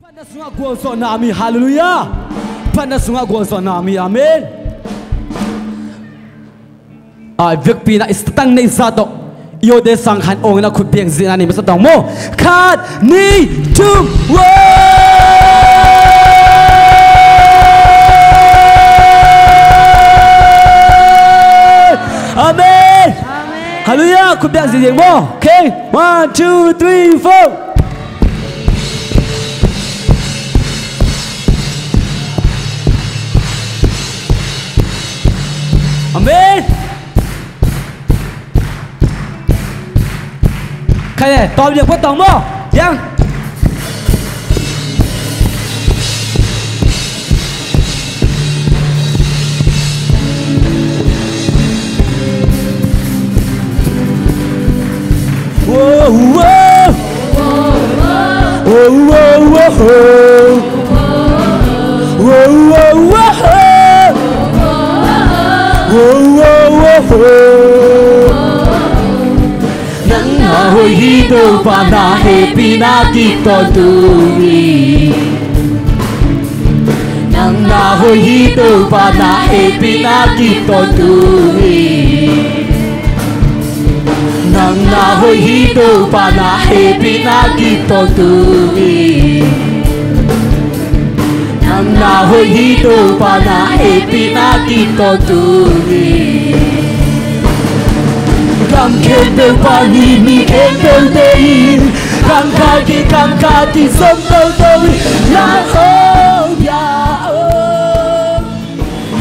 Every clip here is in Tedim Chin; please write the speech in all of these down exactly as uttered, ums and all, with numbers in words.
Phatna sungah gualzawhna a mi, halleluiah. Phatna sungah gualzawhna a mi, amen. A vekpi-in ah i statang neihsa tawh i awte sang khan awng in a khut biak zihna nei masa tawh maw. Khat, nih, thum, one. Amen. Halleluiah. Khut biak zihziah maw. Okay. One, two, three, four. Amen. Khai le, tawm liang pa tawm maw. Liang. Whoa, whoa. Whoa, whoa, whoa. Whoa, whoa, whoa. Whoa, whoa, whoa. Nang na hoih hi, Topa, na hehpihna kip tawntung hi. Nang na hoih hi, Topa, na hehpihna kip tawntung hi. Nang na hoih hi, Topa, na hehpihna kip tawntung hi. Nang na hoih hi, Topa, na hehpihna kip tawntung hi. Gam khempeuh pan hi, mi khempeuh te in, kangkhat ki, kangkhat ki zom toto in, na hong pia o.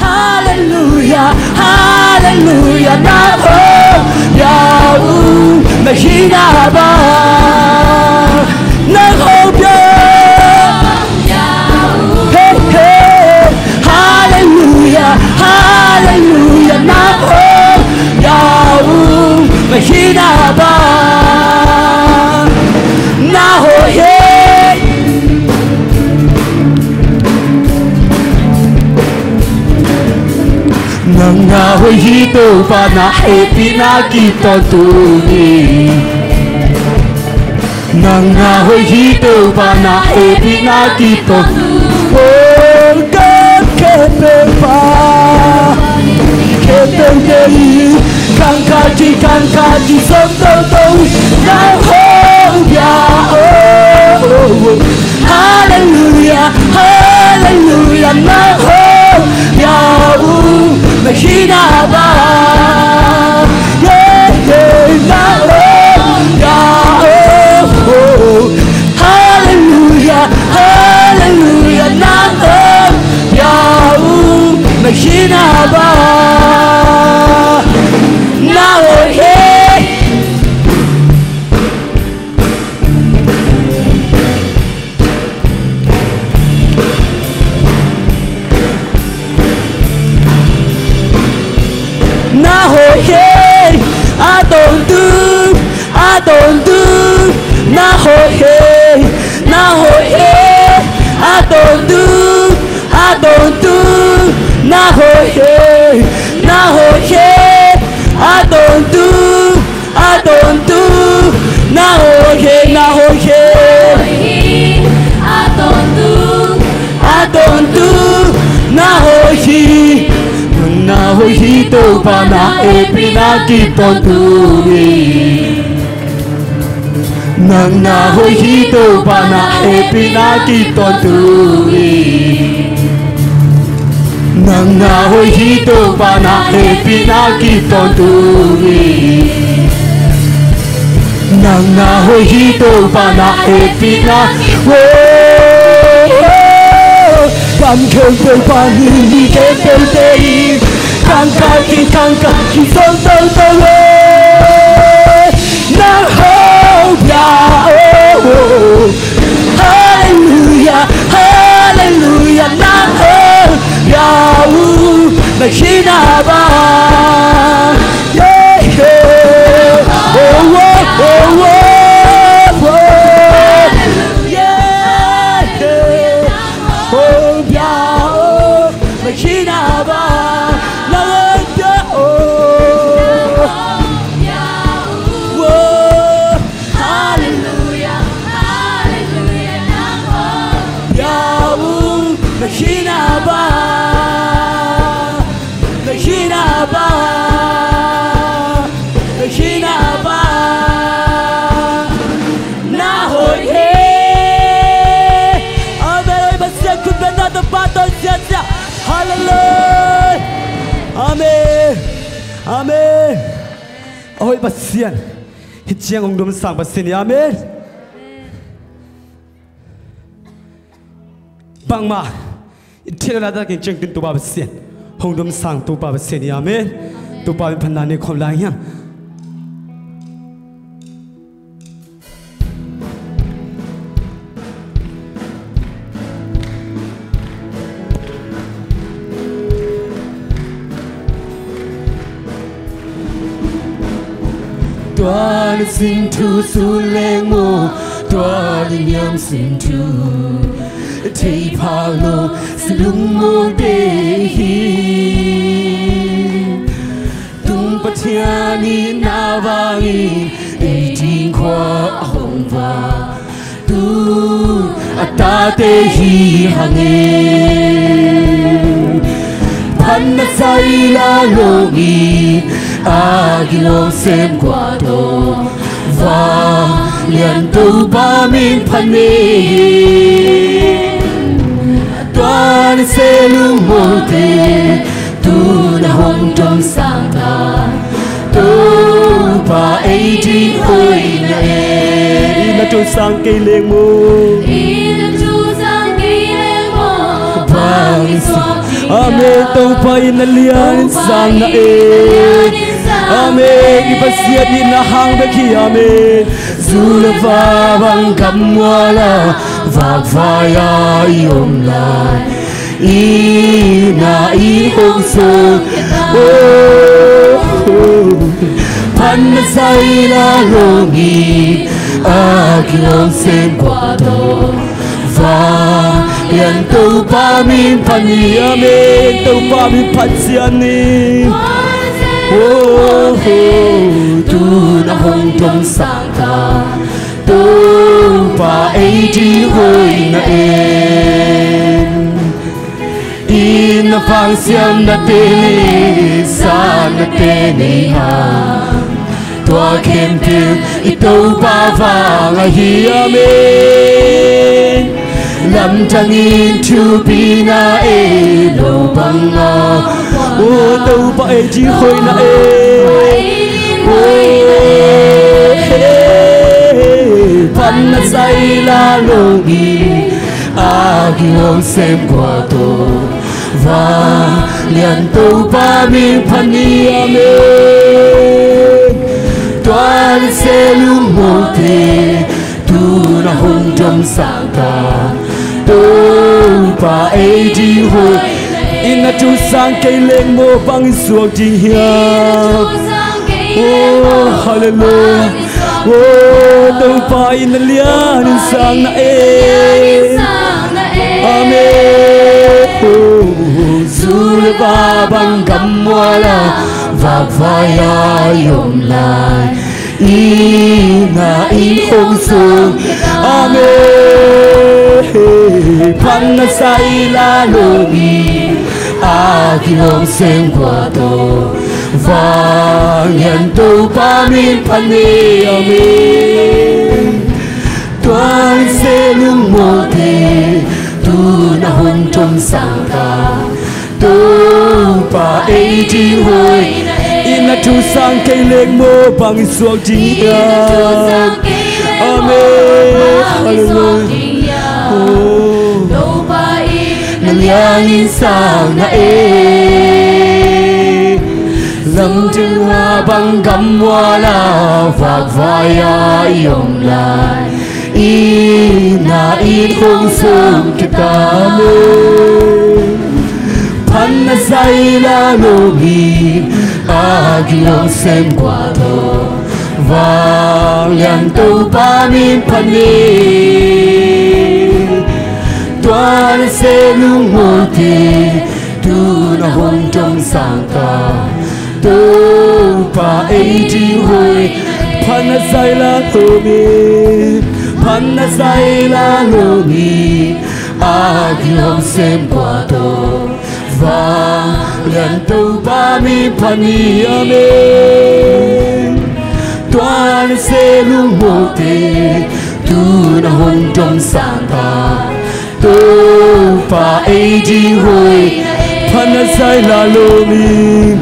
Halleluiah, halleluiah, na hong pia o, na hihna bang na hong pia. Hey, hey, halleluiah, halleluiah, na hong pia o, na hihna bang na hong pia. Nang na hoih hi, Topa, na hehpihna kip tawntung hi. Nang na hoih hi, Topa, na hehpihna kip tawntung hi. Oh, gam khempeuh pan, khempeuh te in, kangkhat ki, kangkhat ki zom toto in, na hong pia o. Halleluiah, halleluiah, na hong pia o, na hihna bang, yeah, yeah, na hong pia o. Halleluiah, halleluiah, na hong pia o, na hihna bang na hong pia. Na hoih hi, a tawntung, a tawntung, na hoih hi, na hoih hi, a tawntung, a tawntung, na hoih hi, na hoih hi, a tawntung, a tawntung, na hoih hi, na hoih hi. A tawntung, a tawntung, na hoih hi. Nang na hoih hi, Topa, na hehpihna kip tawntung hi. Nang na hoih hi, Topa, na hehpihna kip tawntung hi. Nang na hoih hi, Topa, na hehpihna kip tawntung hi. Nang na hoih hi, Topa, na hehpihna. Oh, gam khempeuh pan hi, mi khempeuh te in, kangkhat ki, kangkhat ki zom toto in, na hong pia o. Halleluiah, halleluiah, na hong pia o, na hihna bang, yeah, yeah. Oh, oh, oh, oh, oh. Yeah, yeah. Hong pia o, na hihna bang na hong pia o. Oh, halleluiah. Abba, hina Abba, na hoih hi. Amen. Hoih Pasian, khut beng na, Topa tawh siasia. Halleluiah. Amen. Amen. A hoih Pasian, hih ciang hong dom sang Pasian hi. Amen. Bangmah i theih loh laitakin ciangtin Topa Pasian, hong dom sang Topa Pasian hi. Amen. Topa min phatna nei khawm lai hiam? Tua ni sin thu sun leng maw, tua ni niam sin thu thei phak lo, si lungmuang te hi. Tung Pathian in na vangin ei ding khua a hong va, tu a tate hi hang e. Phatna sai la lo mi, a kilawm sem kua tawh va, lian Topa min phat ni. Tua ni se lungmuang te, tu na hong dom sang ta, Topa ei ding hoih na e. I na thu sang kei leng maw, i na thu sang kei leng maw, bang in suak ding hiam? Amen. Topa in na lian in sang na e. Amen. I Pasian in na hang bek hi. Amen. Zu le va bang gammual a, vakvai a i om lai, i na in hong suak. Oh, oh. Phatna sai la lo mi, a kilawm sem kua tawh va, lian Topa min phat ni. Amen. Topa min phat ciat ni. Oh, oh. Tu na hong dom sang ta, Topa ei ding hoih na e. I na vang siamna te le sanna te nei hang, tua khempeuh i Topa vang ahi. Amen. Lamdang in thupina ei lo bang a, oh, Topa ei ding hoih na e. Oh, hey, phatna sai la lo mi, a kilawm sem kua tawh va, lian Topa min phat ni. Amen. Tua ni se lungmuang te, tu na hong dom sang ta, Topa ei ding hoih. I na thu sang kei leng maw, bang in suak ding hiam? Oh, halleluiah. Oh, Topa in na lian in sang na e. Amen. Oh, zu le va bang gammual a, vakvai a i om lai, i na in hong suak. Amen. Phatna sai la lo mi, a kilawm sem kua tawh va, lian Topa min phat ni. Amen. Tua ni se lungmuang te, tu na hong dom sang ta, Topa ei ding hoih. I na thu sang kei leng maw, bang in suak ding hiam? Amen. Halleluiah. Oh. Topa in na lian in sang na e. Lamdang a bang gammual a, vakvai a i om lai, i na in hong suak ta. Amen. Phatna sai la lo mi, a kilawm sem kua tawh va, lian Topa min phat ni. Tua ni se lungmuang te, tu na hong dom sang ta, Topa ei ding hoih. Phatna sai la lo mi, phatna sai la lo mi, a kilawm sem kua tawh va, Lian Topa min phat ni, amen. Tua nasem lungmawite tu-in hong domsang ta. Topa ei ding hoih, phatna zai la lo mi,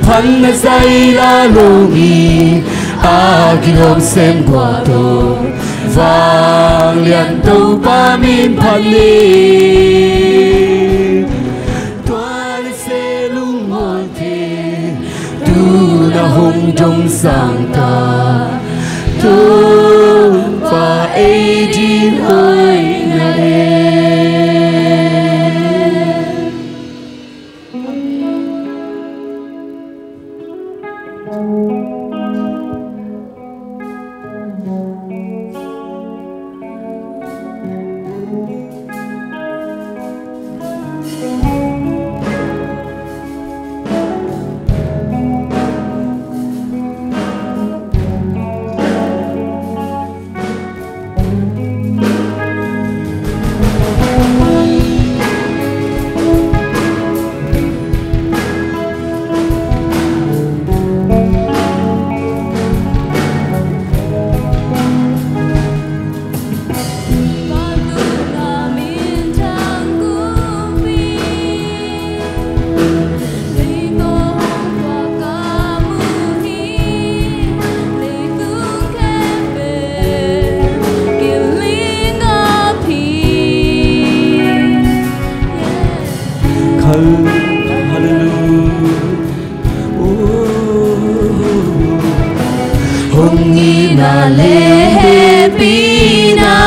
phatna zai la lo mi, a kilawm sem gua tawh, vanglian Topa min phat ni. Tua nasem lungmawite tu-in hong domsang ta. Topa ei ding hoih na e. Hallelujah. Hong itna le hehpihna,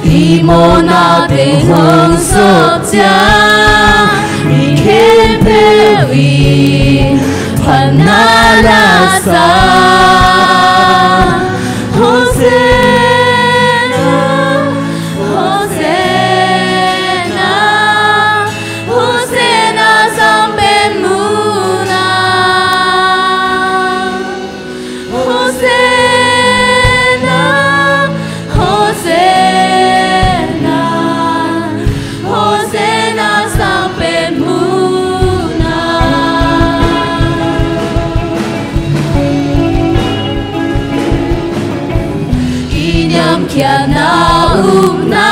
i mawhna teng hong sawp ciang, mi khempeuh in phatna la sa. Hosanna, Hosanna, Hosanna sang pen mun ah. Hosanna, Hosanna, Hosanna sang pen mun ah. Kiniamkhiatna upna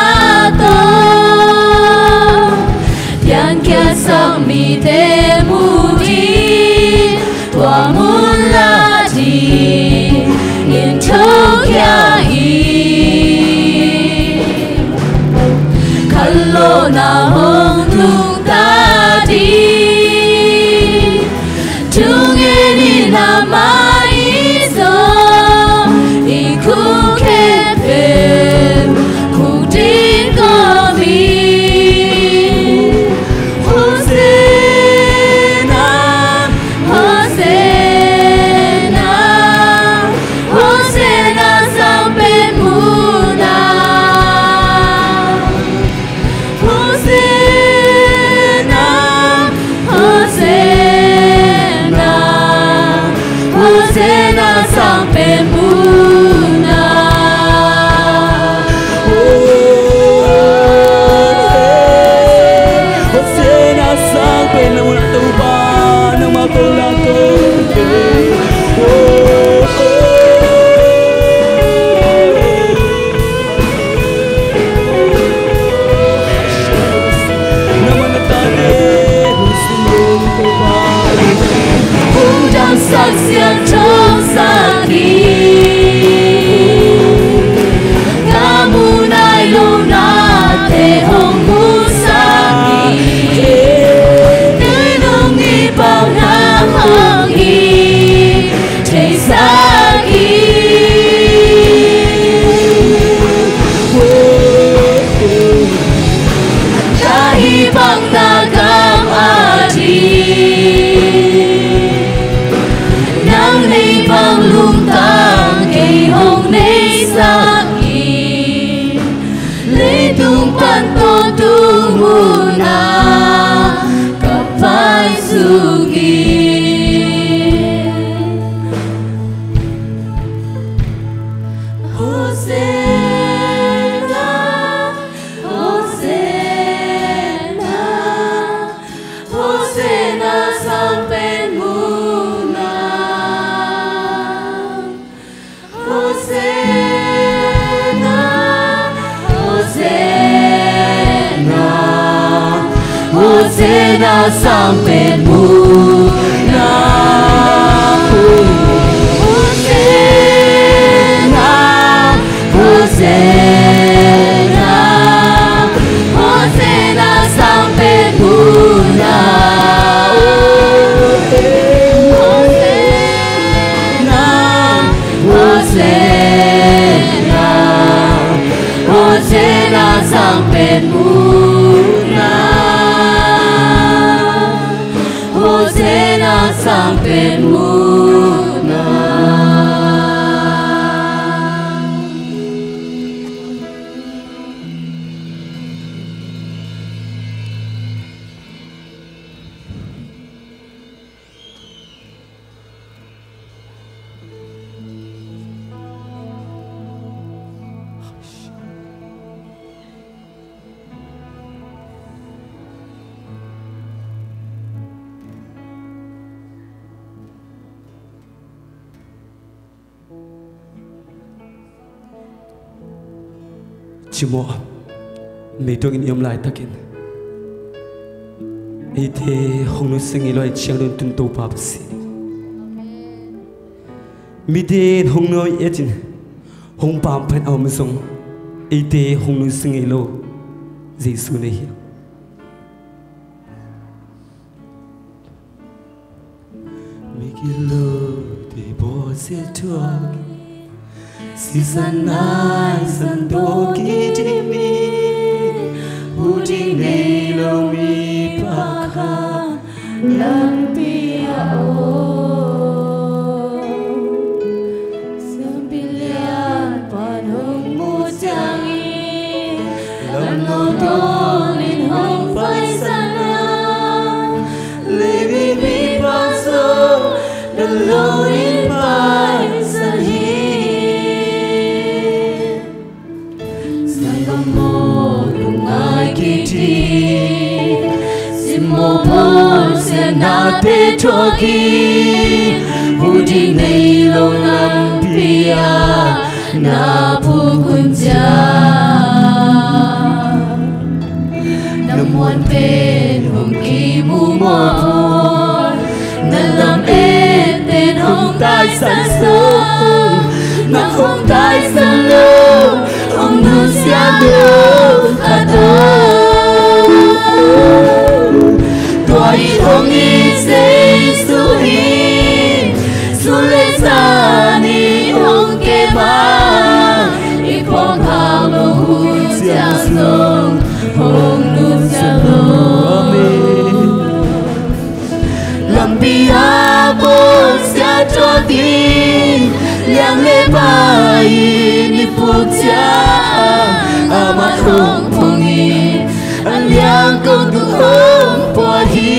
tawh piankhiatsak mite mu ding, tua mun la dingin thokhia hi. Khanlawhna hong nungta ding, thungen in amah i zong, i khuk khempeuh khuk ding kawm hi. Hosanna, Hosanna, Hosanna sang pen mun ah. Hosanna, Hosanna, Hosanna sang pen mun ah. Hosanna sang pen mun ah, Topa nangmah ko la to. Hong damsak siangtho sak hi. Ka mu nai lo nate hong musak hi. Kei nong i pau na hong hi. Theisak hi. Ka hih bang na kam a ding, nang deih bang lungtang kei hong neisak hi. Leitung pan tawntung mun ah ka paisuk hi. Hosanna, Hosanna, Hosanna, sang pen muna. Hosanna, Hosanna, Hosanna, sang pen muna. Hosanna, Hosanna, Hosanna, sang pen muna. Hosanna, sang pen muna. Cimawh, meitungin i om laitakin eite hong nusia ngei lo a, i ciangdon tun Topa Pasian, mite in hong nuai etin hong pampaih a om zong, eite hong nusia ngei lo Jesu na hi. Migilo te bawlsia thuak, sisan naisan tawh kidim in, hu ding nei lo mi pakhat lampi ah om. Siampi lian pan hong mu ciangin, lamno dawnin hong paisan a, Levi mipa zong na lo in paisan hi. Sanggammaw lungngai kik in, Simon bawlsiatnate thuak in, hu ding nei lo lampi ah na puk un ciang. Na muan pen hong kimu mawk, na lam et pen hong taisan sung, na hong taisan lo, hong nusia lo khat om. Tua i hong it Jesu hi, sun le zan in hong kem a, i phawk khak lo hun ciang zong hong nusia lo. Amen. Lampi ah bawlsia thuak in, liang le pai in i puk ciang, amah hong phong in, a liang kong tung hong pua hi.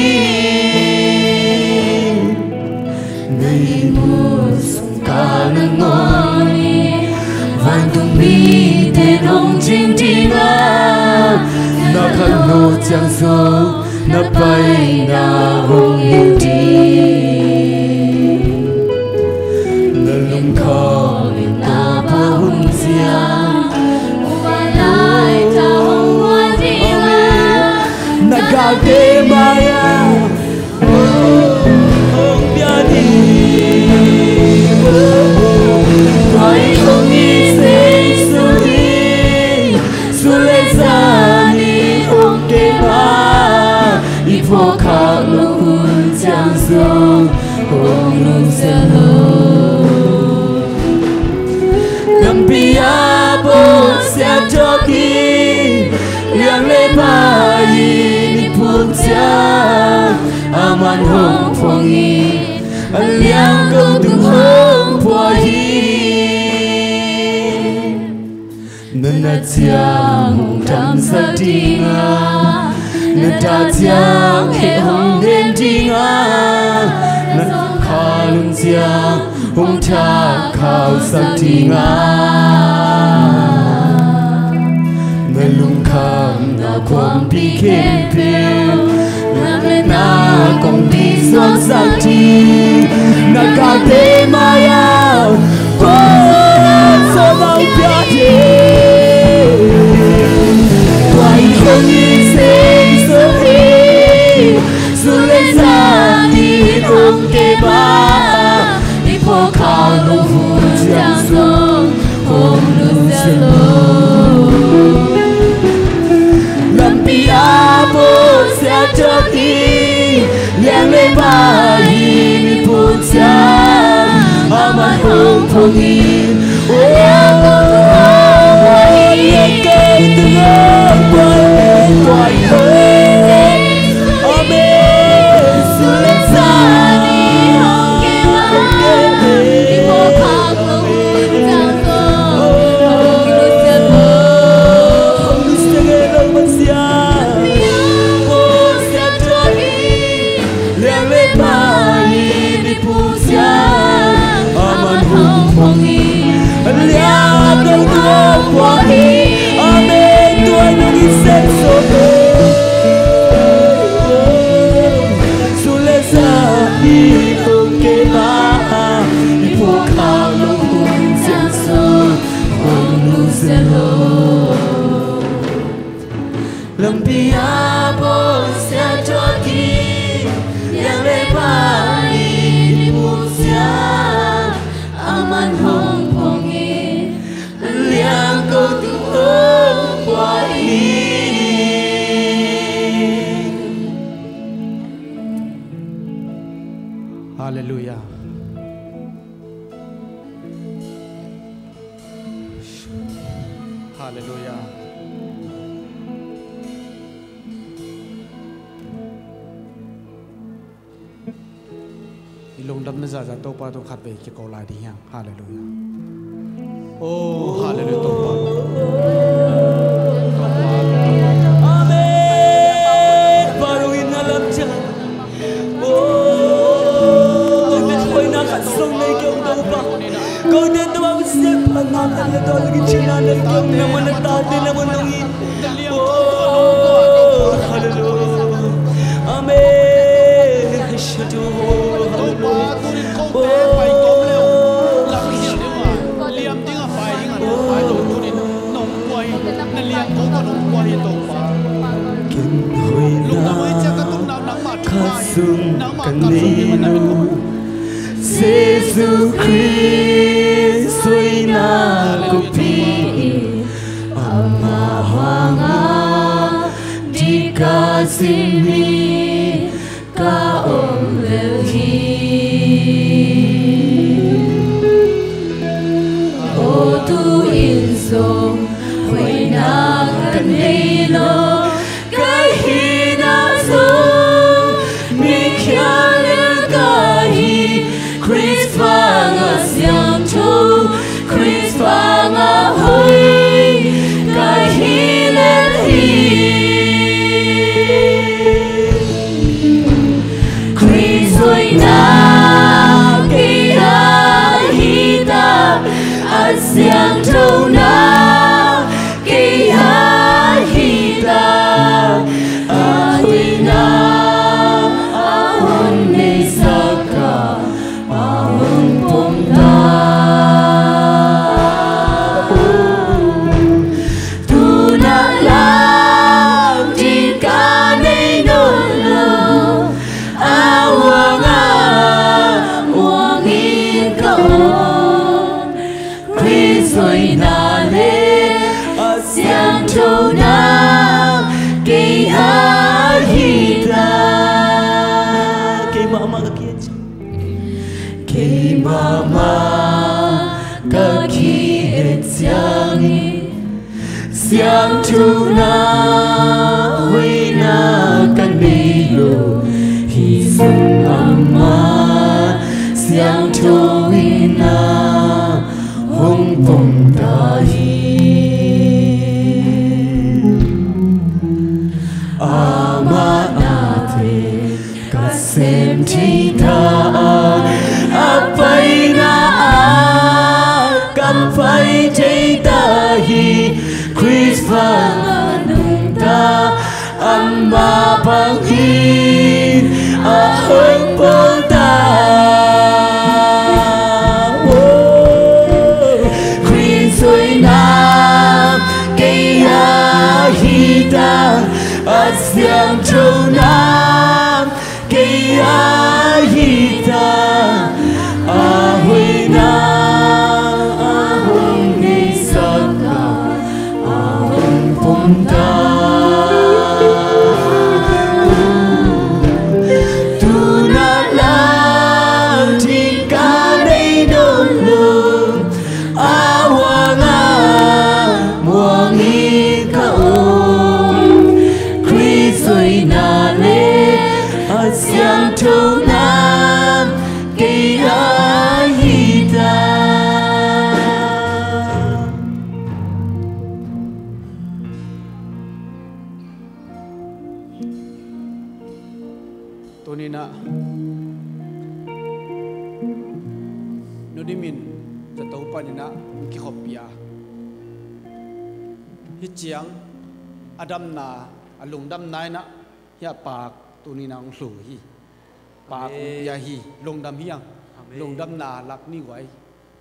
Na ihmu sung kal nangawn in, vantung mite hong cing ding a, na khanlawh ciang zong na paina hong hilh ding. Na lungkham in na pua hun ciang, upa lai tha hong guan ding a, na galte mai-ah hong pia ding. Tua i hong it Jesu hi, sun le zan in hong kem a, i phawk khak lo hun ciang zong hong nusia lo. Lampi ah bawlsia thuak in, liang le pai in i puk ciang, amah hong phong in, a liang kong tung hong pua hi. Na nat ciang hong damsak ding a, na dah ciang heh hong den ding a, na zawhkhal hun ciang hong thahkhauhsak ding a, na lungkhamna khuampi khempeuh, na kongpi suaksak ding, na galte mai-ah Tua i hong it Jesu hi, Lampi a Pasian thuak hi, liang le pai in i phut ciang, aman hong phong hi. Liang ko tu hong puai hi. Amen. Su le sa ni hong ke ma. Lampi a Pasian thuak hi, liang le pai in i phut ciang, aman hong phong hi. Liang ko tu hong puai hi. Halleluiah. Halleluiah. I lungdamna zahzah Topa tawh khatvei kiko lai ding hiam? Halleluiah. Oh, halleluiah, Topa. Amen. Baru in alam ciang. Oh, kote hoihna khat zong nei kei ung Topa. Kote Topa Pasian phatna khat le tua lagi cina nei kei ung, nangmah na tate nangmah nong in. Oh, halleluiah. Amen. Hallelujah. Oh. Ken hoihna khat zong ka nei lo, Jesu Khrist hoihna kong pia hi. Amah hangah ding ka sim hi, ka om lel hi. Aw, tu-in zong hoihna ka nei lo, ka hihna zong mi khial lel ka hi. Khrist bangah siangtho, Khrist bangah hoih ka hi lel hi. Khrist hoihna kei ah hi ta, a siangthona kei ah hi ta, a hoihna a hong neisak a, a hong pom ta. Tu-in ah lam ding ka nei nawn lo, a huang ah muang in ka om. Khrist hoihna le a siangthona kei ah hi ta. Kei mahmah ka ki-et ciang, kei mahmah ka ki-et ciangin, siangthona hoihna ka nei lo, hih zong amah siangtho in ah hong pom ta hi. Amah nate ka sem thei ta a, a paina ah ka pai thei ta hi. Khrist bangah nungta, amah bangin a hong pom ta. Tuna lau thika nei nawn lo, a huanga muang hi ka om. Khrist hoihna le a siangthona kei a hi ta. Tuninah Nu Dim in zato paninah hong kikhoppi a, hih ciang a damna, a lungdamna inah hih a paak tuninah hong hlu hi. Paak hong pia hi. Lungdam hi ang. Lungdamna lak ni guai.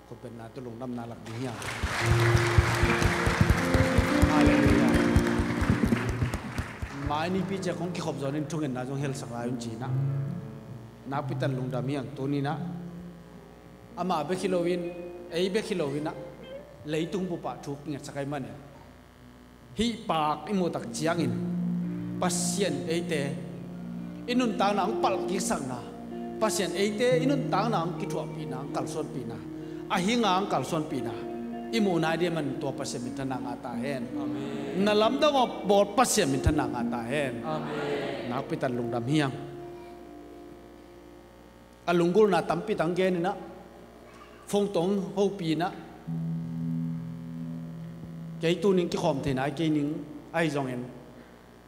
Khutbetna tawh lungdamna lak ding hi hang. Halleluiah. Mai nipi ciang kong kikhop zawnin thungetna zong helsak lai un cinah, nakpitan lungdam hi hang. Tuninah amah bek hi loin, ei bek hi loinah leitung bupah thu kingetsak ahih manin hih paak i muhtak ciangin Pasian eite i nuntakna hong palhkiksanna, Pasian eite i nuntakna hong kithuahpihna, hong kalsuanpihna, a hinga hong kalsuanpihna i muh nai ding ahih manin tua Pasian minthanna ngah ta hen. Amen. Na lamdang aw bawl Pasian minthanna ngah ta hen. Amen. Nakpitan lungdam hi hang. A lunggulhna tampi tak hong geninah, phone tawh hong hopih inah, kei tunin kikhawm thei nai kei ning, ahi zongin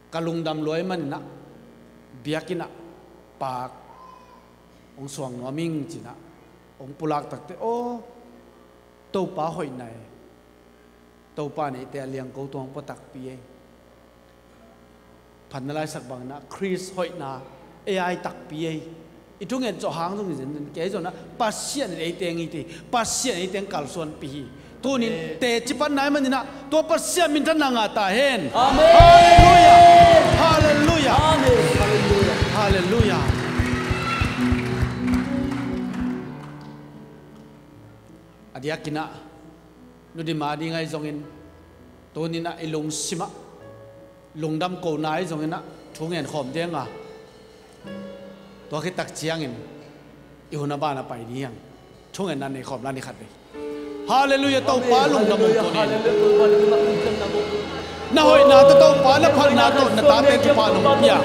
ka lungdam lua ahih maninah biakinn ah paak hong suang nuam ing cinah hong pulak takte, aw, Topa hoihna e. Topa in eite a liangko tawh hong pua takpi ei. Phatna laitak banginah Khrist hoihna ei a hi takpi ei. I thungen zawh hang zong hi zenzen kei zonah Pasian in eite hong it hi. Pasian in eite hong kalsuanpih hi. Tunin teci panna ahih maninah tua Pasian minthanna ngah ta hen. Amen. Halleluiah. Halleluiah. Amen. Halleluiah. Halleluiah. A diakinah Nu Dim a ding ahi zongin tuninah i lungsimah lungdam kona ahi zonginah thungen khawm ding a, tua khit tak ciangin i hun a ban a pai ding hi hang. Thungetna nei khawm la ni khat vei. Halleluiah. Topa lungdam ung tunin. Na hoihna tawh Topa na phatna tawh na tate thupha nong pia.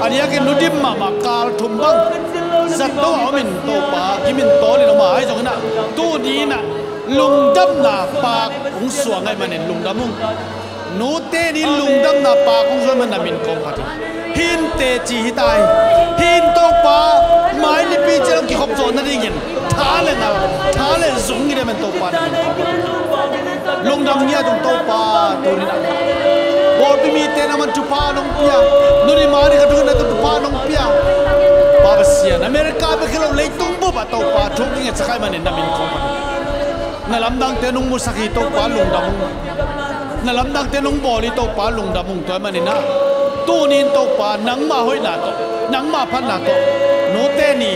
A diakin Nu Dim mahmah kal thum bang zato a omin Topa gimin tawlin om a, ahi zonginah tuninah lungdamna paak hong suang ahih manin lungdam ung. Nute nin lungdamna paak hong suang ahih manin na min kong phat hi. Hih in teci hi ta hi. Hih in Topa mai nipi ciang kikhop zawh nadingin tha le ngal, tha le zung hi ding ahih manin Topa na min kong phat hi. Lungdam ngiat ung Topa tuninah. Pawlpi mite nangman thupha nong pia. Nu Dim a ding ka thungetna tawh thupha nong pia. Pa Pasian, America bek hi lo leitung bupah Topa thu kingetsak ahih manin na min kong phat hi. Na lamdangte nong musak hi Topa lungdam ung. Na lamdangte nong bawl hi Topa lungdam ung. Tua ahih maninah tunin Topa nangmah hoihna tawh, nangmah phatna tawh nute ni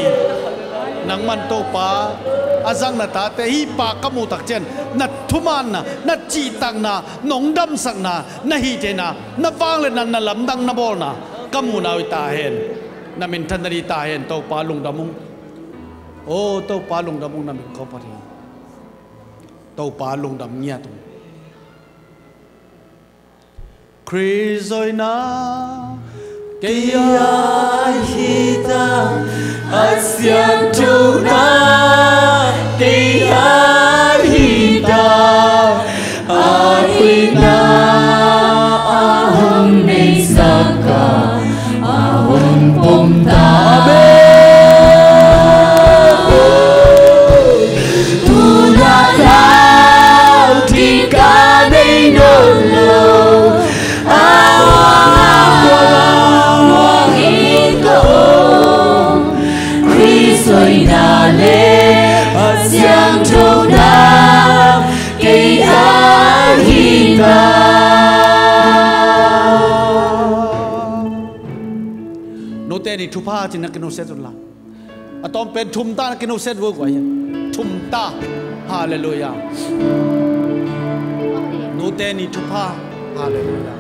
nangman Topa a zang na tate hih paak ka muhtak ciang na thumanna, na cihtakna, nong damsakna, na hihtheihna, na vangliatna, na lamdang na bawlna ka muhna uh hi ta hen. Na minthanna ding hi ta hen. Topa lungdam ung. Aw Topa lungdam ung, na min kong phat hi. Topa lungdam ngiat ung. Khrist hoihna kei a hi ta, a siangthona kei a hi ta, a hoihna a hong neisak a, a hong pom ta. Amen. Tuna lau thika nei nawn lo, a huanga muang hi ka om. Khrist hoihna le a siangthona kei a hi ta. Nute ni thupha cin na kinusia zun la. A tawm pen thumta na kinusia zun guai hi. Thumta. Halleluiah. Nute ni thupha. Halleluiah.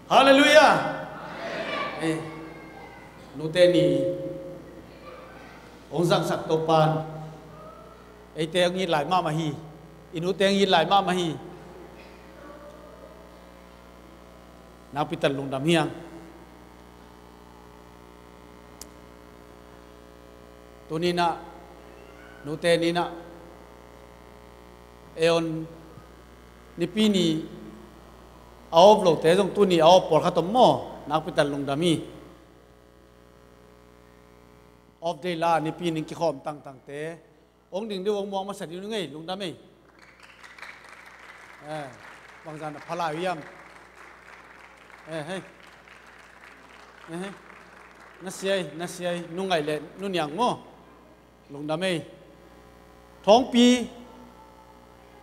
Halleluiah. Eh, nute ni hong zangsak Topa'n eite hong it lai mahmah hi. I nute hong it lai mahmah hi. Nakpi tak lungdam hi hang. Tuni-in ah, nute ni-in ah, ei hong Nipi ni a off lote zong tuni a off pawlkhat om maw? Nakpi tak lungdam hi. Off day la Nipi ni kikhawm tangtangte hong ding deuh hong muang masa ding uh ngei, lungdam ei. Eh, bangzah na pha lai uh hiam? Eh, hei. Eh, hei. Na siai, na siai, nu Ngaih le nu Niang maw? Lungdam ei. Thawngpi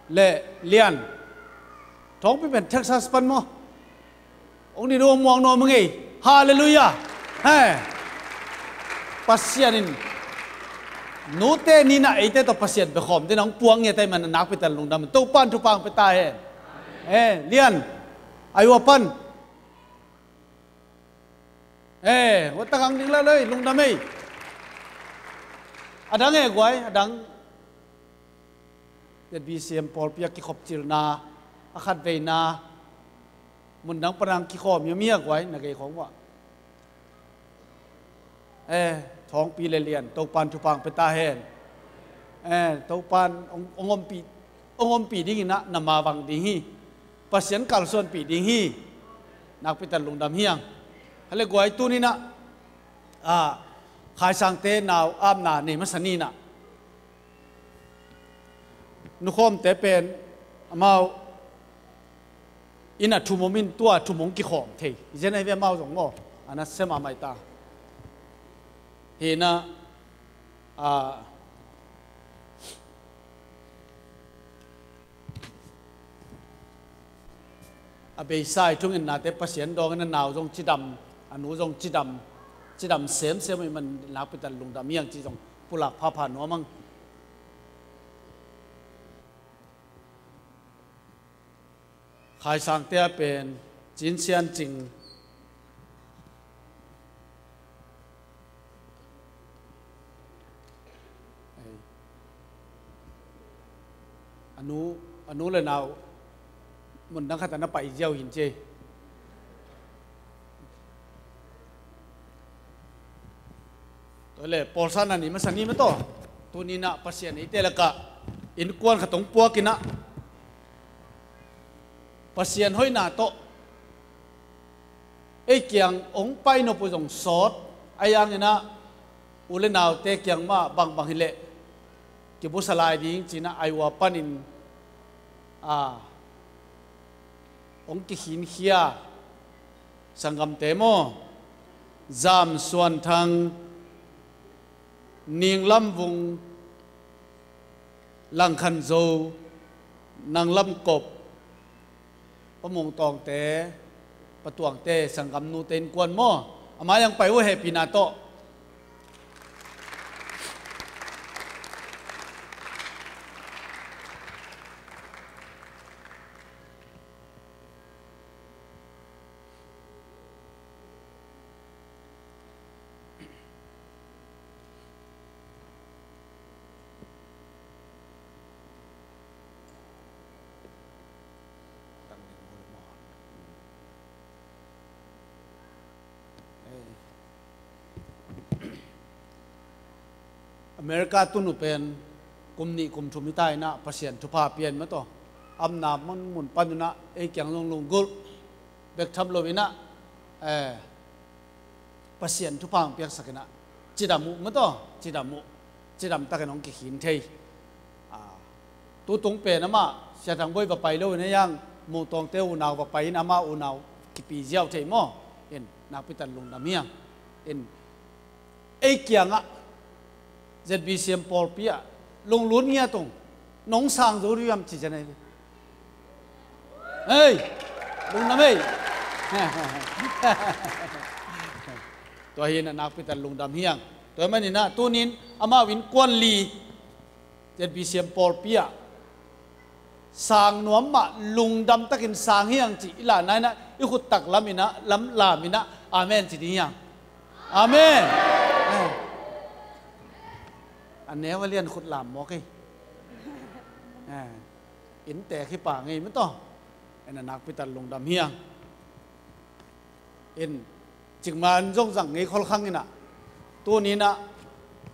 le Lian. Thawngpi pen Texas pan maw? Hong ding deuh hong muang nuam ngei. Halleluiah. He. Pasian in nute ni-in ah eite tawh Pasian bekhawm dingin hong puak ngiat ahih manin nakpi tak lungdam. Topa'n thupha hong pia ta hen. Eh, Lian. Iowa pan. Eh, wa tak hang ding la lei, lungdam ei. A dang e guai, a dang. ZBCM pawlpi a kikhop cilna, a khatveina, mundang pan hong kikhawm hiam, hia guai, na gei khawng uh ah. Eh, Thawngpi le Lian, Topa'n thupha hong pia ta hen. Eh, Topa'n hong, hong ompih, hong ompih dingin ah, na mavang ding hi. Pasian kalsuanpih ding hi. Nakpi tak lungdam hi hang. Hale guai, tuni-in ah, ah, Khaisangte nau apna nei masa ni-in ah, nukhawmte pen amau inn ah thum om in, tua thum hong kikhawm thei. Zen ahi ve, amau zong maw, a na sem a mai ta. Hi-in ah, ah, a beisa i thungetnate Pasian dawngin, a nau zong cidam, a nu zong cidam, cidam semsem ahih manin nakpi tak lungdam hi hang cih zong pulak phapha nuam hang. Khaisangte ah pen Cin Sian Cing, a nu, a nu le nau mundang khat ah na pai ziau hi ci. Tua leh pawlsakna ni masa ni maw, tua tuni-in ah Pasian eite lakah innkuan khat hong puak in ah, Pasian hoihna tawh ei kiang hong pai nop uh zong sawt, ahi hangin ah u le naute kiang mah bangbang hi leh kibusa lai ding ci-in ah Iowa panin, a, hong kikhinkhia sanggamte maw, Zam Suan Thang, Ning Lam Vung, Lang Khan Zo, Nang Lam Kop, Pa Mung Tawngte, Pa Tuangte, sanggamnute innkuan maw, a mai-ah hong pai uh hehpihna tawh. America tun uh pen kum nih kum thum hi ta in ah, Pasian thupha pian mah tawh, a omna mun mun pan un ah ei kiang zong lunggulh bek tham lo in ah, eh, Pasian thupha hong piaksak in ah, cidam uh mah tawh, cidam uh, cidam takin hong kikhin thei. Ah, tutung pen amah Sia Thang Bawi va pai lo in ah, Mung Tawngte unau va pai in, amah unau kipi ziau thei maw. In, nakpi tak lungdam hi hang. In, ei kiangah ZBCM pawlpi ah lunglut ngiat ung, nong sang zo dih hiam ci cian ei. Hei, lungdam ei. Tua hi inah nakpi tak lungdam hi hang. Tua hi maninah tunin amau innkuan li ZBCM pawlpi ah sang nuam mah, lungdam takin sang hi hang cih i lahna inah i khut tak lam inah, lam lam inah amen ci ding hi hang. Amen. A neu a lian khut lam mawk hi. Inntek hi pa ngei mataw. Inah nakpi tak lungdam hi hang. In cikmah in zong zang ngei khol khang inah tuninah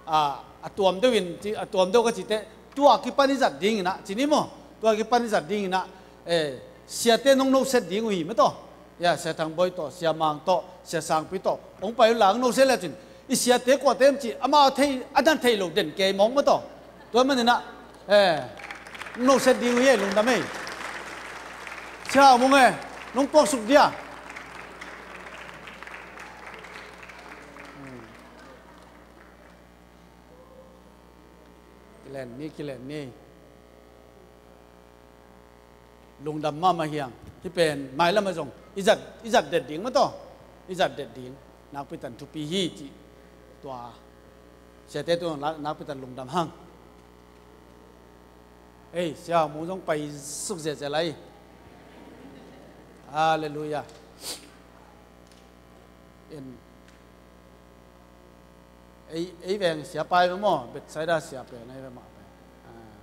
a, a tuam deuh in ci, a tuam deuh ka cite tua kipan i zat ding inah ci ni maw? Tua kipan i zat ding inah, eh, siate nong noset ding uh hi mataw. Ya, Sia Thang Bawi tawh, Sia Mang tawh, Sia Sangpi tawh hong pai uh la, hong noset le cin i siate kuate em ci amau thei, a dan thei lo den kei mawk mataw. Tua maninah, eh, nong noset ding uh hi ei, lungdam ei. Sia Hau Mung e, nong tuaksuk dia. Kilen ni, kilen ni. Lungdam mahmah hi hang. Hih pen mailam ah zong i zat, i zat det ding mataw. I zat det ding nakpi tak thupi hi cih tua siate tungah nakpi tak lungdam hang. Ei, Sia Hau Mung zong pai suk ziazia lai. Halleluiah. In ei, ei veng sia pai ve maw, Bethsaida sia pen ei ve mah pen. Ah.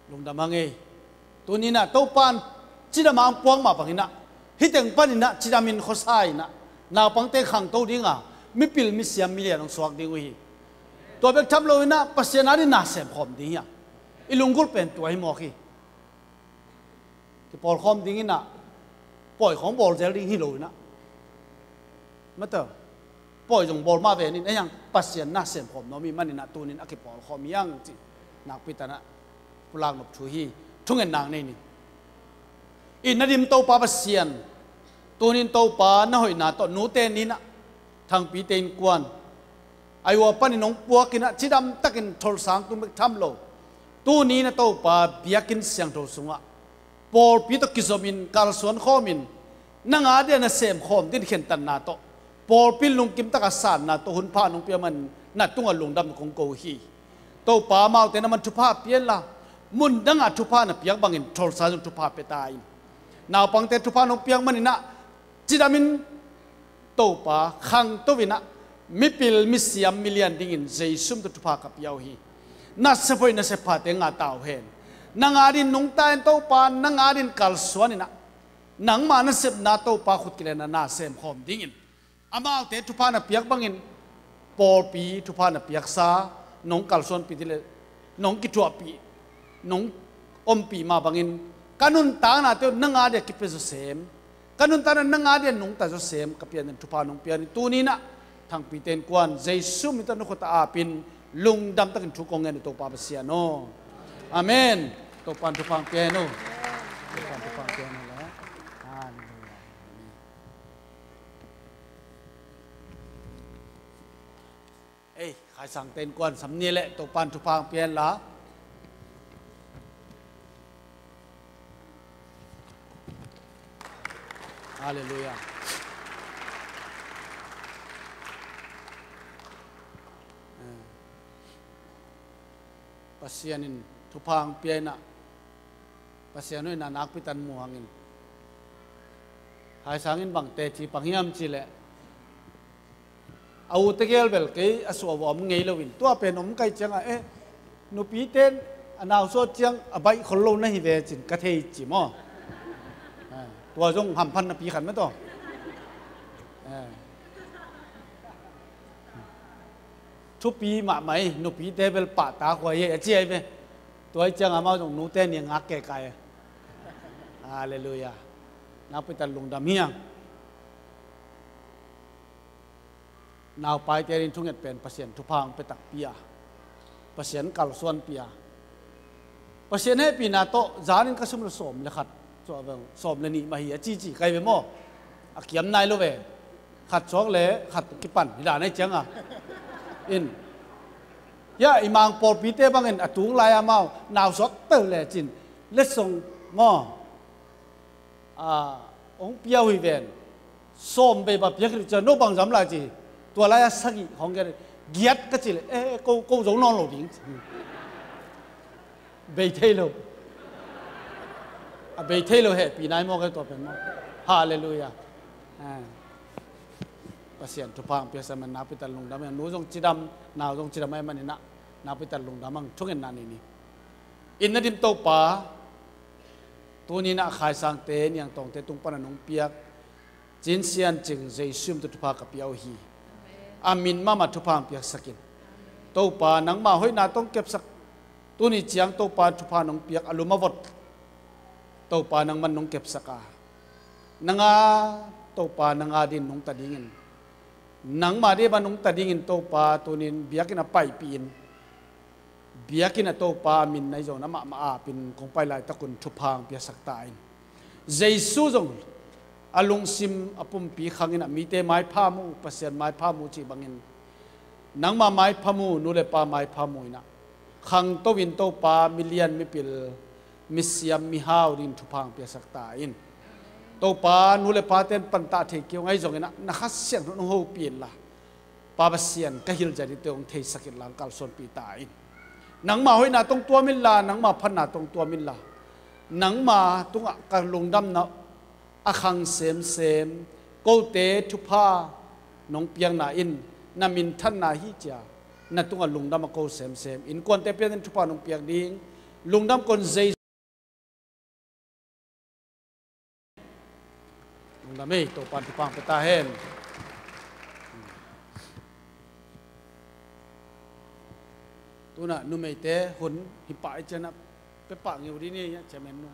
Lungdam hang ei. Tuninah Topan cidam a hong puak mah banginah hih teng paninah cidamin khuasa inah naupangte khangto dinga mipil misiam milian hong suak ding uh hi. Tua bek tham loinah Pasian adin na semkhawm ding hi a, i lunggulh pen tua hi mawk hi. Kipawlkhawm dinginah pawi khawng bawl zel ding hi loinah mataw, pawi zong bawl mah venin ei hang Pasian na semkhawm nuam hi maninah tunin a kipawlkhawm hi hang cih nakpi takah pulak nop thu hi. Thungetna nei ning. I na dim Topa Pasian, tunin Topa na hoihna tawh nute ninah Thangpite innkuan a yu a panin hong puakinah cidam takin tholsang tung bek tham lo, tuninah Topa biakinn siangtho sungah pawlpi tawh kizomin kalsuan khawmin nang adia na semkhawm din khentatna tawh pawlpi lungkim taka sanna tawh hunpha nong pia man na tungah lungdam kong ko hi. Topa amaute na man thupha pianla mun dangah thupha na piak bangin tholsa zong thupha pia ta in. Naupangte thupha nong piak maninah cidamin Topa khangto inah mipil misiam milian dingin Jesu min tawh thupha ka pia uh hi. Na sephoih na sepphate ngah ta uh hen. Nang adin nungta in Topa, nang adin kalsuan inah nangma nasepna Topa khut kilenah na semkhawm dingin amaute thupha na piak bangin pawlpi thupha na piaksa, nong kalsuanpih dih le nong kithuahpih, nong ompih mah bangin ka nuntaknate uh nang adia kipia zawsem, ka nuntakna nang adia nungta zawsem ka pian den thupha nong pian in tuninah Thangpite innkuan Jesu min tawh na khut a apin lungdam takin thu kong ngen uh Topa Pasian aw. Amen. Topan thupha pia hen uh. Topan thupha pia hen uh le. Halleluiah. Amen. Ei, Khaisangte innkuan sam ni le Topan thupha pia hen la. Halleluiah. Pasian in thupha hong pia inah Pasian hoihna nakpi tan mu hangin Haisang in bang teci pang hiam cih leh a u tegel bel kei a suah uh a om ngei loin tua pen om kai ciangah eh nupite a nau suah ciang a baih khol lo na hi ve cin ka thei ci maw? Tua zong hamphan na pi khan mah tawh. Thupi mahmah hi, nupite bel pahtak huai hi a ci ahi ve. Tua hi ciang amau zong nute ni a ngak keikai. Halleluiah. Nakpi tak lungdam hi hang. Naupaite in thunget pen Pasian thupha hong pia takpi a, Pasian kalsuanpi a, Pasian hehpihna tawh zanin ka sum le sawm le khat Sawm le nih mah hi a cici kai ve maw? A kiam nai lo ve. Khat suak le khat kipan hi dan ai cianga. In. Ya, i Mang pawlpite bangin a tung lai-a mau nau suak tel le cin letsong maw? A, hong pia uh hi ven. Sawm vei ba piak hi cia no bang zam lai ci. Tua lai-a sagih hong giat, giat ka ci le, eh, ko, ko zo nawn lo ding. Bei thei lo. A bei thei lo hehpih nai mawk e tua pen maw. Halleluiah. Ah. Pasian thupha hong piaksa man nakpi tak lungdam e. Nu zong cidam, nau zong cidam ahih manin ah nakpi tak lungdam hang thungetna nei ni. In na dim Topa, tuni-in ah Khaisangte, Niangtawngte tung pan a nong piak Cin Sian Cing Jesu min tawh thupha ka pia uh hi. A min mahmah thupha hong piaksak in. Topa, nangma hoihna tawh hong kepsak, tuni ciang Topa thupha nong piak a lum a vot, Topa nangman nong kepsak a, nang a, Topa nang a dingin nungta dingin, nangma ding bang nungta dingin Topa tuni-in biakinn ah paipih in. Biakinn ah Topa min na hi zongin amah mah apin kong pai laitakun thupha hong piaksak ta in. Jesu zong a lungsim a pumpi khangin ah mite maipha mu, Pasian maipha mu cih bangin nangma maipha mu, nu le pa maipha mu in ah khangto in Topa milian mipil, misiam mihau dingin thupha hong piaksak ta in. Topa nu le pate in pantah thei kei uh ngai zongin ah na Kha Siangtho in hong hopih inla, Pa Pasian, ka hilh zia dingte hong theisak inla hong kalsuanpih ta in. Nangma hoihna tawh hong tuam inla, nangma phatna tawh hong tuam inla, nangma tungah ka lungdamna a khang semsem, kote thupha nong piakna in na minthanna hi cia, na tungah lungdam a ko semsem, innkuante pian in thupha nong piak ding, lungdam kon Jesu Lungdam ei, Topa'n thupha hong pia ta hen. Tuna numeite hun hi pah i cianah pia pah ngeu dih ni, Chairman nu.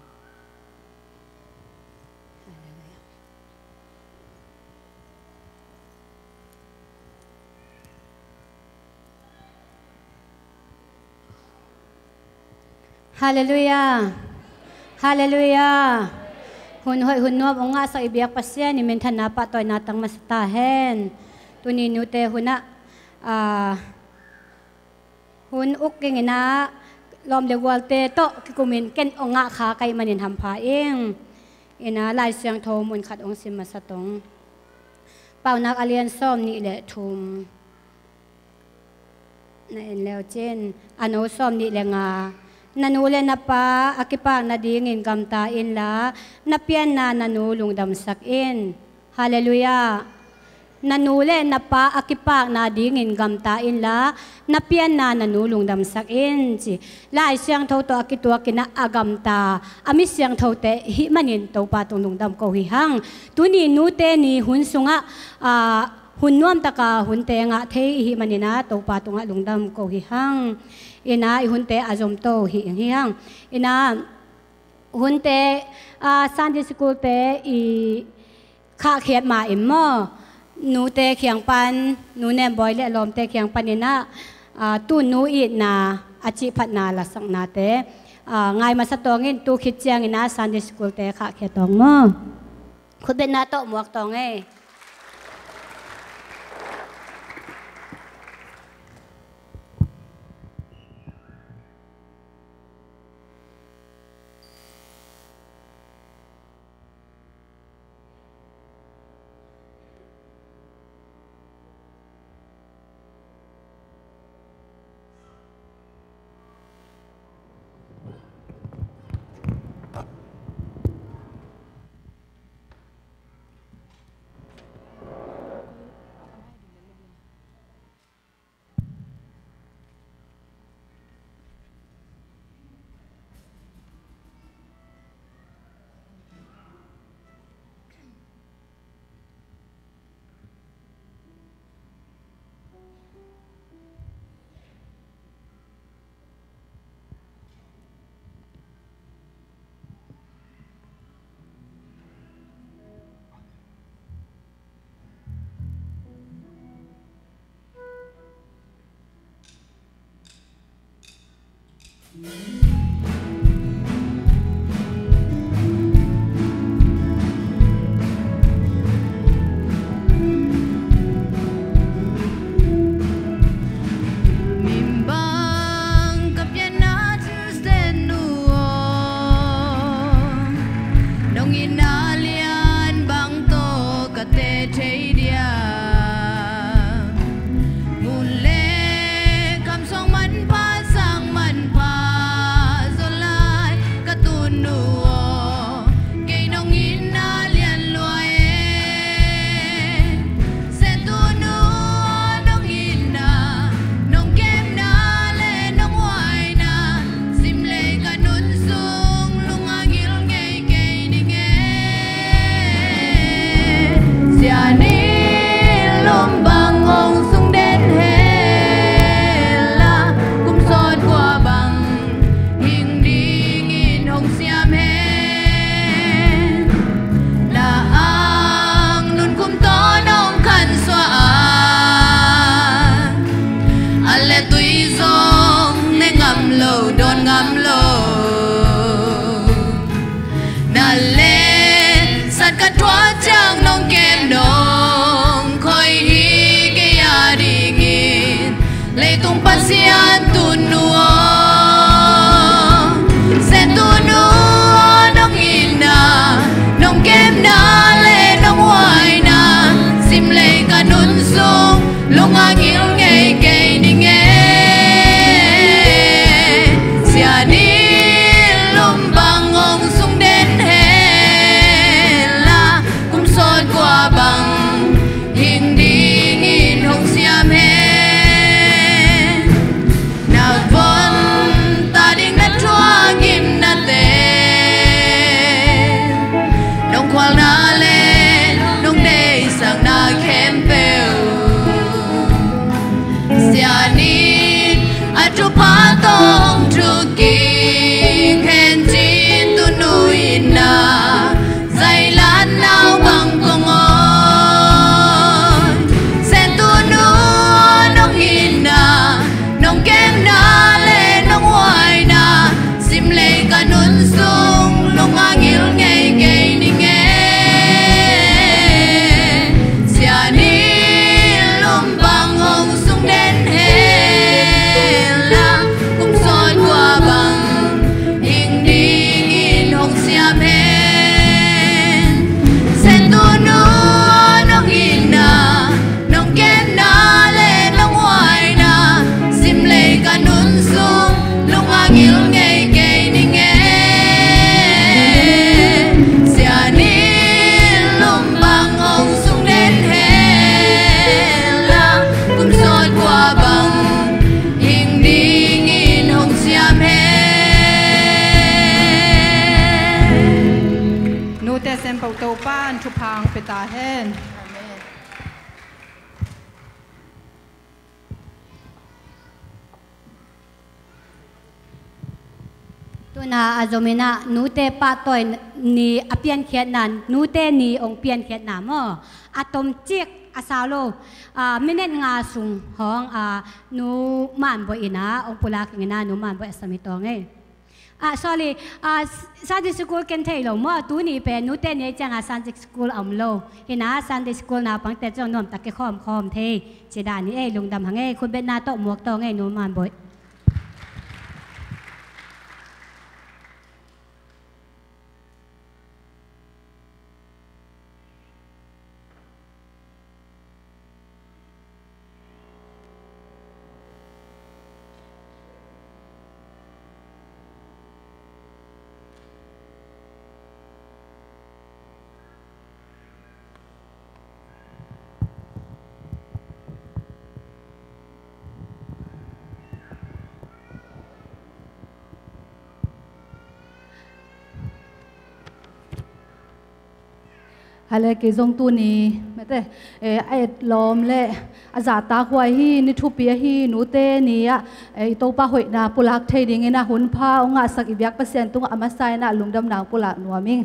Halleluiah. Halleluiah. Hun hoih hun nuam hong ngahsak i biak Pasian i minthanna pahtawina tang masa ta hen. Tuni nute hunah, ah, hun uk kingin ah lawm le gualte tawh kikumin ken hong ngah kha ka hih manin hampha ing. Ina Lai Siangtho mun khat hong sim masa tong. Paunak a lian sawm nih le thum. Na en leu cin, a no sawm nih le nga. Na nu le na pa a kipak nadingin gamta inla, na pianna na nu lungdamsak in. Halleluiah. Na nu le na pa a kipak nadingin gamta inla, na pianna na nu lungdamsak in, ci. Lai Siangtho tawh a kituakin ah a gamta a mi siangthote hih manin Topa tung lungdam ko hi hang. Tuni nute ni hun sungah, ah, hun nuamtaka hunte ngah thei i hih manin ah Topa tungah lungdam ko hi hang. Ina i hunte a zomto hi ing hi hang. Ina hunte, ah, Sunday School te i khahkhiat ma in maw, nute kiang pan, Nu Nem Bawi le a lawmte kiang panin ah, ah, tu nu itna a cihphatna lasaknate, ah, ngai masa tawngin tu khit ciangin ah Sunday School te khahkhiat tawng maw. Khutbetna tawh muak tawng ei. Inn a lian bang tawh ka teh thei diam? Ngun le kham suang manpha, sang manpha zaw lai ka tunu aw, kei nong inn a lian lua e. Sentunu aw, nong itna, nong kemna le nong huaina, simlei ka nun sung lung a ngil ngei kei ning e. Sia Ni lum bang hong sung den hen la, kum sawt kua bang hing dingin hong siam hen. Na ang nunkum tawh nong khansuah a, a le tui zong ne ngam lo, dawn ngam lo. Na le sat ka thuak ciang nong kem nong khoi hi kei a dingin, leitung Pasian tunu aw. Sentunu aw, nong itna, nong kemna le nong huaina, simlei ka nun sung lung a ngil ngei kei ning e. Sia Ni lum bang hong sung den hen la, kum sawt kua bang hing dingin hong siam hen. Na von ta ding na thuak gimnate, nong khualna le nong deihsakna khempeuh, Sia Ni a thupha tawh hong thuk kik hen ci-in tunu itna zailan nau bang kong aw. Sentunu aw, nong itna, nong kemna le nong huaina, simlei ka nun sung lung a ngil ngei kei ning e. Sia Ni lum bang hong sung den hen la, kum sawt kua bang hing dingin hong siam hen. Sentunu aw, nong itna, nong kemna le nong huaina, simlei ka nun sung lung a ngil ngei kei ning e. Sia Ni lum bang hong sung den hen la, kum sawt kua bang hing dingin hong siam hen. Nute sem peuh Topa in thupha hong pia ta hen. Amen. Tuna a zomin ah nute pahtawi ni a piankhiatna, nute ni hong piankhiatna maw, a tomcik a sau lo, ah, minute nga sung hong, ah, Nu Man Bawi in ah hong pulak ing in ah, Nu Man Bawi a sam hi tawng ei. Ah, sorry, ah, Sunday school ken thei lo maw, tuni pen nute ni ei ciangah Sunday school a om lo. Hi in ah Sunday school naupangte zong nuamtak kikhawm khawm thei ci dan hi ei, lungdam hang ei, khutbetna tawh muak tawng ei, Nu Man Bawi. A le kei zong tuni mete, eh, a et lawm le a zahtak huai hi, ni thupi ahi, nute ni ah, eh, i Topa hoihna pulak thei dingin ah hunpha hong ngahsak i biak Pasian tungah a masa in ah lungdamna hong pulak nuam ing.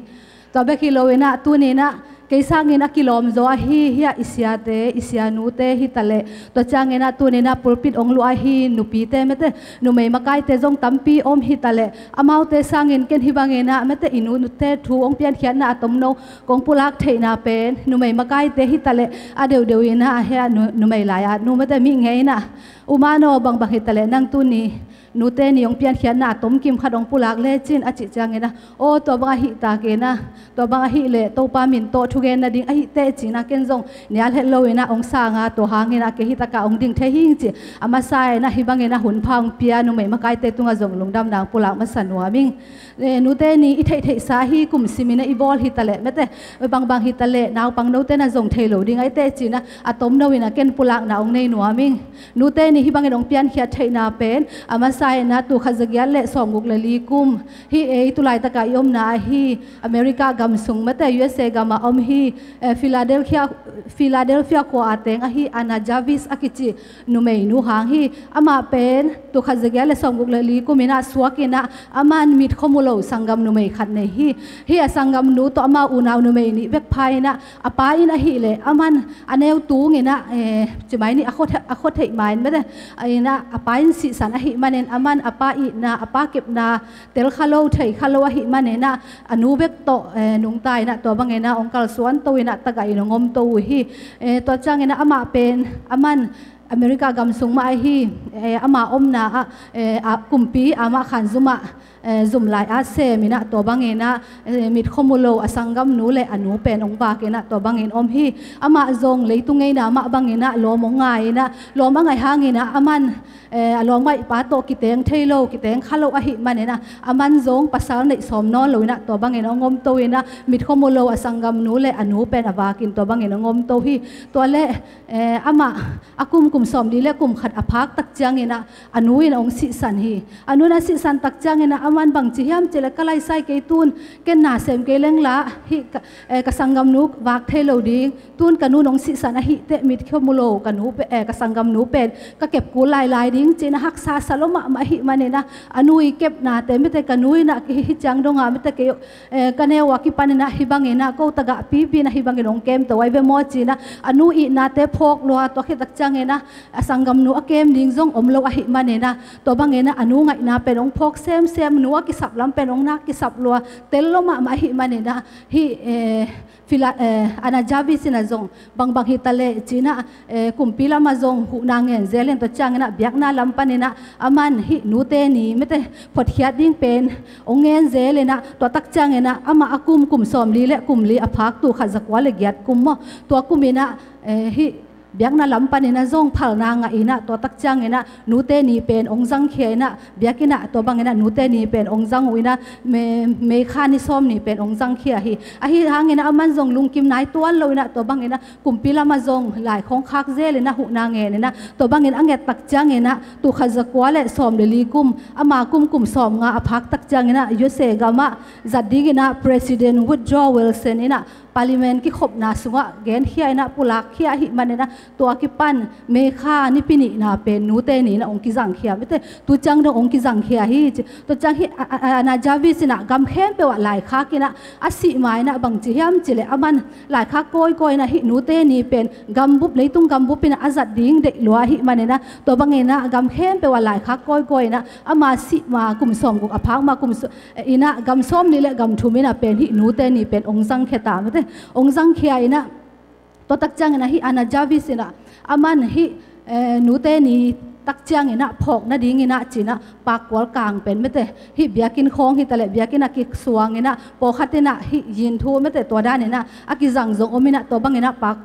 Tua bek hi lo in ah tuni in ah kei sangin a kilawm zaw ahi hiah i siate, i sianute hi taleh, tua ciangin ah tuni in ah pulpit hong luah ahi nupite mete, numei makaite zong tampi om hi taleh, amaute sangin ken hi bangin ah mete i nute thu hong piankhiatna a tomno kong pulak theihna pen numei makaite hi taleh, a deuhdeuh in ah a hia nu, numei lai-at nu mete mi ngei in ah, U Man aw, bangbang hi taleh nang tuni nute ni hong piankhiatna a tomkim khat hong pulak lecin a cih ciangin ah, aw, tua bang ahih takin ah, tua bang ahih leh Topa min tawh thugen nading ahih teh ci-in ah ken zong nial het loin ah hong sang a, tua hangin ah kei hi takah hong ding thei hing ci. A masa in ah hih bangin ah hunpha hong pia numei makaite tungah zong lungdamna hong pulak masa nuam ing. Eh, nute ni i theihtheihsa hi, kum simin ah i bawl hi taleh mate, bangbang hi taleh naupang note na zong thei lo ding ahih teh ci-in ah a tomno in ah ken pulakna hong nei nuam ing. Nute ni hih bangin hong piankhiat theihna pen a masa in ah tul khat za giat le sawmguk le li kum, hih ei tu laitakah i omna ahi America gam sung mate, U S A gamah om hi, eh, Philadelphia, Philadelphia khua a teng ahi Anna Jarvis a kici numeinu hang hi. Amah pen tul khat za giat le sawmguk le li kum in ah suak in ah, aman mitkhuamu lo sanggam numei khat nei hi. Hih a sanggamnu tawh amau unau numei nih bek pha in ah, a pa in ahih leh aman a neu tung in ah, eh, ci mai ni, a khua, a khua theih ma in mate, in ah a pa in sihsan ahih manin aman a pa itna, a pa kepna tel kha lo, thei kha lo ahih manin ah a nu bek tawh, eh, nungta in ah tua bangin ah hong kalsuan to in ah tagah in hong om to uh hi. Eh, tua ciangin ah amah pen aman America gam sung mah ahi, eh, ama omna ah, eh, a kumpi amah khan zum ah, eh, zum lai a sem in ah tua bangin ah, eh, mitkhuamu lo a sanggamnu le a nu pen hong vak in ah tua bangin om hi. Amah zong leitung ngeina mah bangin ah lawm hong ngai in ah, lawm a ngaih hangin ah aman, eh, a lawmngaihpa tawh kiteng thei lo, kiteng kha lo ahih manin ah aman zong pasal neih sawm nawn lo in ah tua bangin hong om to in ah, mitkhuamu lo a sanggamnu le a nu pen a vak in tua bangin hong om to hi. Tua leh, eh, amah a kum, kum sawmli le kum khat a phak tak ciangin ah a nu in hong sihsan hi. A nu in a sihsan tak ciangin ah aman bang ci hiam cih leh, ka laisai kei tun, ken na sem kei leng la, hih ka, eh, ka sanggamnu vak thei lo ding, tun ka nu in hong sihsan ahih teh mitkhuamu lo ka nu pe, eh, ka sanggamnu pen ka kep kul lailai ding ci-in ah haksa sa lua mahmah ahih manin ah, a nu i kepnate mate, ka nu in ah hih ciang dong a mate, kei, eh, ka neu a kipan in ah hih bangin ah ko tagah pipi in ah hih bangin hong kem to ahi ve maw ci-in ah, a nu itnate phawk lua, tua khit tak ciangin ah a sanggamnu a kem ding zong om lo ahih manin ah, tua bangin ah a nu ngaihna pen hong phawk semsem, nu a kisap lam pen hong nak kisap lua, tel lua mahmah ahih manin ah, hih, eh, Phila-, eh, Anna Jarvis in ah zong bangbang hi taleh ci-in ah, eh, kumpi lamah zong huhna ngen zel in, tua ciangin ah biakna lam panin ah aman hih nute ni mate phuatkhiat ding pen hong ngen zel in ah, tua tak ciangin ah amah a kum, kum sawmli le kum li a phak, tul khat za kua le giat kum maw, tua kum in ah, eh, hih biakna lam panin ah zong phalna ngah in ah, tua tak ciangin ah nute ni pen hong zangkhia in ah, biakinn ah tua bangin ah nute ni pen hong zang uh in ah, May, May kha ni sawm ni pen hong zangkhia hi. Ahi hangin ah aman zong lungkim nai tuan lo in ah, tua bangin ah kumpi lamah zong lai khawng khak zel in ah, huhna ngen in ah, tua bangin a nget tak ciangin ah tul khat za kua le sawm le li kum, ama kum, kum sawmnga a phak tak ciangin ah U S A gamah zat dingin ah President Woodrow Wilson in ah Parliament kikhopna sungah genkhia in ah pulakkhia ahih manin ah, tua kipan May kha nipi nihna pen nute ni in ah hong kizangkhia mate, tu ciang dong hong kizangkhia hi ci. Tua ciang hih, a, a, a, Anna Jarvis in ah gam khempeuh ah laikhak in ah, a sih ma in ah bang ci hiam cih leh aman laikhak kawikawi in ah hih nute ni pen gambup, leitung gambup in ah a zat ding deih lua ahih manin ah, tua bangin ah gam khempeuh ah laikhak kawikawi in ah, ama sih ma kum sawmguk a phak ma kum sawm, in ah gam sawmli le gam thum in ah pen hih nute ni pen hong zangkhia ta mate, hong zangkhia in ah, tua tak ciangin ah hih Anna Jarvis in ah aman hih, eh, nute ni tak ciangin ah phawk nadingin ah ci-in ah pakkual kang pen mate, hih biakinn khawng hi taleh biakinn ah kisuang in ah, pawlkhat in ah hih yinthu mate, tua dan in ah a kizang zong om in ah, tua bangin ah pak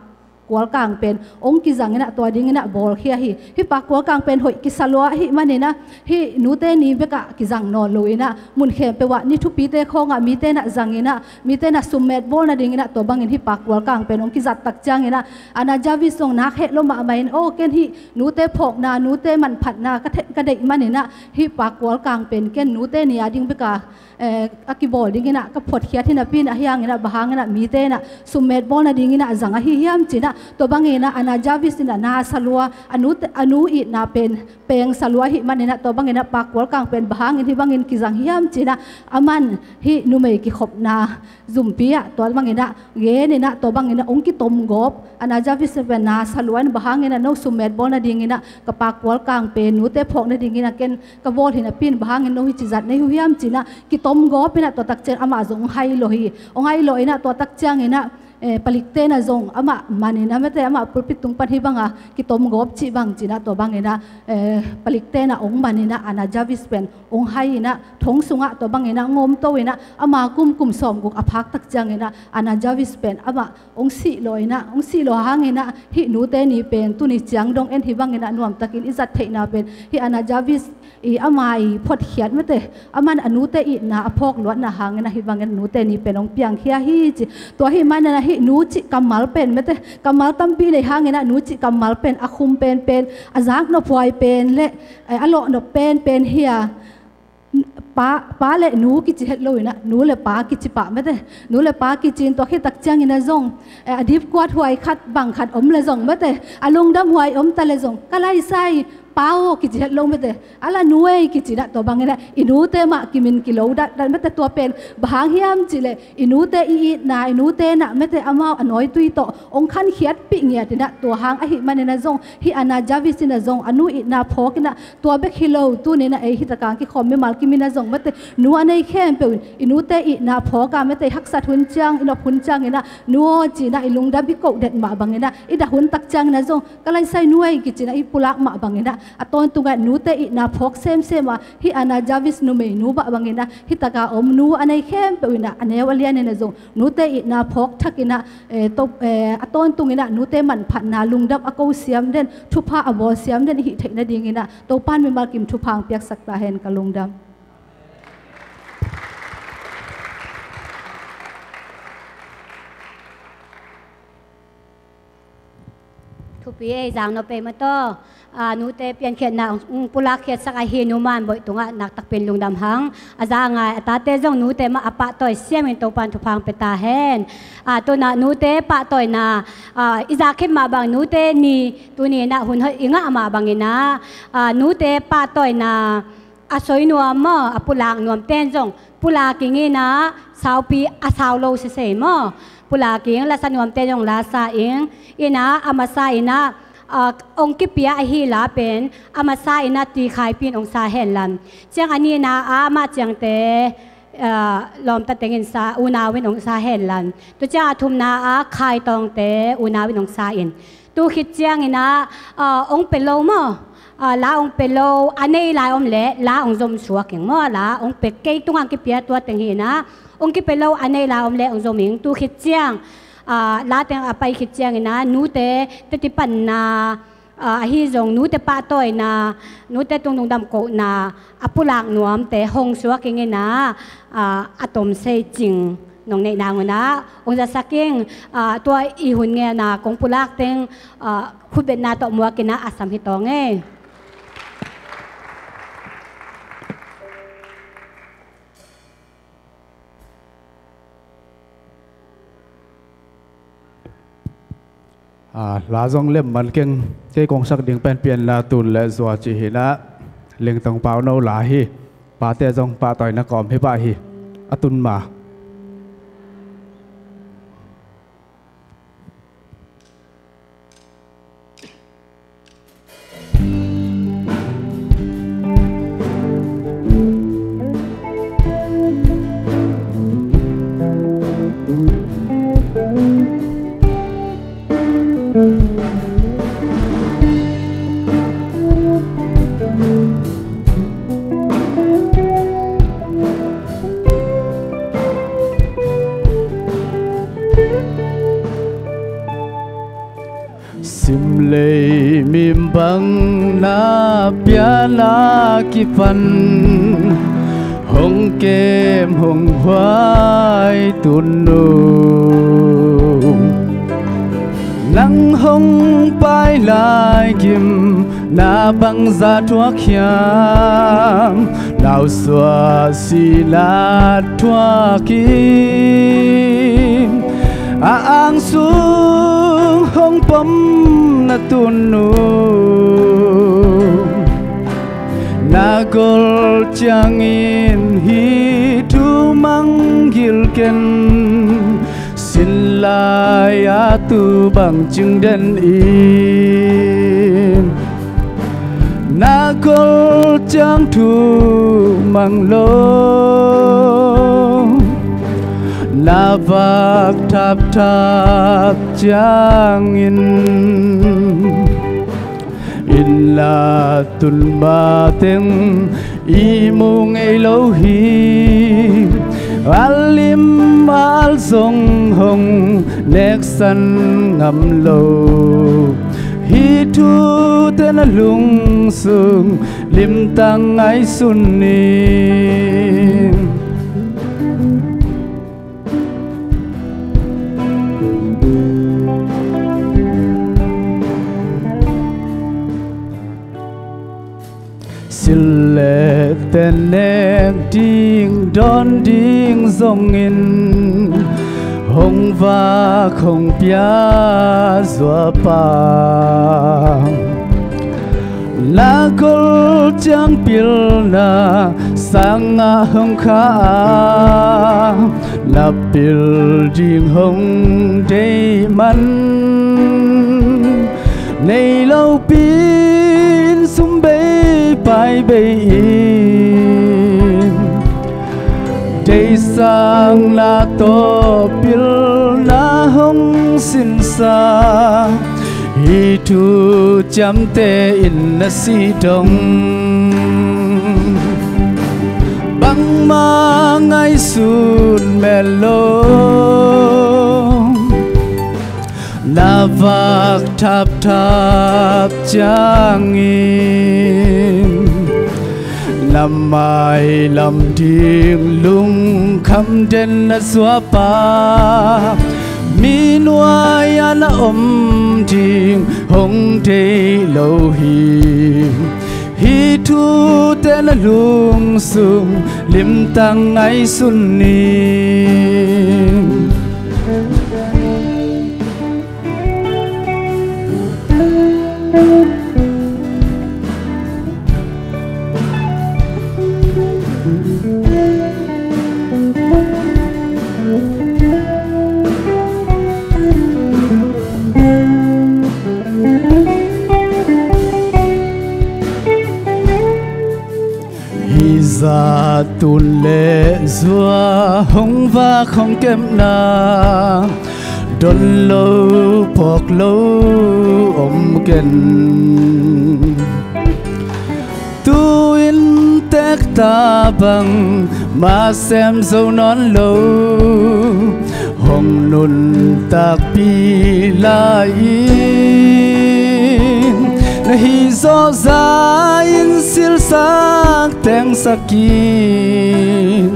kual kang pen hong kizang in ah tua dingin ah bawlkhia hi. Hih pakkual kang pen hoih kisa lua ahih manin ah, hih nute ni bekah kizang nawn lo in ah, mun khempeuh ah ni thupite khawngah mite in ah zang in ah, mite in ah summet bawl nadingin ah tua bangin hih pakkual kang pen hong kizat tak ciangin ah, Anna Jarvis zong nak het lua mahmah in, aw, ken hih nute phawkna, nute manphatna ka the-, ka deih manin ah, hih pakkual kang pen ken nute ni a ding bekah, eh, a kibawl dingin ah ka phuatkhiat hi napi in ah, ahi hangin ah bang hangin ah mite in ah summet bawl nadingin ah zang ahi hiam ci-in ah, tua bangin ah Anna Jarvis in ah na sa lua, a nu, a nu itna pen peng sa lua ahih manin ah, tua bangin ah pakkual kang pen bang hangin hih bangin kizang hiam ci-in ah, aman hih numei kikhopna zumpi ah tua bangin ah gen in ah, tua bangin ah hong kitom gawp, Anna Jarvis pen na sa lua in, bang hangin ah no summet bawl nadingin ah ka pakkual kang pen nute phawk nadingin ah ken ka bawl hi napi in, bang hangin no hih ci zat na hi uh hiam ci-in ah kitom gawp in ah, tua tak ciang amah zong hong hai lua hi. Hong hai lua in ah, tua tak ciangin ah eh, palikte na zong amah maninah mete, amah pulpit tung pan hih banga kitom gawp cih bang cinah tua banginah, eh, palikte na ong maninah Ana Jarvis pen ong hai inah thong sungah tua banginah ngawmto inah ama kum kum sawmguk a phak tak cianginah Ana Jarvis pen amah ong sih lo inah, ong sih lo hanginah hih nute ni pen tuni ciang dong en hih banginah nuamtakin i zat theihna pen hih Ana Jarvis i ama i photkhiat mete, aman a nute itna a phawk luatna hangin ahi bangin a nute ni pen ong piangkhia hi ci. Tua hi manin ahi nu cih kammal pen mete, kammal tampi nei hangin a nu cih kammal pen a khum penpen, a zaknop huai pen le, eh, a lawhnop penpen hi a, pa, pa le nu kici het lo inah nu le pa kici pah mete, nu le pa kici in tua khit tak ciangin a zong, eh, a dipkuat huai khat bang khat om le zong mete, a lungdam huai om ta le zong ka laisai pa aw kici het lo mete, a la nu ei kici inah tua banginah i nute mah kimin kilo datdat mete, tua pen bang hang hiam cih leh i nute i itna, i nute nah mete amau a nawitui tawh ong khankhiatpih ngiat inah tua hang ahi manin a zong hih Ana Jarvis inah zong a nu itna phawk inah tua bek hi lo tuninah ei hih takang kikhawm mimal kim inah zong mete nu a nei khempeuh in i nute itna phawk a mete haksat hun ciang, i nop hun cianginah nu aw ci inah i lungdam i koh det mah banginah i dah hun tak cianginah zong ka laisai nu ei kici inah i pulak mah banginah a tawntungah nute itna phawk semsem a hih Ana Jarvis numeinu bah banginah hih taka om nu a nei khempeuh inah a neu a lian inah zong nute itna phawk thak inah, eh, to, eh, a tawntung inah nute manphatna lungdam a ko siam den, thupha a bawl siam den i hih theih nading inah Topan mimal kim thupha ong piaksak ta hen. Ka lungdam. Thupi ei, zaknop ei maw taw. Ah, nute piankhiatna ong, ong pulakkhiatsak ahi Nu Man Boih tungah naktakpin lungdam hang. A za a ngai a tate zong nute mah a pahtawi siamin Topan thupha ong pia ta hen. Ah, tunah nute pahtawina, ah, i zak khit mah bang nute ni tuninah hun hoih i ngah mah banginah, ah, nute pahtawina a soi nuam maw, a pulak nuam ten zong pulak ing inah saupi a sau lo sesei maw, pulak ing, lasa nuam ten zong lasa ing inah a masa inah, ah, ong kipia ahi la pen a masa inah tuikhaipi in ong sa hen lam. Ciang a nihna ah mah ciangte, ah, lawmta tengin sa, unau in ong sa hen lam. Tua ciang a thumna ah khaitawngte unau in ong sa in. Tu khit cianginah, ah, ong pia lo maw? Ah, la ong pia lo, a nei lai om leh la ong zom suak ing maw? La ong pia, kei tungah kipia tua teng hi inah ong kipia lo, a nei lai om leh ong zom ing. Tu khit ciang, ah, la teng a pai khit cianginah nute teti panna, ah, ahi zong nute pahtawina, nute tung lungdam kohna a pulak nuamte hong suak ing inah, ah, a tomsei cing nong neih nangunah ong zasak ing. Ah, tua i hun ngelna kong pulak teng, ah, khutbetna tawh muak inah a sam hi tawng ei. Ah, la zong lem man keng, kei kong sak ding pen Pianla Tun le Zua ci hi inah, Lengtong Pauno la hi. Pate zong pahtawina kawm hi pah hi. A tun ma. Simlei mimbang na piana kipan hong kem hong huai tun nung, nang hong pai lai gim na bangza thuak hiam? Nausua sila thuak in a ang sung hong pom na tun nung, na gol ciangin hih thu mang gil ken. Sin lai a tu bang cing den in, na gol ciang thu mang lo, Na vak thapthap ciangin, inn a tun mateng ihmu ngei lo hi. A lim a al zong hong neksan ngam lo. Hih thute na lungsung limtak ngaihsun ni. Silh le ten nek ding dawn ding zongin, hong vak hong pia zuapa. Na kol ciang pilna sangah hong kha a, na pil ding hong deih man. Nei lopi-in sum bei pai bei-in, deihsakna tawh pilna hong sinsa. Hih thu ciamteh in na sih dong, bangmah ngaihsun mel lo. Na vak thapthap ciangin, na mailam ding lungkham den na zuapa. Mi nuai-ah na om ding hong deih lo hi. Hih thute na lungsung limtak ngaihsun ni. Hih zah tun le zua hong vak hong kepna, don lo phawk lo om ken. Tu-in tekta bangmah sem zo nawn lo, hong nuntakpih lai-in, na hih zawhza-in silhsak tengsak in.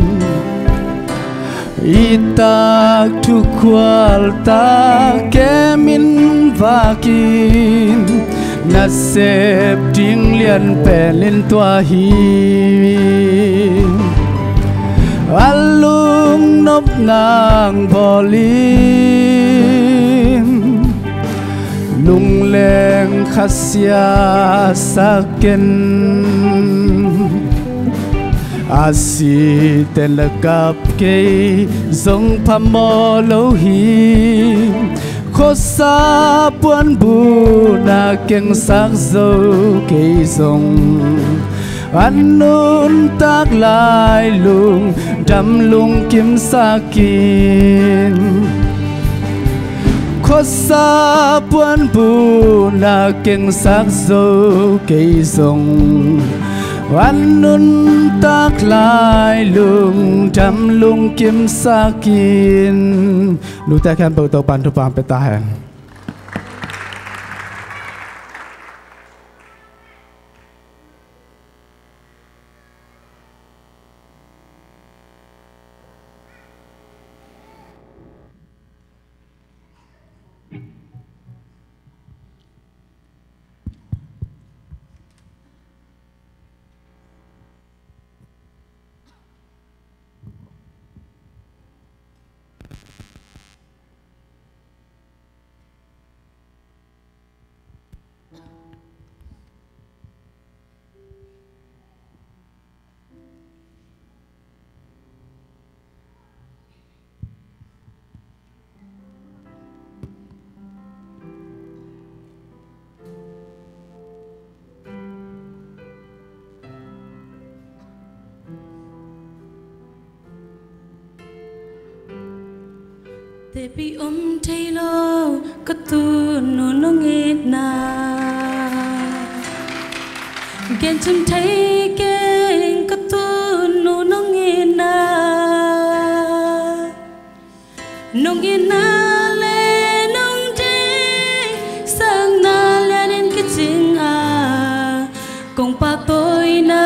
It tak thukhual tak kemin vakin, nasep ding lian penin tua hi. A lungnop nang bawlin, lungleng khasia sak ken. A sihte na kap kei zong phamawh lo hi. Khuasa puanbuna kengsak zo kei zong, a nuntak lai lungdam lungkimsak in. Khuasa puanbuna kengsak zo kei zong, a nuntak lai lungdam lungkimsak in. Nute khempeuh Topa'n thupha pia ta hen. Tepih om thei lo ka tunu nong itna, gen cim thei keng ka tunu nong itna. Nong itna le nong deihsakna lianin kicing a, kong pahtawina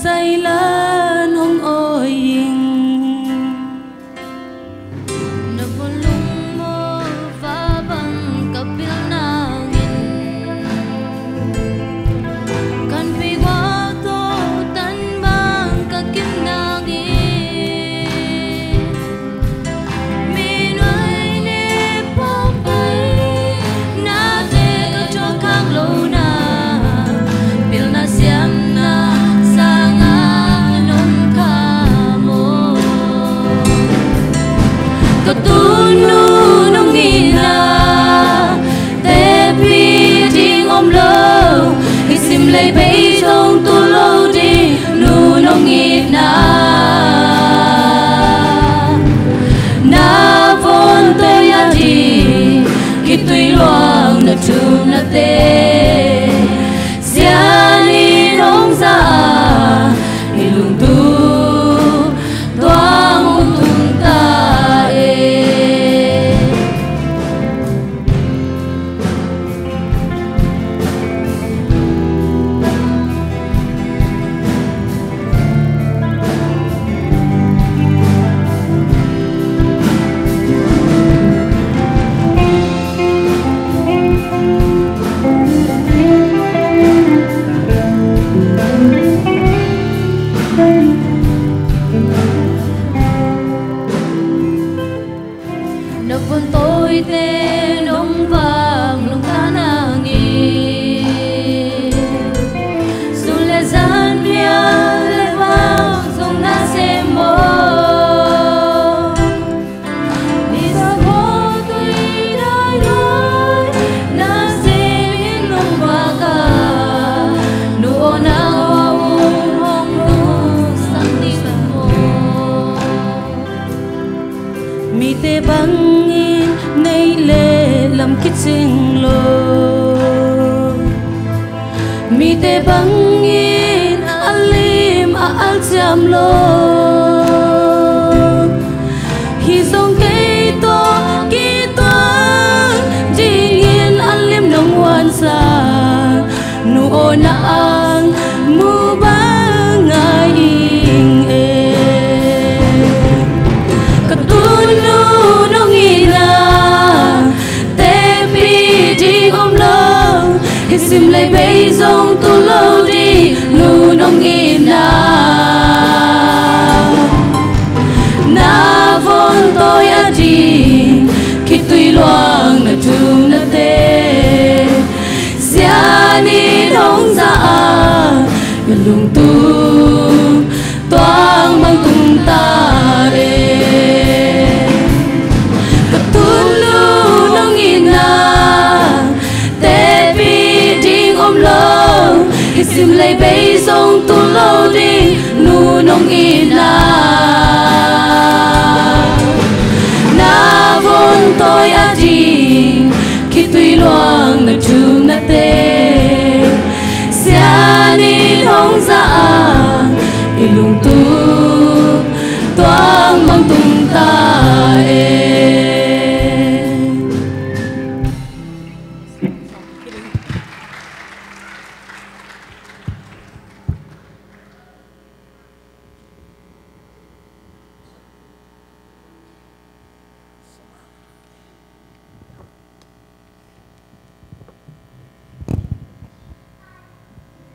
zailan hong awi ing. Na vun lungmawh va bang ka pil nangin, kan pei gual tawh tan bang ka kim nangin, mi nuai ne pawlpi nate ka thuak khak lohna, pilna siamna sangin nong kham aw. Ka tunu nong itna, tepih ding om lo, hih sim le bei zong tul lo ding nu nong itna. Na vun tawi a ding khitui luang na thumnate, Sian in hong za a, i lungtum tuang hong tung ta e. Na vun tawite nong vak nong ta nangin, sun le zan mial le vak zong na sem aw. Ni sa khaw tui dai luai na sem in nong vak a, nu aw nau aw hong nungsak ding maw. Mite bangin neih le lam kicing lo, mite bangin a lim a al ciam lo. Hih zong kei tawh kituak dingin a lim nong wansak, nu aw na ang mu bang ngai ing e. Ka tunu nong itna, tepih ding om lo, hih sim le bei zong tul lo ding nu nong itna. Na vun tawi a ding khitui luang na thumnate, Sian in hong za a, i lungtum tuang bang tung ta e. Ka tunu nong itna, tepih ding om lo, hih sim le bei zong tul lo ding nu nong itna. Na vun tawi a ding khitui luang na thumnate, Sian in hong za a, i lungtum tuang bang tung ta e.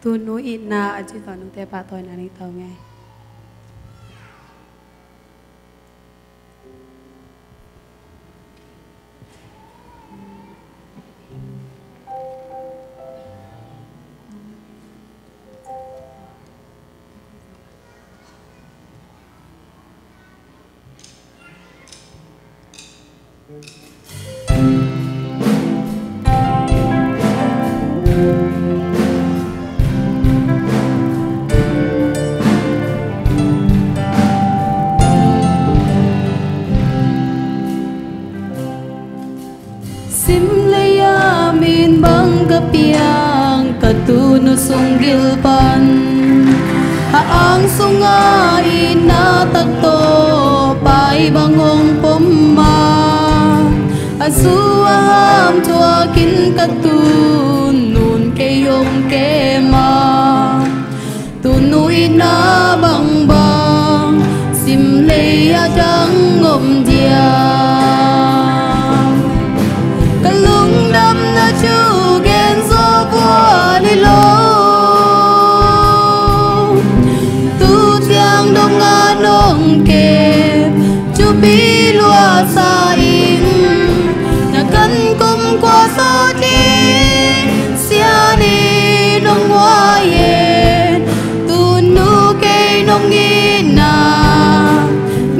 Tunu itna a ci tawh nungte pahtawina nei tawh nge. Sim lei-ah min bang ka piang ka tunu sung gil pan, a ang sungah itna tak tawh pai bang hong pom a, a zu a ham thuakin ka tunun kei hong kem a, tunu itna bangbang sim lei-ah dang om diam? Ka lungdamna thu gen zawh vual hi lo. Tu ciang dong a nong kep thupi lua sa in, na kan kom khua sawt in, Sian in hong huai hen. Tunu kei nong itna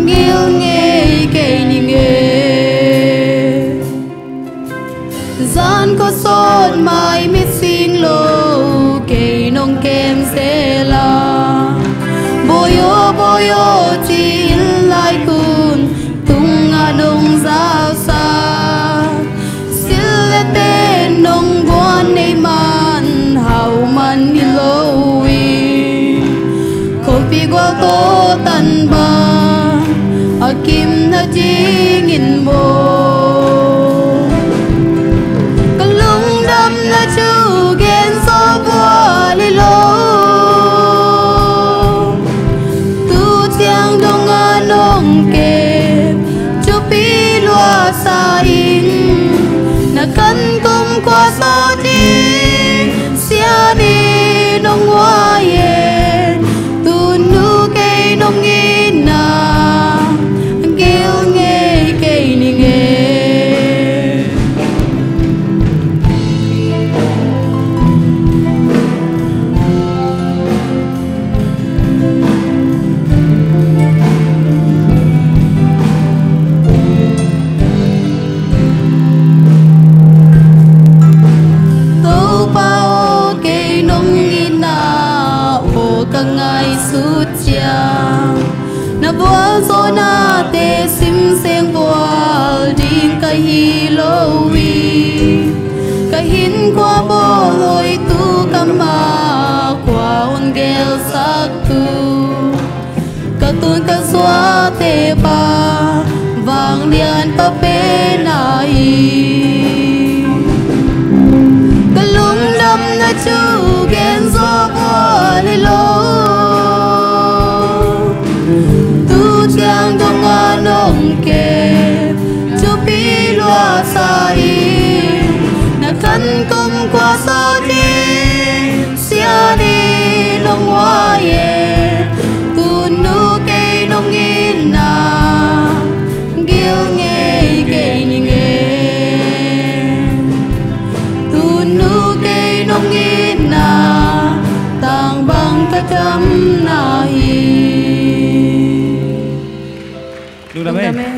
gil ngei kei ning e. Zan khua sawt mai mit sing lo kei nong kem sela, Bawi aw, Bawi aw, ci-in laikun tungah nong zausa. Sil le ten nong guan nei man hau man hi lo hi. Khuapi gual tawh tan bang a kim nadingin maw? Ka lungdamna thu gen zawh vual hi lo. Tu ciang dong a nong kep thupi lua sa in, na kan kom khua sawt in, Sian in hong huai hen. Tunu kei nong itna gil ngei kei ning e. Topa aw, kei nong itna aw ka ngaihsut ciang, na vualzawhnate sim seng vual ding ka hi lo hi. Ka hinkhua bawlhoihtu, ka ma khua hong gelsaktu, ka tun ka zuate pan vanglian ka pen ahi. Ka lungdamna thu gen zawh vual hi lo. Tu ciang dong a nong kep thupi lua sa in, na kan kom khua sawt in, Sian in hong huai hen. Tunu kei nong itna gil ngei kei ning e. Tunu kei nong itna tang bang ka damna hi. Lungdam e. Lungdam e.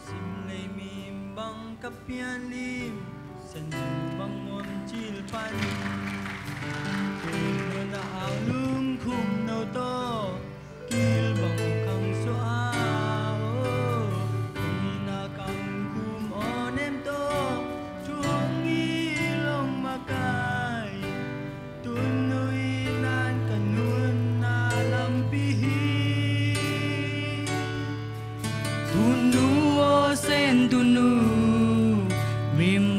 Sim lei min bang ka pian lim, Sian zu bang om cil pan. Kei nuan a ang lungkhum no tawh, kil bang khang suah a, oh. Kei na kang khum aw nem tawh, thu hong ngil hong makai. Tunu itna ka nunna lampi hi. Tunu aw Sian tunu, min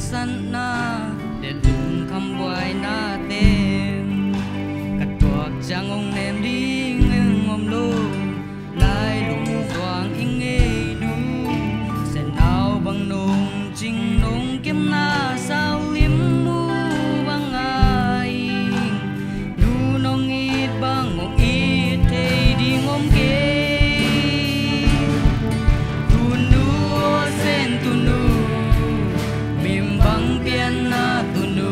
satna le lungkham buainate ka tuak ciang hong nem ding ing om lo. Lai lungzuang i ngei nu, senau bang nong cing nong kemna sau lim mu bang a ing. Nu nong it bang hong it thei ding om kei. Tunu aw Sen Tunu, mim bang pianna Tunu.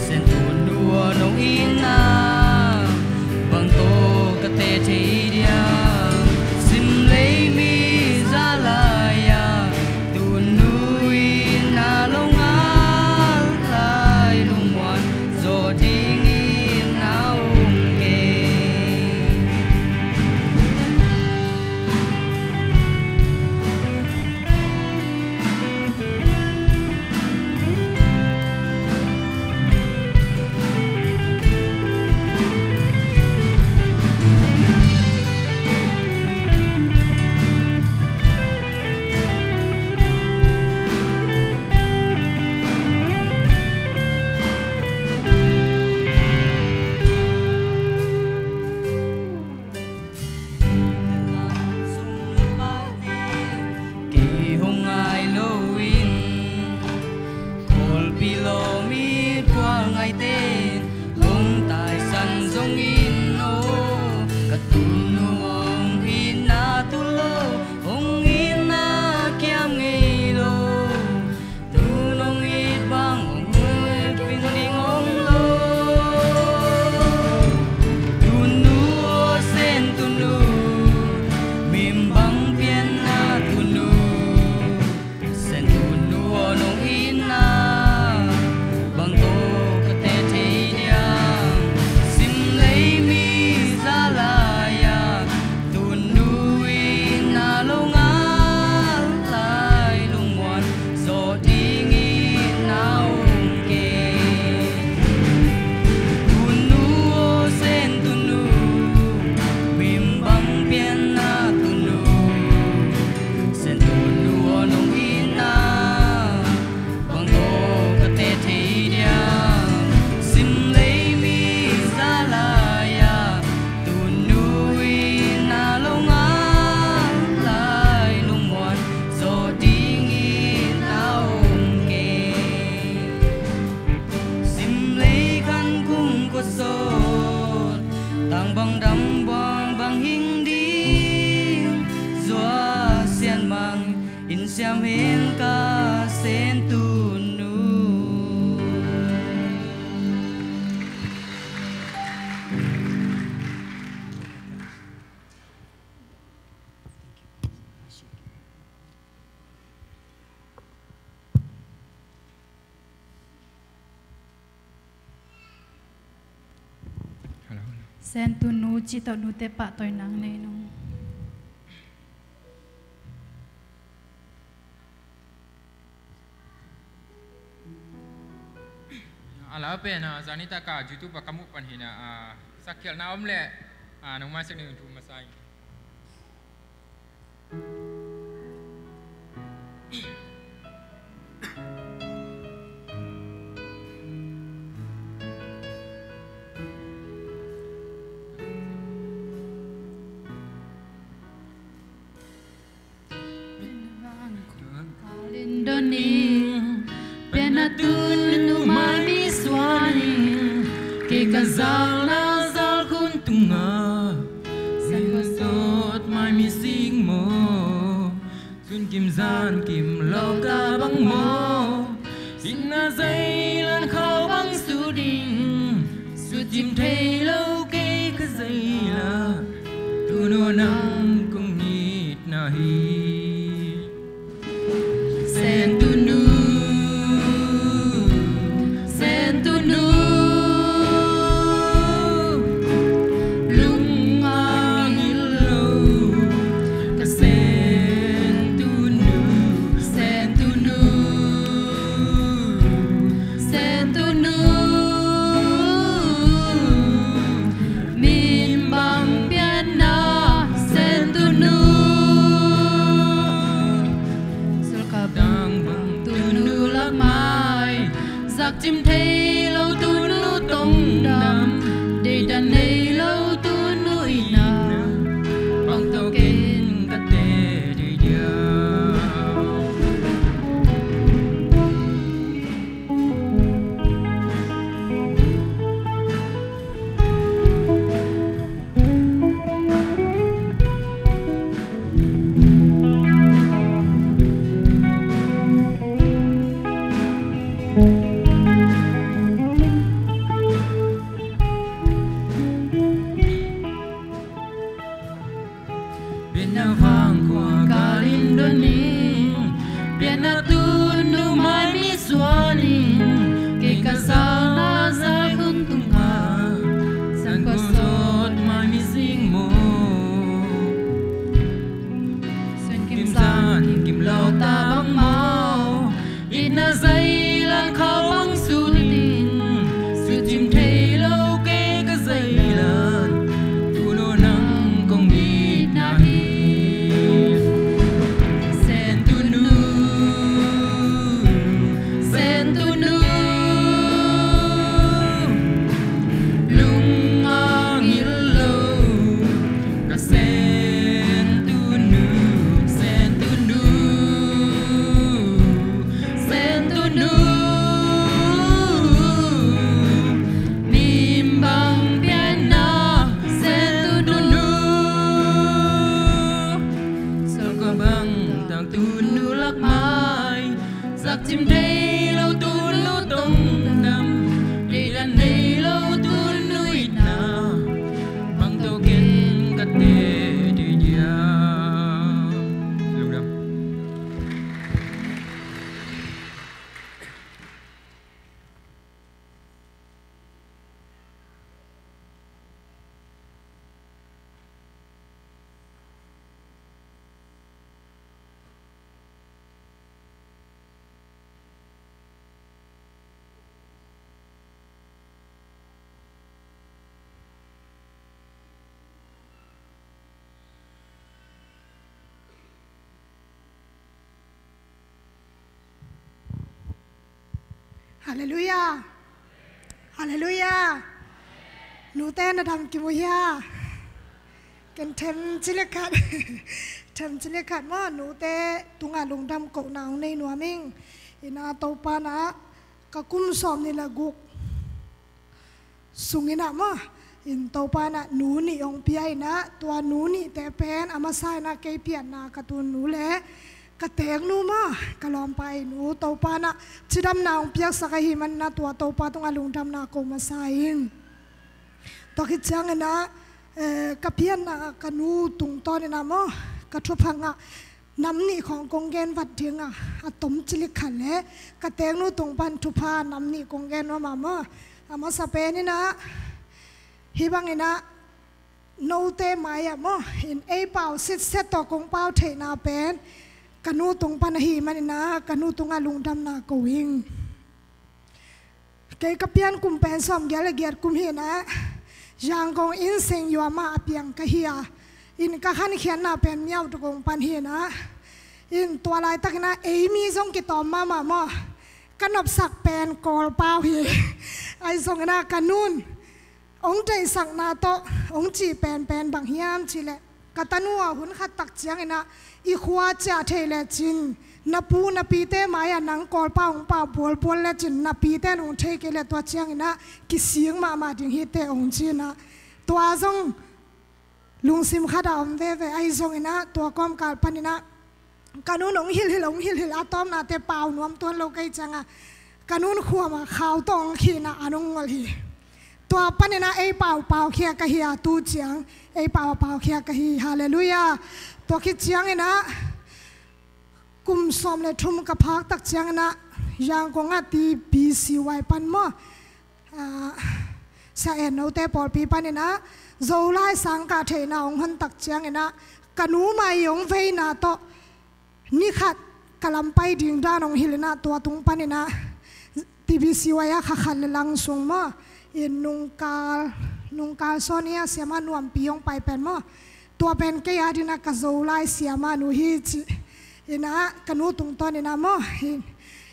Sen Tunu aw nong itna bang tawh ka teh thei diam? Simlei mi za lai-a Tunu itna lo ngal lai lungmuan zawh dingin na om kei. Kei hong ngai loin Kawlpi lawm it kual ngaite hong taisan zongin aw, ka Tunu hong itna tul lo, hong itna kiam ngei lo. Tunu nong it bang hong it pin ding om lo. Tunu aw Sen Tunu, mim bang pianna Tunu. Sen Tunu aw nong itna bang tawh ka teh thei diam? Simlei mi za lai-a Tunu itna lo ngal lai lungmuan zawh dingin na om kei. Tunu aw Sen Tunu, mim bang pianna Tunu. Sen Tunu aw nong itna bang tawh ka teh thei diam? Simlei mi za lai-a Tunu itna lo ngal lai lungmuan zawh dingin na om kei. Simlei khan kum kua sawt, tang bang dam bang bang hing ding, zua sian mang in siam hen ka Sen Tunu. Sen Tunu cih tawh nute pahtawi nang nei nung. A lau pen, ah, zanitak a YouTube ah ka muh pan hi a, ah, sakkhialhna om leh, ah, nong maisak ning, thu masa ing. Pen a Tunu mai mi suan in, kei ka zalna zal khun tungah, zan ka sawt mai mi sing maw? Sun kim zan kim lo ka bang maw? Sitna zei lan khau bang su ding, su cim thei lo kei ka zei la, Tunu nang kong itna hi. Sen Tunu, Sen Tunu, lung a ngil lo ka Sen Tunu, Sen Tunu, Sen Tunu, mim bang pianna Sen Tunu. Cim thei lo tunu tongdam, deihdan nei lo tunu itna, bang tawh ken ka teh dih dia. Pianna vang khua kalin don ning, pianna tunu mai mi suan ning, kei ka zauna zai hun tung a, san ko zot mai mi zing mo. Sun kim zan kim lo ta bang mau, itna zai lang khau bang su ding, su cim thei lo kei ka zai lan, tunu nang kong itna hi. Sen tunu, sen tunu, lung a ngil lo, ka sen tunu, sen tunu. Sen tunu, nimbang pianna, sen tunu. Sol ko bang tang tunu lak mai, zak cim thei lo tunu tongdam, deihdan nei lo tunu itna, bang tawh ken ka teh dih dia. Lungdam. Halleluiah. Halleluiah. Nute na dam kimu hia? Ken them cili khat. Them cili khat maw, nute tungah lungdam kohna hong nei nuam ing. Ina Topa na ka kum sawm nih le guk sung ina maw, in Topa na nu nih hong pia ina, tua nu nihte pen a masa ina kei pianna ka tunu le ka teeknu maw, ka lawmpa inu Topa na cidamna hong piaksak ahih man ina tua Topa tungah lungdamna ko masa ing. Tua khit ciang ina, eh, ka pianna ka nu tungtawn ina maw, ka thupha ngah nam nih khawng kong gen vat ding a, a tom cili khat le ka teeknu tung pan thupha nam nih kong gen nuam a maw. A masa pen ina, hih bang ina, note mai ah maw, in ei pau sitset tawh kong pau theihna pen ka nu tung pan ahih man ina, ka nu tungah lungdamna ko ing. Kei ka pian kum pen sawmgiat le giat kum hi ina, Yangon in Seng Yuama a piang ka hi a, in ka khankhiatna pen Myauk Dagong pan hi ina, in tua laitak ina ei mi zong kitawm mahmah maw, ka nopsak pen Kawlpau hi. Ahi zong ina ka nun hong deihsakna tawh hong cih penpen bang hiam cih leh, ka tanu a hun khat tak ciang ina i khua ciah theih lecin na pu na pite mai-ah nang Kawlpau hong pau bualbual lecin na pite in hong thei kei leh tua ciang ina kisik mahmah ding hi teh hong ci ina, tua zong lungsim khat a om veve. Ahi zong ina tua kawmkal pan ina ka nun hong hilhhilh, hong hilhhilh a tawpnate pau nuam tuan lo ka hih ciang a, ka nun khuam a khau tawh hong khihna an hong ngol hi. Tua pan ina ei pau pau khia ka hi a, tu ciang ei pau a pau khia ka hi. Halleluiah. Tua khit ciang ina kum sawm le thum ka phak tak ciang ina Yangon a T B C Y pan maw, ah, Sia En note pawlpi pan ina Zolai sangkah theihna hong hon tak ciang ina ka nu mai hong veina tawh ni khat ka lampai ding dan hong hilh ina tua tung pan ina T B C Y a kha khat le lang sung maw, in nungkal, nungkal sawn hi a, siamah nuampi hong pai pen maw, tua pen kei a ding ina ka Zolai siamah nu hi ci ina ka nu tungtawn ina maw, in,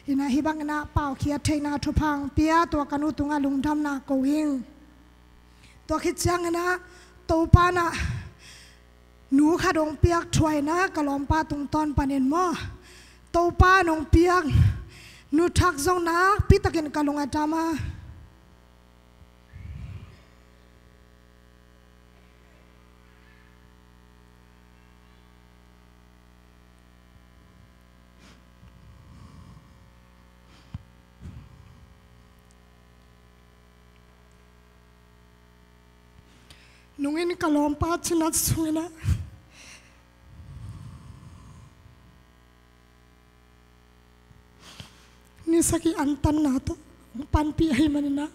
Ina hih bangin ah paukhiat theihna thupha hong pia, tua ka nu tungah lungdamna ko ing. Tua khit ciangin ah Topa in ah nu khat hong piak thuah in ah ka lawmpa tungtawn panin maw, Topa in hong piak nu thak zong nakpi takin ka lung a dam a. Nungin ka lawmpa cinat sungin ah ni sagih antanna tawh hong panpih ahih manin ah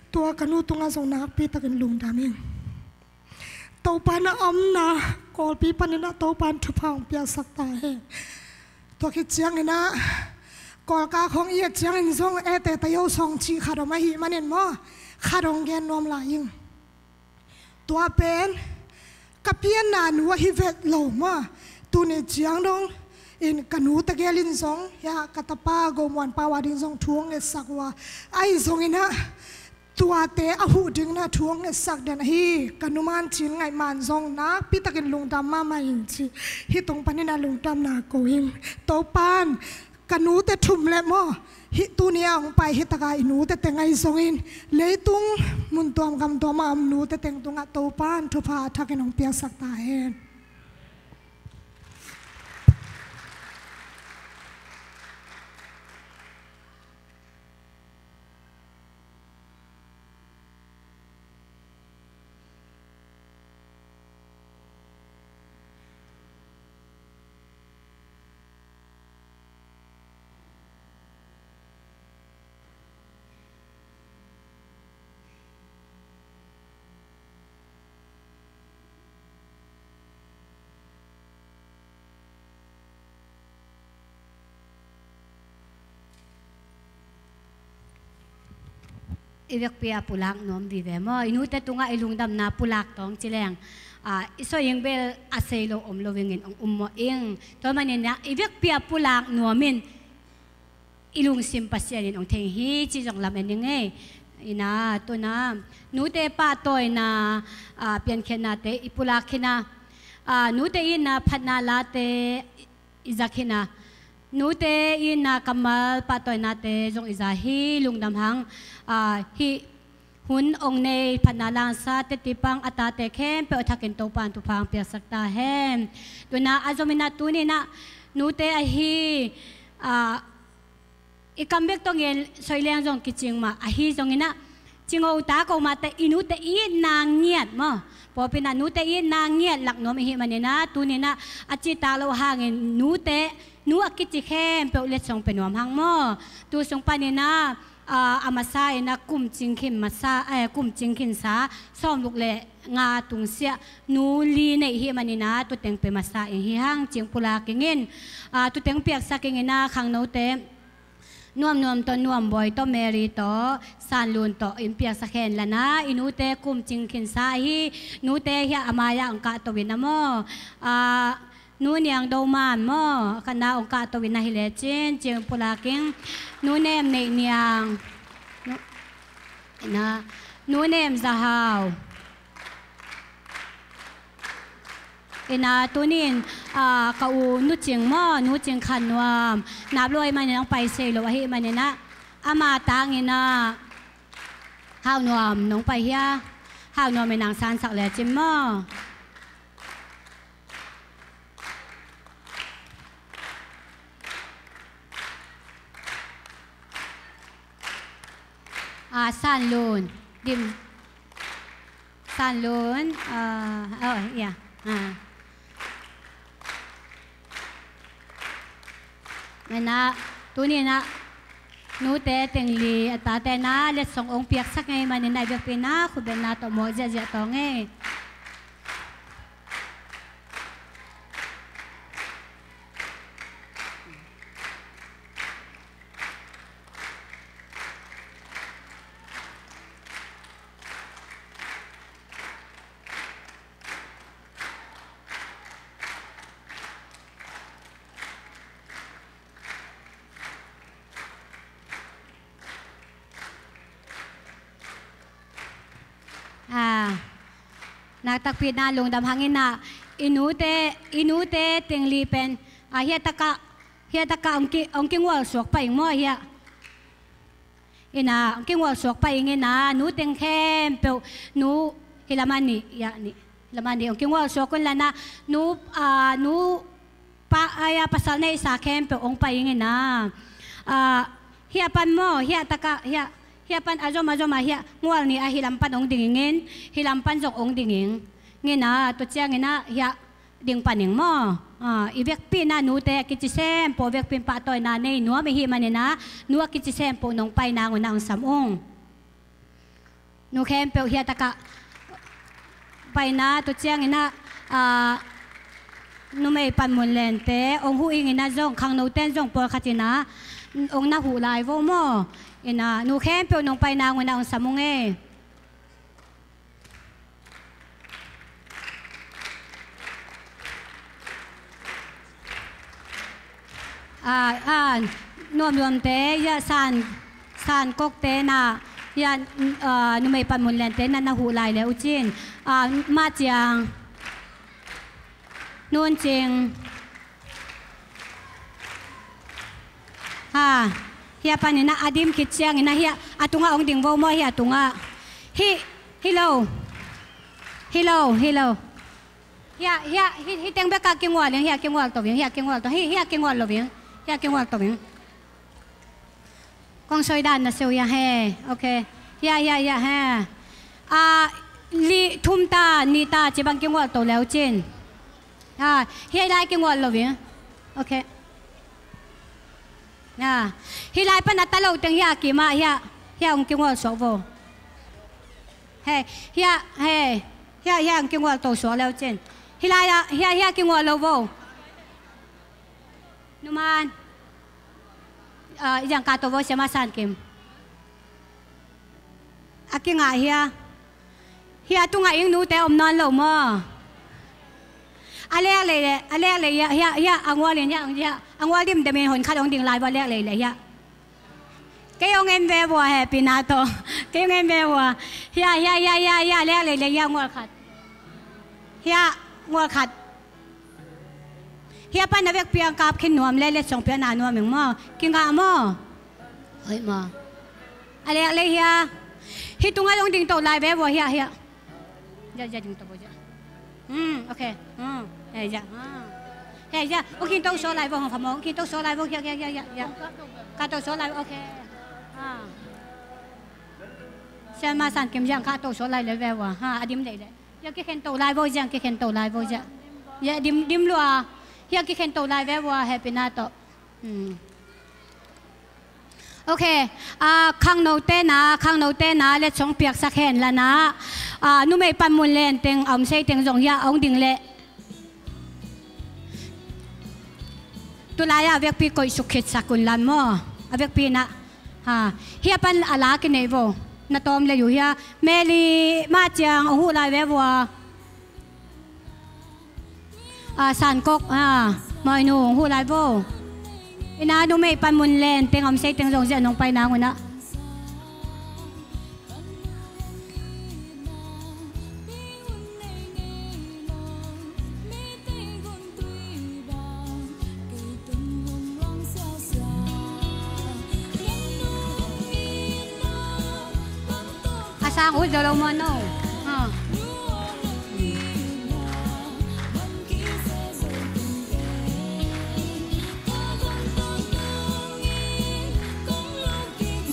tua ka nu tungah zong nakpi takin lungdam ing. Topa in a omna Kawlpi panin ah Topa in thupha hong piaksak ta hen. Tua khit ciangin ah Kawlka khong i et ciangin zong ete tayo song cih khat om ahih manin maw, khat hong gen nuam lai ing. Tua pen ka pianna nu ahi vet lo maw, tuni ciang dong in ka nute gel in zong, hia, ka tapa Go Muan Pau a ding zong thu hong ngetsak uh a, ahi zongin ah tuate a huh ding in ah thu hong ngetsak den ahi ka nu Man Cin Ngaih Man zong nakpi takin lungdam mahmah ing ci. Hih tung panin ah lungdamna ko ing. Topa in ka nute thum le maw, hih tuni a hong pai hih takah i nute teng ahi zongin leitung mun tuam gam tuam a om nute teng tungah Topa in thupha a thakin hong piaksak ta hen. I vekpi a pulak nuam vive maw, i nute tungah i lungdamna pulak tawng ci leng, ah, i soi ing bel a sei lo om lo ingin hong um mawh ing. Tua manin ah i vekpi a pulak nuam in i lungsim Pasian in hong thei hi ci zong lam en ning ei. Ina, tuna nute pahtawina, ah, piankhiatnate i pulak khin a, ah, nute itna phatna late i za khin a, nute itna kammal pahtawinate zong i za hi. Lungdam hang, ah, hih hun hong nei phatna langsa teti pang a tate khempeuh a thakin Topa in thupha hong piaksak ta hen. Tuna a zomin ah tuni in ah nute ahi, ah, i kam bek tawh ngen soi leng zong kicing mah ahi zongin ah, cingo ta ko mah teh i nute itna ngiat maw, pawlpi in ah nute itna ngiat lak nuam i hih manin ah tuni in ah a citak loh hangin nute, nu a kici khempeuh letsong pia nuam hang maw. Tu sung panin ah, ah, a masa in ah kum cing khin masa, eh, kum cing khinsa sawmguk le nga tungsiah nu li neih hih manin ah tuteng pia masa ing hi hang ci-in pulak ing in, ah, tuteng piaksak ing in ah khangnote Nuamnuam tawh, Nuambawi tawh, Mary tawh, Sanlun tawh in piaksak hen la na, i nute kum cing khinsa ahi, nute hiah a mai-ah hong kahto in a maw. Ah, Nu Niang Do Man maw, a khatna hong kahto in ahi lecin, ci-in pulak ing. Nu Nem Neih Niang. Nu, na, Nu Nem Za Hau. Ina, tuni in, ah, ka u Nu Cing maw, Nu Cing Khan Nuam, nap lua ahih manin hong pai sei lo ahih manin ah, ama tangin ah, Hau Nuam nong pai hia, Hau Nuam in hong sansak lecin maw. Ah, Sanlun, Dim, Sanlun, ah, oh, yeah. Ah. Ina, tuni in ah, nute teng li, a tate in ah letsong hong piaksak ngei manin ah, i biakpi in ah khutbetna tawh mawk ziahziah tawh ngei. Naktakpi na lungdam hang in ah, i nute, i nute teng li pen, a, hiah takah, hiah takah hong ki, hong kingual suak pah ing maw hiah. In ah, hong kingual suak pah ing in ah, nu teng khempeuh, nu, hih lam ah nih, hiah nih, hih lam ah nih, hong kingual suak un la in ah, nu, a, nu, pa, a, hiah pasal neihsa khempeuh hong pai ing in ah. A, hiah pan maw, hiah takah, hiah, hiah pan a zom, a zom ah hiah ngual ni ah hih lam pan hong ding ing in, hih lam pan zong hong ding ing. Ing in ah, tua ciang in ah, hiah ding pan ing maw. A, i vekpi in ah nute a kici sempoh vekpi in pahtawina nei nuam i hih man in ah, nu a kici sempoh nong pai nang un ah hong sam ung. Nu khempeuh hiah takah pai in ah, tua ciang in ah, a, numei panmun lente hong huh ing in ah zong, khangnote in zong pawlkhat in ah hong na huh lai vo maw. In ah, nu khempeuh nong pai nang un ah hong sam ung e. A, a, nuamnuamte, hiah san, san kokte na, hiah, a, numei panmun lente na na huh lai le uh cin. A, Mah Ciang, Nun Cing. Ha, hiah pan in ah a dim khit ciang in ah hiah a tungah hong ding vo maw, hiah a tungah. Hih, hih lo. Hih lo, hih lo. Hiah, hiah, hih, hih teng bekah kingual ing, hiah kingual to ing, hiah kingual to, hih, hiah kingual lo ing, hiah kingual to ing. Kong soi dan na seu hiah he, ok. Hiah, hiah, hiah he. A, li thum ta, nih ta, ci bang kingual to le uh cin. A, hiah lai kingual lo ing. Ok. A, hih lai pan a ta lo teng hiah a kim ah, hiah, hiah hong kingual suak vo. He, hiah, he, hiah, hiah hong kingual to suak le uh cin. Hih lai ah, hiah, hiah kingual lo vo. Numan. A, i zang kah to vo, Siama San Kim. A kingah hiah. Hiah tungah ing nute om nawn lo maw. A lek lei le, a lek lei hiah, hiah, hiah, a ngual in hiah, hiah, a ngual dimdem in hon khat hong ding lai vo, a lek lei le hiah. Kei hong en ve vua he, pina tawh. Kei hong en ve vua. Hiah, hiah, hiah, hiah, hiah, a lek lei le hiah, a ngual khat. Hiah, ngual khat. Hiah pan a vekpi ang kap khin nuam le, letsong piakna nuam ing maw. Kingah maw. Hoih maw. A lek lei hiah. Hih tungah hong ding to lai ve vua hiah, hiah. Hiah, hiah ding to vo hiah. Hmm, ok. Hmm. He hiah. Hmm. He hiah. Hong ding to suak lai vo, hong kha maw. Hong ding to suak lai vo hiah, hiah, hiah, hiah, hiah. Kah to suak lai vo, ok. Ha. Siama San Kim hiah kah to suak lai le ve vua. Ha, a dim lei le. Hiah kikhen to lai vo, hiah kikhen to lai vo, hiah. Hiah dim, dim lua. Hiah kikhen to lai ve vua, happy na tawh. Hmm. Ok, a, khangnote na, khangnote na, letsong piaksak hen la na. A, numei panmun len teng, a om sei teng zong hiah, a hong ding leh. Tulai ah a vekpi koih suk khitsak un lan maw. A vekpi na. Ha, hiah pan a la kineih vo. Na tawm lei uh hiah. Meli Mah Ciang hong huh lai ve vua. A, San Kok, a, Mawinu hong huh lai vo. Ina numei panmun len teng om sei teng zong ziah nong pai nang un ah. A sang ut zo lo maw no? Ha.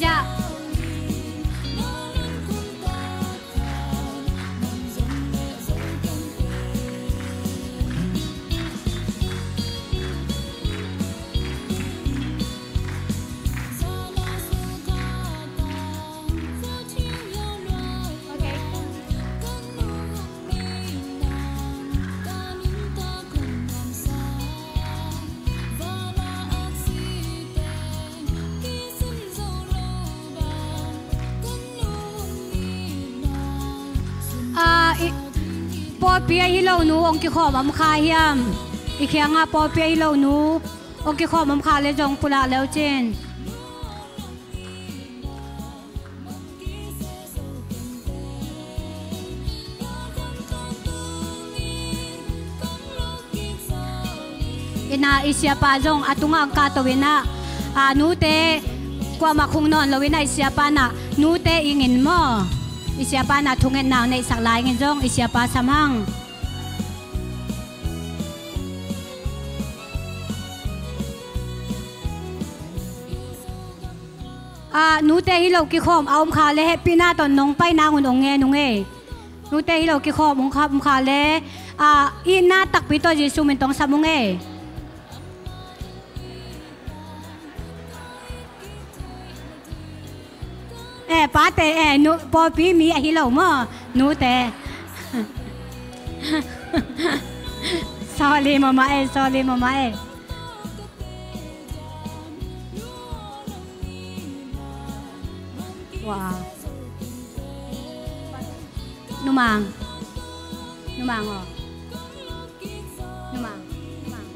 Ja. A, i, pawlpi a hi lo nu hong kikhawm om kha hiam? I kiangah pawlpi a hi lo nu hong kikhawm om kha le zong pulak le uh cin. Ina i siapa zong a tungah ang kahto ina, a, nute kuamah khung nawn lo ina i siapa na nute ingin maw, i siapa na thungetna ang neihsak lai ingin zong i siapa sam hang. A, nute hi lo kikhawm a om kha le hehpihna tawh nong pai nang un ong ngen ung ei. Nute hi lo kikhawm ung kha, om kha le, a, itna takpi tawh Jesu min tawh ong sam ung ei. Eh, pate, eh, nu, pawlpi mi ahi lo maw, nute. Sorry mama eh, sorry mama eh. Wow. Numang. Numang aw. Numang. Numang.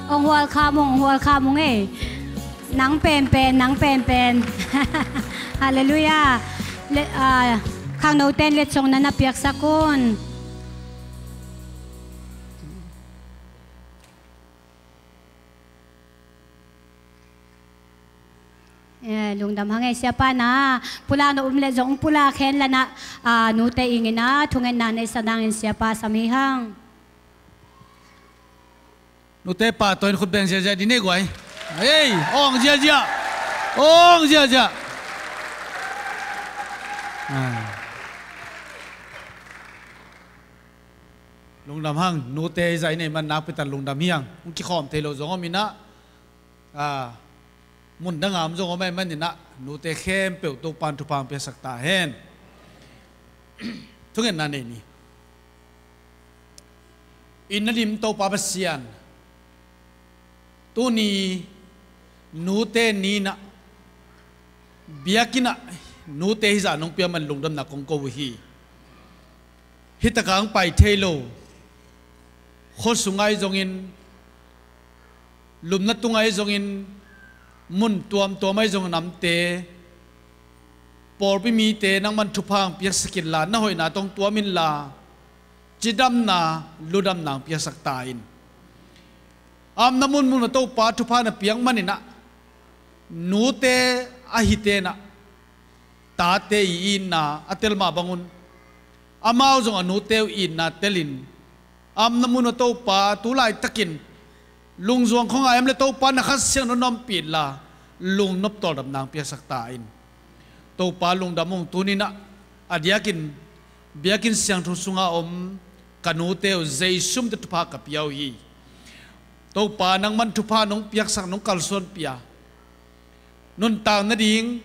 Ong hual kha mung, ong hual kha mung ei. Nang penpen, nang penpen. Halleluiah. Le, ah, khangnoten letsong na na piaksak un. Eh, lungdam hang ei siapa na. Pulak na um le zong pulak hen la na, ah, nute ingin a thungetna neihsak nangin siapa sam hi hang. Nute pa tawh in khut beng ziazia di nei guai. Ei, ong ziazia. Ong ziazia. Ah. Lungdam hang, nute i zai nei man nakpi tak lungdam hi hang. Ong kikhawm thei lo zong om ina, a, mun dang a om zong om ei man ina, nute khempeuh Topan thupha ong piaksak ta hen. Thungetna nei ni. Inn a dim Topa Pasian, tuni nute ni ina, biakinn ah nute hizah nong pia man lungdamna kong ko uh hi. Hi takah ang pai thei lo, khua sung ahi zongin, lumna tung ahi zongin, mun tuamtuam ahi zongin a omte, pawlpi mite nangman thupha ang piaksak inla, na hoihna tawh ong tuam inla, cidamna, ludamna ang piaksak ta in. A omna munmun ah Topa thupha na piak man ina, nute ahi te ina, tate i itna a tel mah bangun, amau zong a nute uh itna telin, a omna mun ah Topa tu laitakin lungzuang khong a om le Topa na Kha Siangtho na ompih inla, lungnop tawldamna ang piaksak ta in. Topa lungdam ung, tuni ina a diakin biakinn siangtho sunga om ka nute uh Jesu min tawh thupha ka pia uh hi. Topa nangman thupha nong piaksak, nong kalsuanpih a, nuntak nading,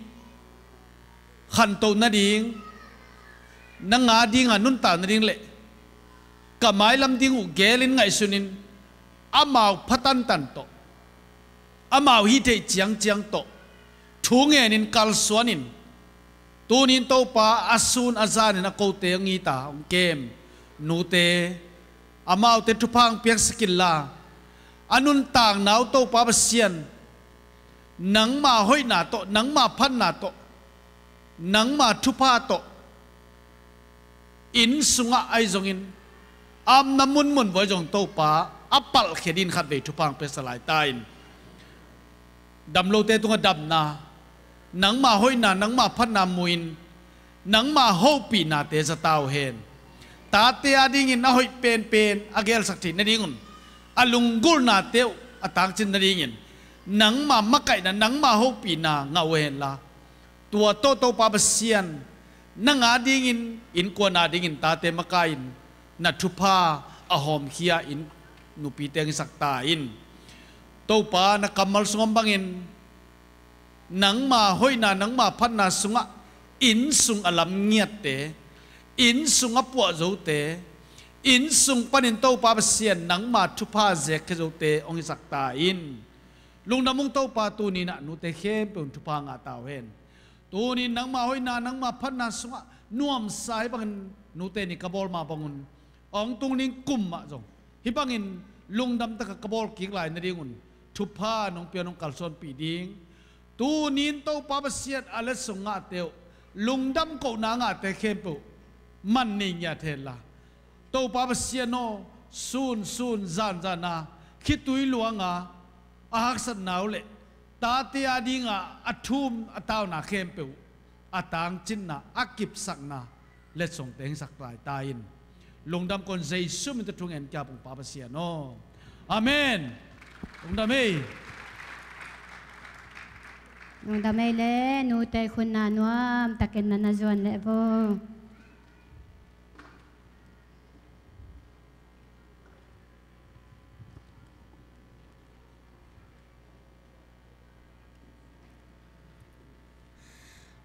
khanto nading, nang a dinga nuntak nading le ka mailam ding uh gelin ngaihsunin, amau pha tantan tawh, amau hih theih ciangciang tawh thu ngenin kalsuanin, tunin Topa a sun a zanin a kote ong it a, ong kem nute, amaute thupha ang piaksak inla, a nuntakna uh Topa Pasian, nangma hoihna tawh, nangma phatna tawh, nangma thupha tawh, inn sungah ahi zongin, a omna munmun uh ahi zong Topa a palhkhia dingin khatvei thupha ang piaksak lai ta in. Damlote tungah damna, nangma hoihna, nangma phatna mu-in, nangma hopihnate za ta uh hen. Tate a dingin a hoih penpen a gelsak theih nadingun, a lunggulhnate uh a takcin nadingin, nangma makaihna, nangma hopihna ngah uh henla, tua tawh Topa Pasian, nang a dingin, innkuan a dingin tate makai-in na thupha a hawmkhia inn nupite hong hisak ta in. Topa na kammal sung om bangin, nangma hoihna, nangma phatna sungah inn sung a lam ngiatte, inn sung a puah zote, inn sung panin Topa Pasian nangma thupha zekkhia zote hong hisak ta in. Lungdam ung Topa, tuni-in ah nute khempeuh in thupha ngah ta uh hen. Tunin nangma hoihna, nangma phatna sungah nuamsa hih bangin nute nih ka bawl mah bangun, a hong tung ding kum mah zong hih bangin lungdam taka ka bawl kik lai nadingun thupha nong pia, nong kalsuanpih ding. Tunin Topa Pasian a letsong ngahte uh, lungdam kohna ngahte khempeuh man nei ngiat henla, Topa Pasian aw, sun sun zan zan a khitui luanga a haksatna uh le tate a dinga a thum a tauna khempeuh a tangcinna, a kipsakna letsongte hingsak lai ta in. Lungdam kon Jesu min tawh thungen kia pung Pa Pasian aw. Amen. Lungdam ei. Lungdam ei le, nute khutna nuam takin na na zuan le vo.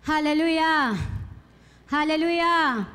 Halleluiah. Halleluiah.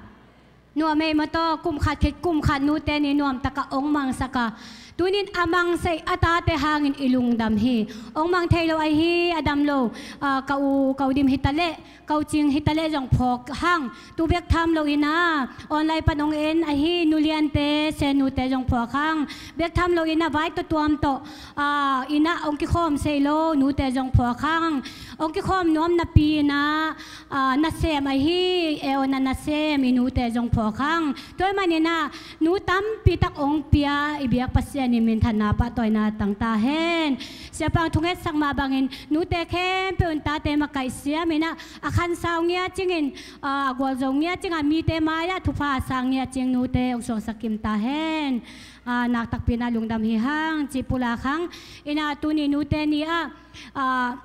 Nuam ei maw taw, kum khat khit kum khat nute nih nuam taka ong mangsak a, tunin a mangseih a tate hangin i lungdam hi. Ong mang thei lo ahi, a dam lo, ah, ka u, ka u Dim hi ta leh, ka u Cing hi ta leh zong phawk hang. Tu bek tham lo in a, online pan ong en ahi, nu Liante, Sen nute zong phawk hang. Bek tham lo in a, vai tawh tuam tawh, ah, in a ong kikhawm sei lo nute zong phawk hang. Ong kikhawm nuam napi in a, ah, nasem ahi, e aw na nasem i nute zong phawk hang. Tua ahih manin a, nu tampi tak ong pia i biak Pasian in minthanna pahtawina tang ta hen. Siapa hong thungetsak mah bangin nute khempeuh in tate makaih siam in a, a khansau ngiat cingin, ah, a gualzo ngiat cingin, mite mai-ah thupha a sang ngiat cing nute hong suaksak kim ta hen. Ah, nak takpi in a lungdam hi hang, ci pulak hang. In a tuni nute ni ah, ah,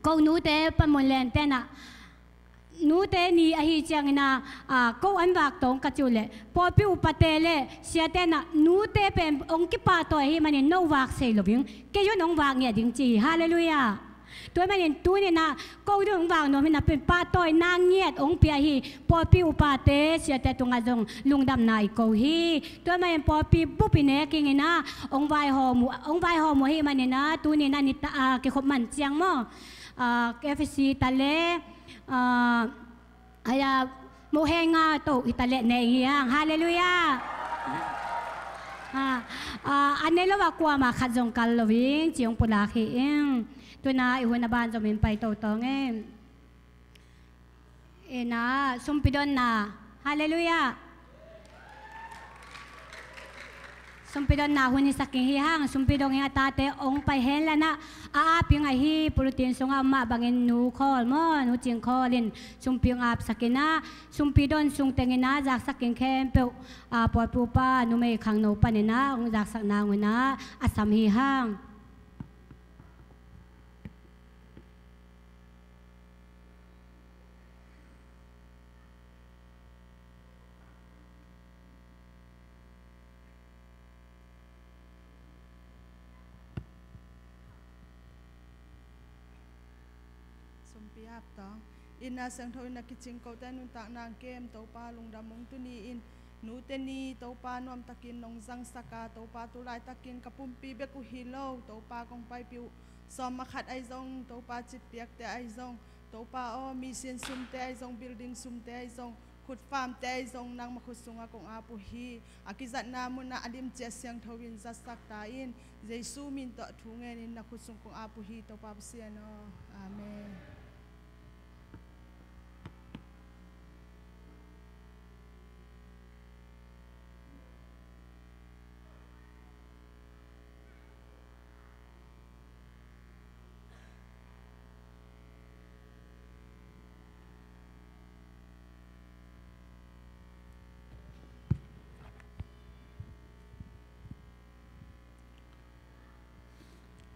ko nute panmun lenten ah, nute ni ahi ciangin a, ah, ko an vak tawng ka ci uh leh, pawlpi upate le siate in a nute pen ong kipahtawi ahih manin no vak sei lo ing, kei zong ong vak ngiat ding ci hi. Halleluiah. Tua ahih manin tunin a ko zong ong vak nuam hi napi in pahtawina ngiat ong pia hi. Pawlpi upate siate tungah zong lungdamna i ko hi. Tua ahih manin pawlpi bup i nek ing in a, ong vaihawm uh, ong vaihawm uh ahih manin a, tunin a nitak a kikhop man ciang maw, ah, F C ta le, ah, aya, mohenga to hi ta leh nei hi hang. Halleluiah. Ah, ah, a nei lo a kuamah khat zong kal lo ing, ci ong pulak hi ing. Tuna i hun a ban zom in pai to tawng e. In a, sumpidonna. Halleluiah. Sumpidonna hun hisak ing hi hang, sumpi dong ing a, tate ong pai hen la in a, a ap ing ahi, pulutin sungah mah bangin nu Khawl maw, nu Cing Khawl in sumpi ong apsak in a, sumpi don sung teng in a, zaksak ing khempeuh, a, pawlpi upa, numei khangno pan in a, ong zaksak nang un a, a sam hi hang. Sumpi ap tawng. In a, siangtho in a kicing kote nuntakna kem, Topa lungdam ung. Tuni in nute ni Topa nuamtakin nong zangsak a, Topa tu laitakin ka pumpi bek uh hi lo, Topa kong paipih uh sawm a khat ahi zong, Topa citpiakte ahi zong, Topa aw, mission sumte ahi zong, building sumte ahi zong, khutfamte ahi zong, nangma khut sungah kong ap uh hi. A kizatna munah a limci a siangtho in zatsak ta in, Jesu min tawh thu ngenin na khut sung kong ap uh hi, Topa Pasian aw. Amen.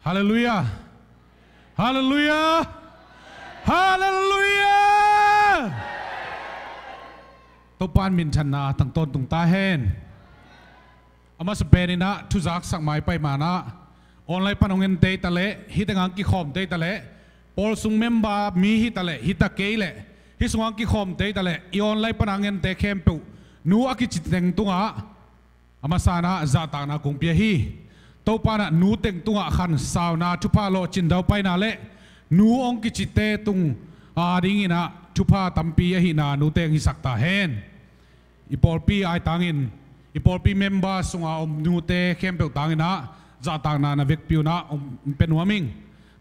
Halleluiah. Halleluiah. Halleluiah. Topa in minthanna tang tawntung ta hen. A masa pen in a, thuzaksak maipai man a, online pan hong ente hi ta leh, hih tengah hong kikhawmte hi ta leh, pawl sung member mi hi ta leh, hi ta kei leh, hih sungah hong kikhawmte hi ta leh, i online pan hong ente khempeuh, nu a kici teng tungah a masa in a zahtakna kong pia hi. Topa in a nu teng tungah khansauna, thupha lawhcin, daupaina le nu hong kicite tung A dingin ah thupha tampi ahihna nute hong hisak ta hen. I pawlpi ai tangin, i pawlpi member sunga om nute khempeuh tangin ah zahtakna na vekpi un ah hong pia nuam ing.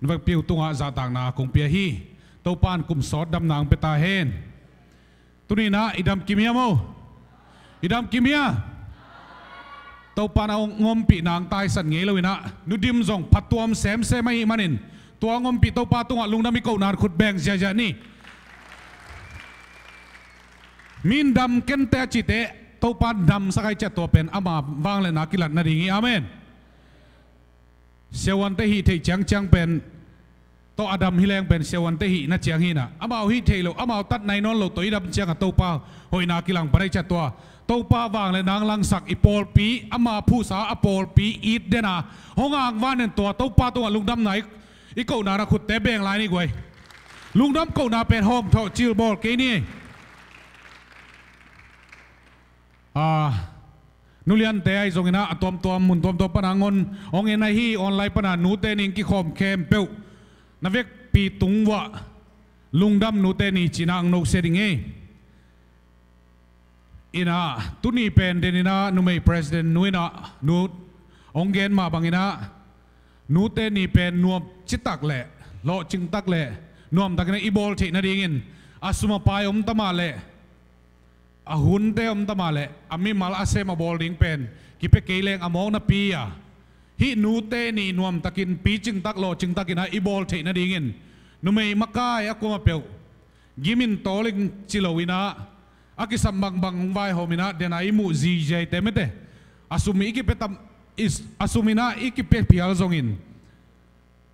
Na vekpi uh tungah zahtakna kong pia hi. Topa'n kum sawt damna hong pia ta hen. Tuni-in ah i dam kim hiam aw? I dam kim hia? Topa'n a hong ompihna hong taisan ngei lo-in ah, Nu Dim zong phatuam semsem ahih manin, tua hong ompih Topa tungah lungdam i kohna khut beng ziahziah ni. Mi'n dam kei inteh a cih teh, Topa'n damsak ahih ciang tua pen ama vangliatna kilat nading hi. Amen. Siavuante hih theih ciangciang pen, tawh a dam hi leng pen siavuante hihna ciang hi-in ah, amau hih theih loh, amau tat nai nawn loh tawh i dam ciangah Topa hoihna kilang pan ahih ciang tua, Topa vangliatna hong langsak i pawlpi, ama phuhsa a pawlpi it den a hong hang van in tua Topa tungah lungdamna i, i kohna na khutte beng lai ni guai. Lungdam kohna pen hawmthawh cil bawl kei ni. A, Nu Liante ahi zongin ah, a tuamtuam, mun tuamtuam pan a hong en, hong en ahi, online pan a nute ni hong kikhawm khempeuh, na vekpi tung uah lungdam nute ni ci-in ah hong nosia ding hi. In ah, tuni pen den in ah, numei president nu in ah, nu hong gen mah bangin ah, nute ni pen nuam citak leh, lawhcing tak leh, nuamtakin ah i bawl theih nadingin, a sum a pai om ta mah leh, a hunte om ta mah leh, a mimal a sem a bawl ding pen kipia kei leng a mawk napi a, hih nute ni nuamtakin picing tak, lawhcing takin ah i bawl theih nadingin, numei makai a kuamah peuh gim in tawl in ci lo-in ah, a kisam bangbang hong vaihawm in ah, den a i muh ziziaite mete, a sum i kipia tam, i, a sum in ah i kipia phial zongin,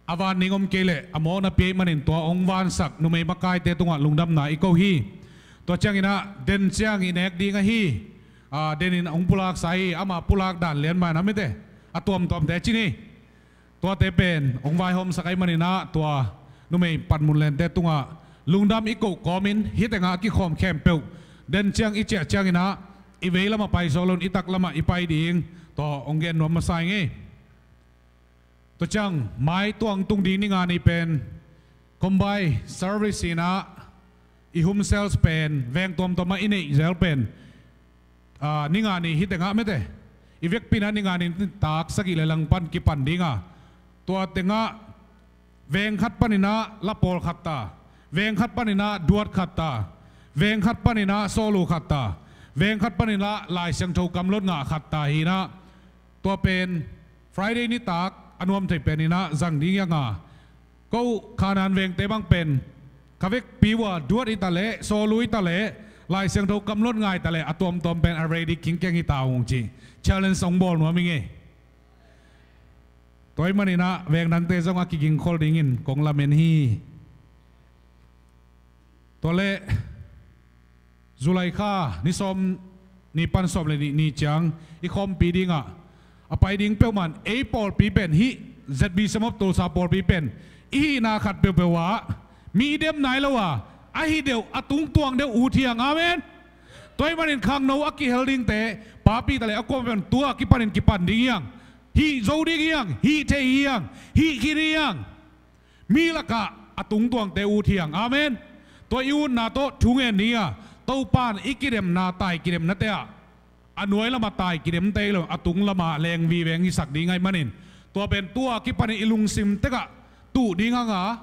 a van ding om kei leh a mawk napi ahih manin tua hong vansak numei makaite tungah lungdamna i ko hi. Tua ciangin ah den ciang i nek ding ahi, a, den in hong pulaksa hi, ama pulak dan lian mah in ah mete, a tuamtuamte ci ni. Tuate pen hong vaihawmsak ahih manin ah tua numei panmun lente tungah lungdam i koh kawmin hih tengah a kikhawm khempeuh den ciang i ciah ciangin ah i vei lamah pai suak lo-in i tak lamah i pai ding, tua hong gen nuam masa ing ei. Tua ciang mai tuang tung ding ni nga ni pen combine service in ah i home cells pen veng tuamtuam ah i neih zel pen, a, ni nga ni hih tengah mete, i vekpi in ah ni nga ni nitak sagih le lang pan kipan ding a, tua tengah veng khat panin ah la pawlkhat ta, veng khat panin ah duat khat ta, veng khat panin ah sawlu khat ta, veng khat panin ah Lai Siangtho kamlot ngah khat ta hi-in ah, tua pen Friday nitak a nuam thei pen in ah zang ding hi hang a, ko Khanan vengte bang pen ka vekpi uh a duat hi ta leh, sawlu hi ta leh, Lai Siangtho kamlot ngah hi ta leh, a tuamtuam pen a ready khingkheng hi ta ung ci challenge hong bawl nuam ing ei. Tua ahih manin ah veng dangte zong a kigingkhol dingin kong lamen hi. Tua leh July kha ni sawm ni pan sawm le nih ni ciang i khawmpi ding a, a pai ding peuhmah in ei pawlpi pen hih Z B C Mop Tulsa pawlpi pen i hihna khat peuhpeuh ah mi i dem nai lo a, a hih deuh a tungtuang deuh ut hi hang. Amen. Tua ahih manin khangno a kihel dingte, papi ta leh a kuamah pen tua kipanin kipan ding hi hang. Hih zo ding hi hang, hih thei hi hang, hih khin hi hang. Mi lakah a tungtuangte ut hi hang. Amen. Tua i utna tawh thu ngen ni a, Topa'n i kidemna, tai kidemnate ah, a nuai lamah tai kidemte hi lo, a tung lamah lengvi veng hisak ding ahih manin, tua pen tua kipanin i lungsim tekah tuh ding hang a,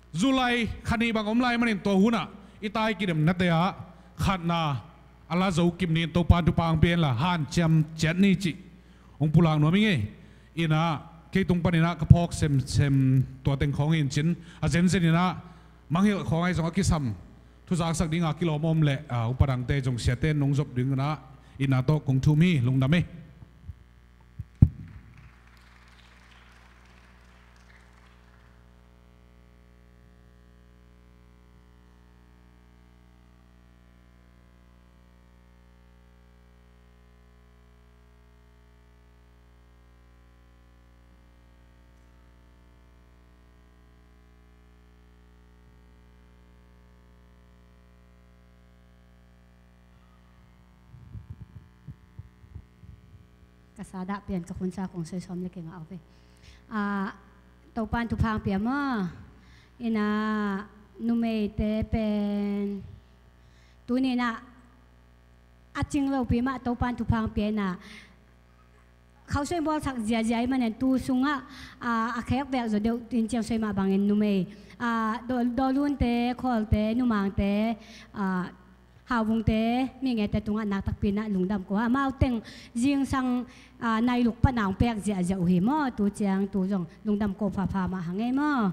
July kha nih bang om lai manin tua hunah i tai kidemnate ah khatna a la zo kim ni, Topa'n thupha hong pia inla hanciam ciat ni cih hong pulak nuam ing ei. In ah kei tung panin ah ka phawk semsem tua teng khawng hi in cin, a zenzen in ah mangngilh khawng ahi zong a kisam thuzaksak ding a kilawm om leh, a, upa dangte zong siate in hong zop ding in ah itna tawh kong thum hi. Lungdam ei. Ka sa dah pian ka khunsa kong soi sawm le kei ngah au ve. Ah, Topa'n thupha hong pia maw. In ah, Numeite pen tuni-in ah a cing lopi mah Topan thupha hong pia in ah, khausuai bawlsak ziazia ahih manin tu sungah, ah, a khek vek zaw deuh in ciang suai mah bangin numei, ah, Daw-, Dawlunte, Khawlte, Numangte, ah, Hauvungte, Mingete tungah naktakpi in ah lungdam ko a, amau teng zingsang, ah, nailuk pan a hong pek ziahziah uh hi maw. Tu ciang tu zong lungdam ko phapha mah hang ei maw.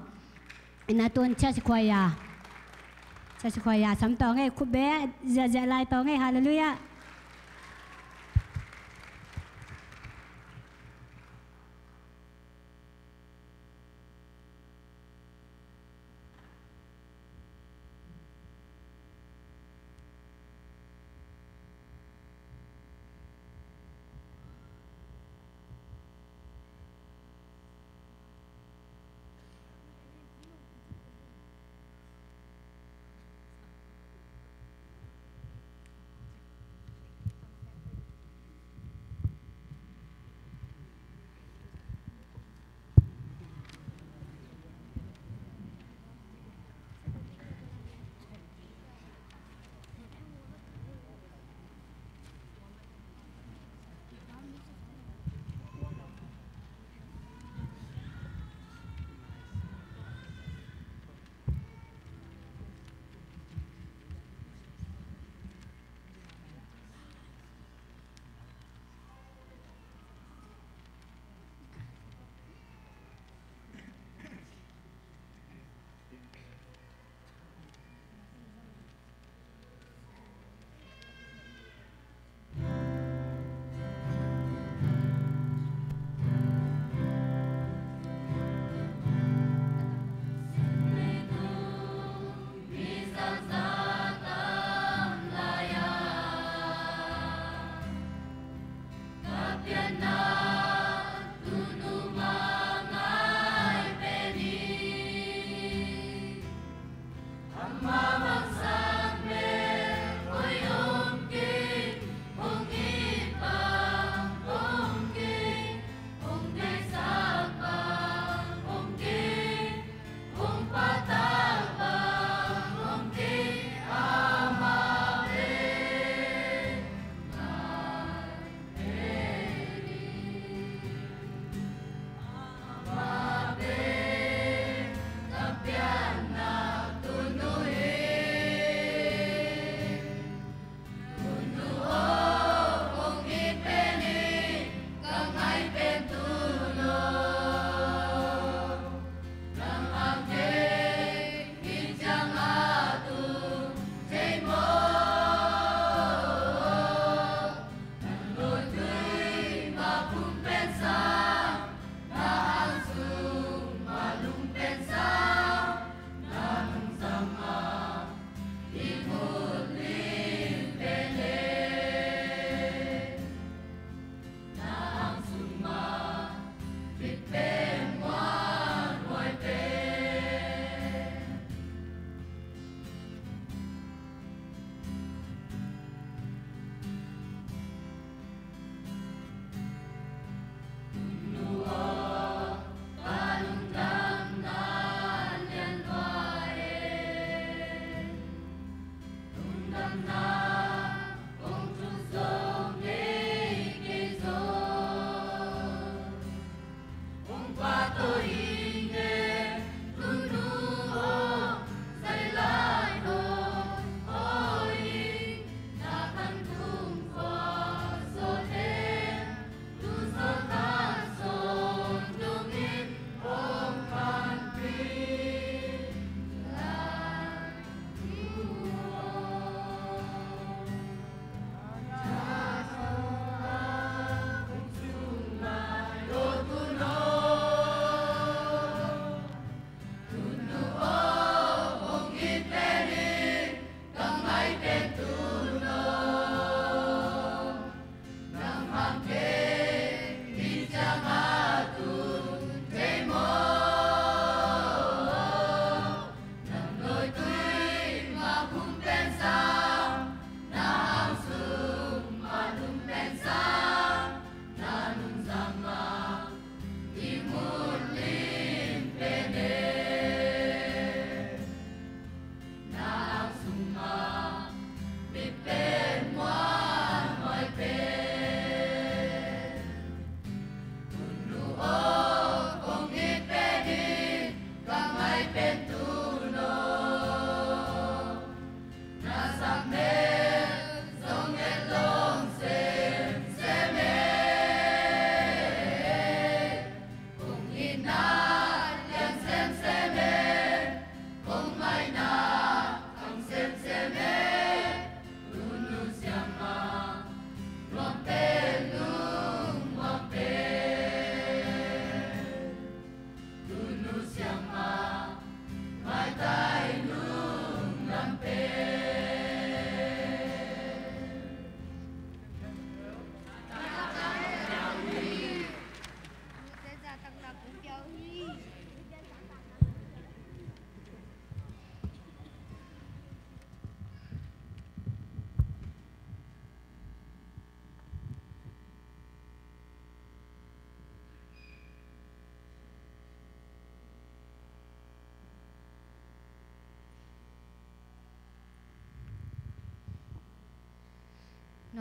Ina tun Church Choir, Church Choir sam tawh ngei, khut beng ziahziah lai tawh ngei. Halleluiah.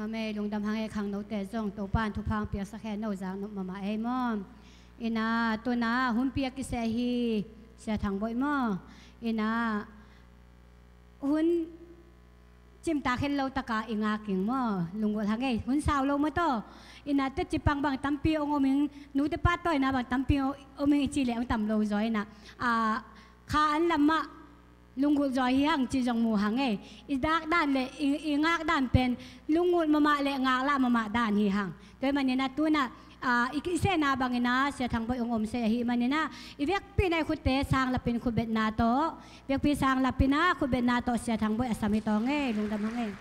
Amen. Lungdam hang e, khangnote zong Topa'n thupha piaksak hen, no zak nop mahmah ei maw. Ina, tuna hun piak kiseh hi, Sia Thang Bawi maw. Ina, hun cimtak het lo taka i ngak ing maw, lunggulh hang e, hun sau lo maw taw. Ina, teci pang bang tampi ong om ing, nute pahtawina bang tampi ong om ing i ci leh ong tam lo zaw ina. A, kha an lam mah lunggulh zaw hi hang ci zong mu hang e. I dak dan le i, i ngak dan pen lunggulh mahmah le ngaklah mahmah dan hi hang. Tua hi manin a tuna, a, i, i sehna bangin a Sia Thang Bawi ong om se ahi manin a, i vekpi-in a i khutte sang lapin khutbetna tawh, vekpi sang lapin a khutbetna tawh Sia Thang Bawi a sam hi tawng e, lungdam hang e.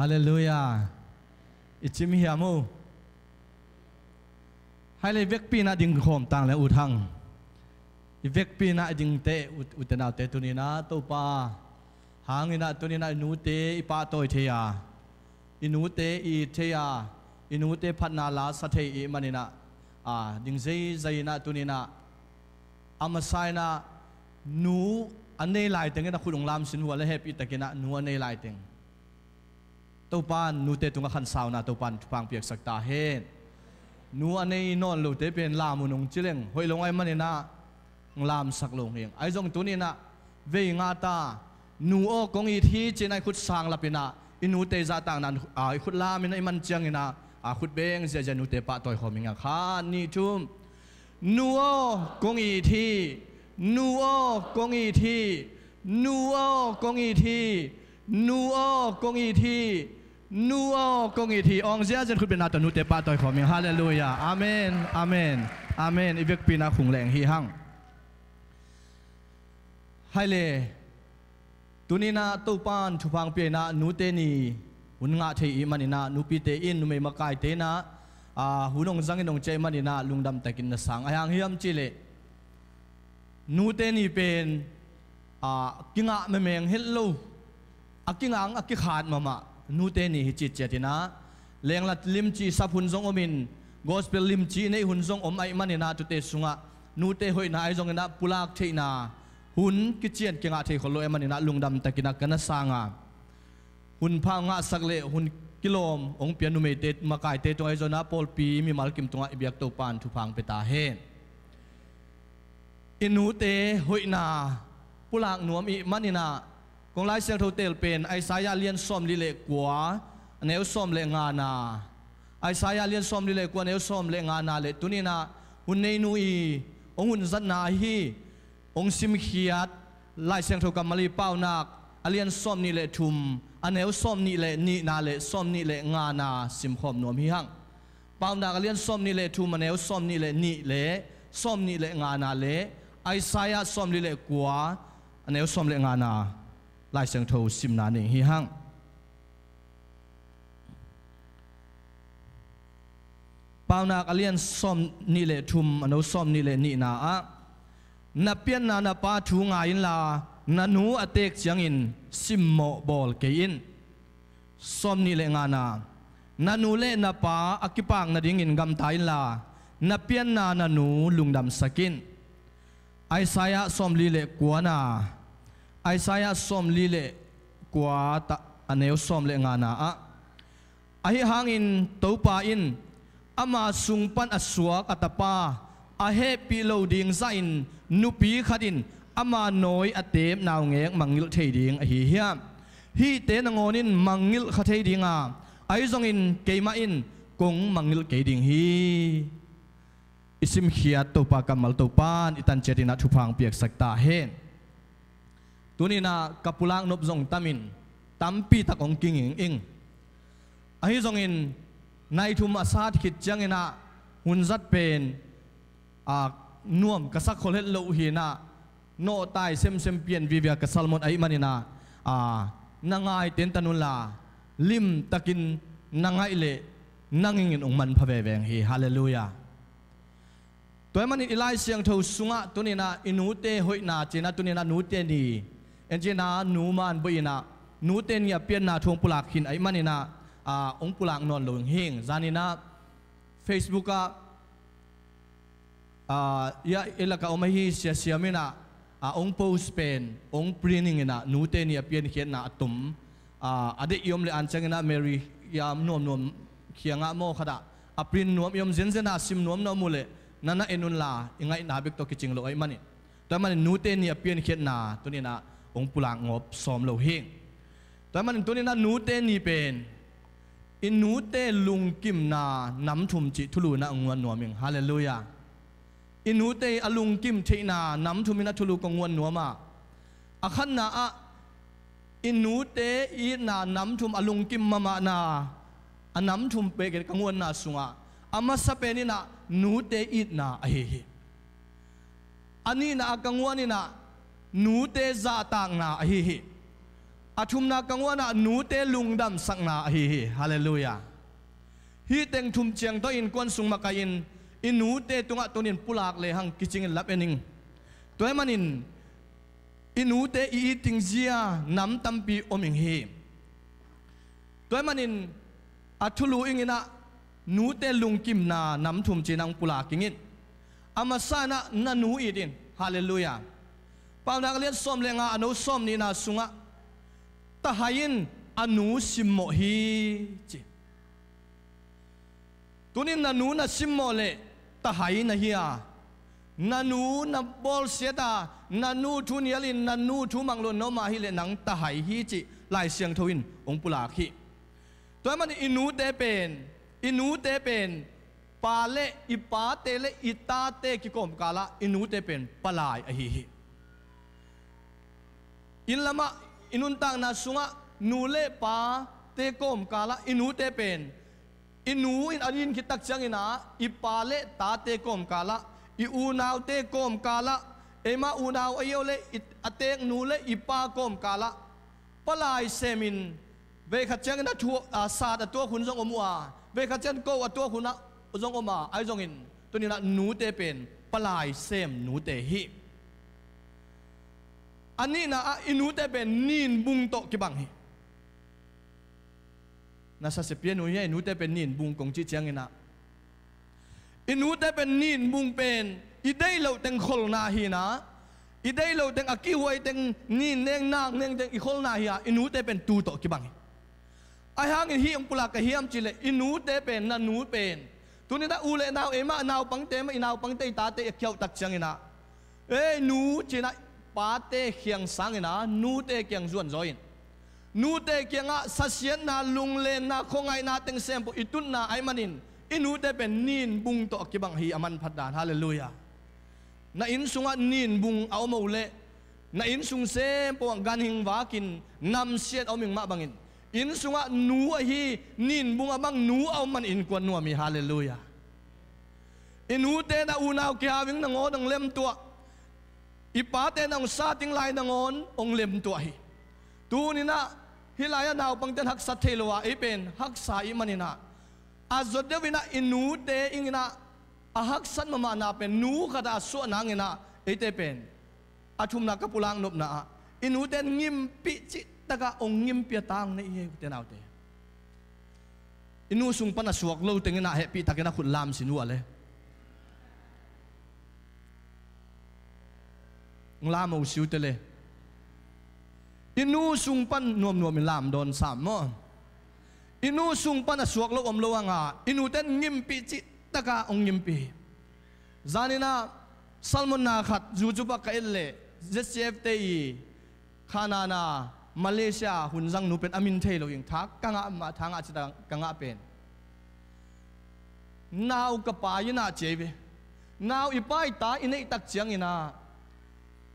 Halleluiah. I cim hiam uh? Hai le, i vekpi-in a ding khawm tang le ut hang. I vekpi-in a dingte ut, ute naute, tuni-in a Topa hangin a tuni-in a i nute i pahtawi thei a, i nute i it thei a, i nute phatna la sa thei i hih manin a, a, ding zeizai-in a tuni-in a, a masa-in a nu a nei laiteng in a khut ong lamsin uh a, le hehpihtakin a nu a nei laiteng Topa'n nute tungah khansauna Topa'n thupha piaksak ta hen. Nu a nei nawn lote pen lam un ong ci leng hoih lo ahih manin a ong lamsak lo hi ing. Ahi zong tuni-in a vei nga ta, nu aw kong it hi ci-in a i khut sang lapin a i nute zahtakna, a, i khut lamin a i man ciangin a, a, khut beng ziahziah nute pahtawi khawm ing a, khat, nih, thum. Nu aw kong it hi, nu aw kong it hi, nu aw kong it hi, nu aw kong it hi, nu aw kong it hi. Awng ziahziah khutbetna tawh nute pahtawi khawm ing. Halleluiah. Amen, amen, amen. I vekpi-in a khung leng hi hang. Hai le, tuni-in a Topa'n thupha pia-in a nute ni hun ngah thei i hih manin a, nupite in, numei makaite in a, a, hun ong zangin ong ciah i hih manin a lungdam takin na sang. Ahi hang hiam cih leh nute ni pen, a, kingah memeng het lo, a kingah a kikhat mahmah nute ni hi citciat in a, lengla limci sap hun zong omin, gospel limci neih hun zong om ahih manin a, tute sungah nute hoihna ahi zongin a pulak theihna hun kician kingah thei khol lo ahih manin a lungdam takin a ka na sang a, hun pha ngahsak le hun kilawm ong pia numeite makaite tungah ahi zongin a pawlpi mimal kim tungah i biak Topa'n thupha pia ta hen. I nute hoihna pulak nuam i hih manin a, kong Lai Siangtho tel pen Isaiah lian sawmli le kua, a neu sawm le ngana. Isaiah lian sawmli le kua, a neu sawm le ngana le tuni-in a hun neinu i ong hun zatna ahi, ong simkhiat Lai Siangtho kammal i Paunak a lian sawmnih le thum, a neu sawmnih le nihna le sawmnih le ngana simkhawm nuam hi hang. Paunak a lian sawmnih le thum, a neu sawmnih le nih le sawmnih le ngana le Isaiah sawmli le kua, a neu sawm le ngana Lai Siangtho simna ning hi hang. Paunak a lian sawmnih le thum, a neu sawmnih le nihna ah, na pianna na pa thu ngai inla, na nu a teek ciangin simmawh bawl kei in. Sawmnih le ngana, na nu le na pa a kipak nadingin gamta inla, na pianna na nu lungdamsak in. Isaiah sawmli le kuana, Isaiah sawmli le kua, a neu sawm le ngana ah, ahi hangin Topa in ama sung pan a suak a tapa a hehpih lo ding zahin nupi khat in ama nawi a teep naungek mangngilh thei ding ahi hiam? Hihte nangawn in mangngilh kha thei ding a, ahi zongin keimah in kong mangngilh kei ding hi. I simkhiat Topa kammal Topa'n i tan ciat in a thupha piaksak ta hen. Tuni-in a ka pulak nop zong tamin tampi tak ong kinging ing. Ahi zongin nai thum a sat khit ciangin a hun zat pen, a, nuam ka sak khol het lo uh hi-in a, nawhtai semsem pian vive a ka salmot ahih manin a, a, na ngaite in tan unla limtakin na ngaih leh na ngingin ong manpha veve hi. Halleluiah. Tua ahih manin i Lai Siangtho sungah tuni-in a i nute hoihna ci-in a tuni-in a nute ni, en ci-in a Nu Man Bawi in a nute ni a pianna thu ong pulak khin ahih manin a, a, ong pulak nawn lo hi ing. Zanin a Facebook ah Ah, ya, i lakah om ahi Sia Siam in ah, ah, hong post pen, hong print ing in ah, nute ni a piankhiatna a tom. Ah, a deih i om leh an ciangin ah Mary Yam nuamnuam kiangah maw khat ah, a print nuam i om zenzen a sim nuam na om uh leh, na na en un la, i ngaihna bek tawh kicing lo ahih manin. Tua ahih manin nute ni a piankhiatna tuni in ah hong pulak ngawp sawm lo hi. Tua ahih manin tuni in ah nute ni pen, i nute lungkimna nam thum cih thulu in ah hong nguan nuam ing. Halleluiah. I nute i a lungkim theihna nam thum in ah thulu kong nguan nuam a. A khatna ah, i nute i itna nam thum a lungkim mahmahna, a nam thum pek in ka nguanna sungah, a masa pen in ah nute itna ahi hi. A nihna ah ka nguan in ah nute zahtakna ahi hi. A thumna ka nguan ah nute lungdamsakna ahi hi. Halleluiah. Hih teng thum ciang tawh innkuan sung makaih in i nute tungah tuni in pulak lehang kicing in lap en ing. Tua ahih manin i nute i it ding zia nam tampi om ing hi. Tua ahih manin a thulu ing in ah nute lungkimna nam thum ci-in ah hong pulak ing in. A masa in ah na nu it in. Halleluiah. Paunak a lian sawm le nga a neu sawm nihna sungah, tahai in a nu simmawh hi ci. Tuni in na nu na simmawh leh tahai na hi a, na nu na bawlsiat a, na nu thu nial in, na nu thu mangluh na om a hileh nang tahai hi cih Lai Siangtho in hong pulak hi. Tua ahih manin i nute pen, i nute pen, pa le i pate le i tate kikawmkal ah i nute pen palai ahi hi. Inn lamah i nuntakna sungah nu le pate kawmkal ah i nute pen, i nu in a din khit tak ciangin ah i pa le tate kawmkal ah, i unaute kawmkal ah, eima unau ahi uh le i, a teek nu le i pa kawmkal ah palai sem in, veikhat ciangin a thu, a, sat a tuak hun zong om uh a, veikhat ciangin ko a tuak hun ah zong om a, ahi zongin tuni in ah nute pen palai sem nute hi. A nihna ah i nute pen ninbung tawh kibang hi. Na sasia pian uh hia, i nute pen ninbung kong cih ciangin ah, i nute pen ninbung pen i deih loh teng kholna hi in ah, i deih loh teng, a kihuai teng, nin neng nak neng teng i kholna hi a, i nute pen tuu tawh kibang hi. Ahi hangin hih hong pulak ka hiam cih leh, i nute pen, na nu pen, tuni in ah u le nau, eimah naupangte mah, i naupangte i tate a kiauh tak ciangin ah, ei nu ci-in ah pate khiang sangin ah nute kiang zuanzaw in. Nute kiangah sasiatna, lunglenna, khuangaihna teng sempoh i tutna ahih manin i nute pen ninbung tawh a kibang hi a manphat dan. Halleluiah. Na inn sungah ninbung a om uh leh, na inn sung sempoh ah ganhing vakin namsiat a om ing mah bangin, inn sungah nu ahi ninbung a bang nu a om man innkuan nuam hi. Halleluiah. I nute na unau kihau ing nangawn hong lemtuah. I pate na hong sat ing lai nangawn hong lemtuah hi. Tuni in ah hih lai-ah naupangte'n haksat thei lo a, ei pen haksa i hih manin ah, a zawt deuh in ah i nute ing in ah a haksat mahmahna pen nu khat ah a suah nangin ah, eite pen a thumna ka pulak nopna ah, i nute'n ngimpih cihtak ah hong ngimpih a ta hong nei hi, ute naute. I nu sung pan a suak lo teng in ah hehpihtakin a khut lam sin uh a le. Hong lam uh si uh teh le. I nu sung pan nuamnuam in lam dawn sam maw. I nu sung pan a suak lo om lo hang a, i nute'n ngimpih cihtak ah hong ngimpih. Zanin ah sermon na khat YouTube ah ka et leh, Z C F te i khanana Malaysia hun zang nu pen a min thei lo ing, tha ka ngah mah, tha ngah cih tak ka ngah pen. Nau ka pa inn ah ci ei ve. Nau i pa i ta i neih tak ciangin ah,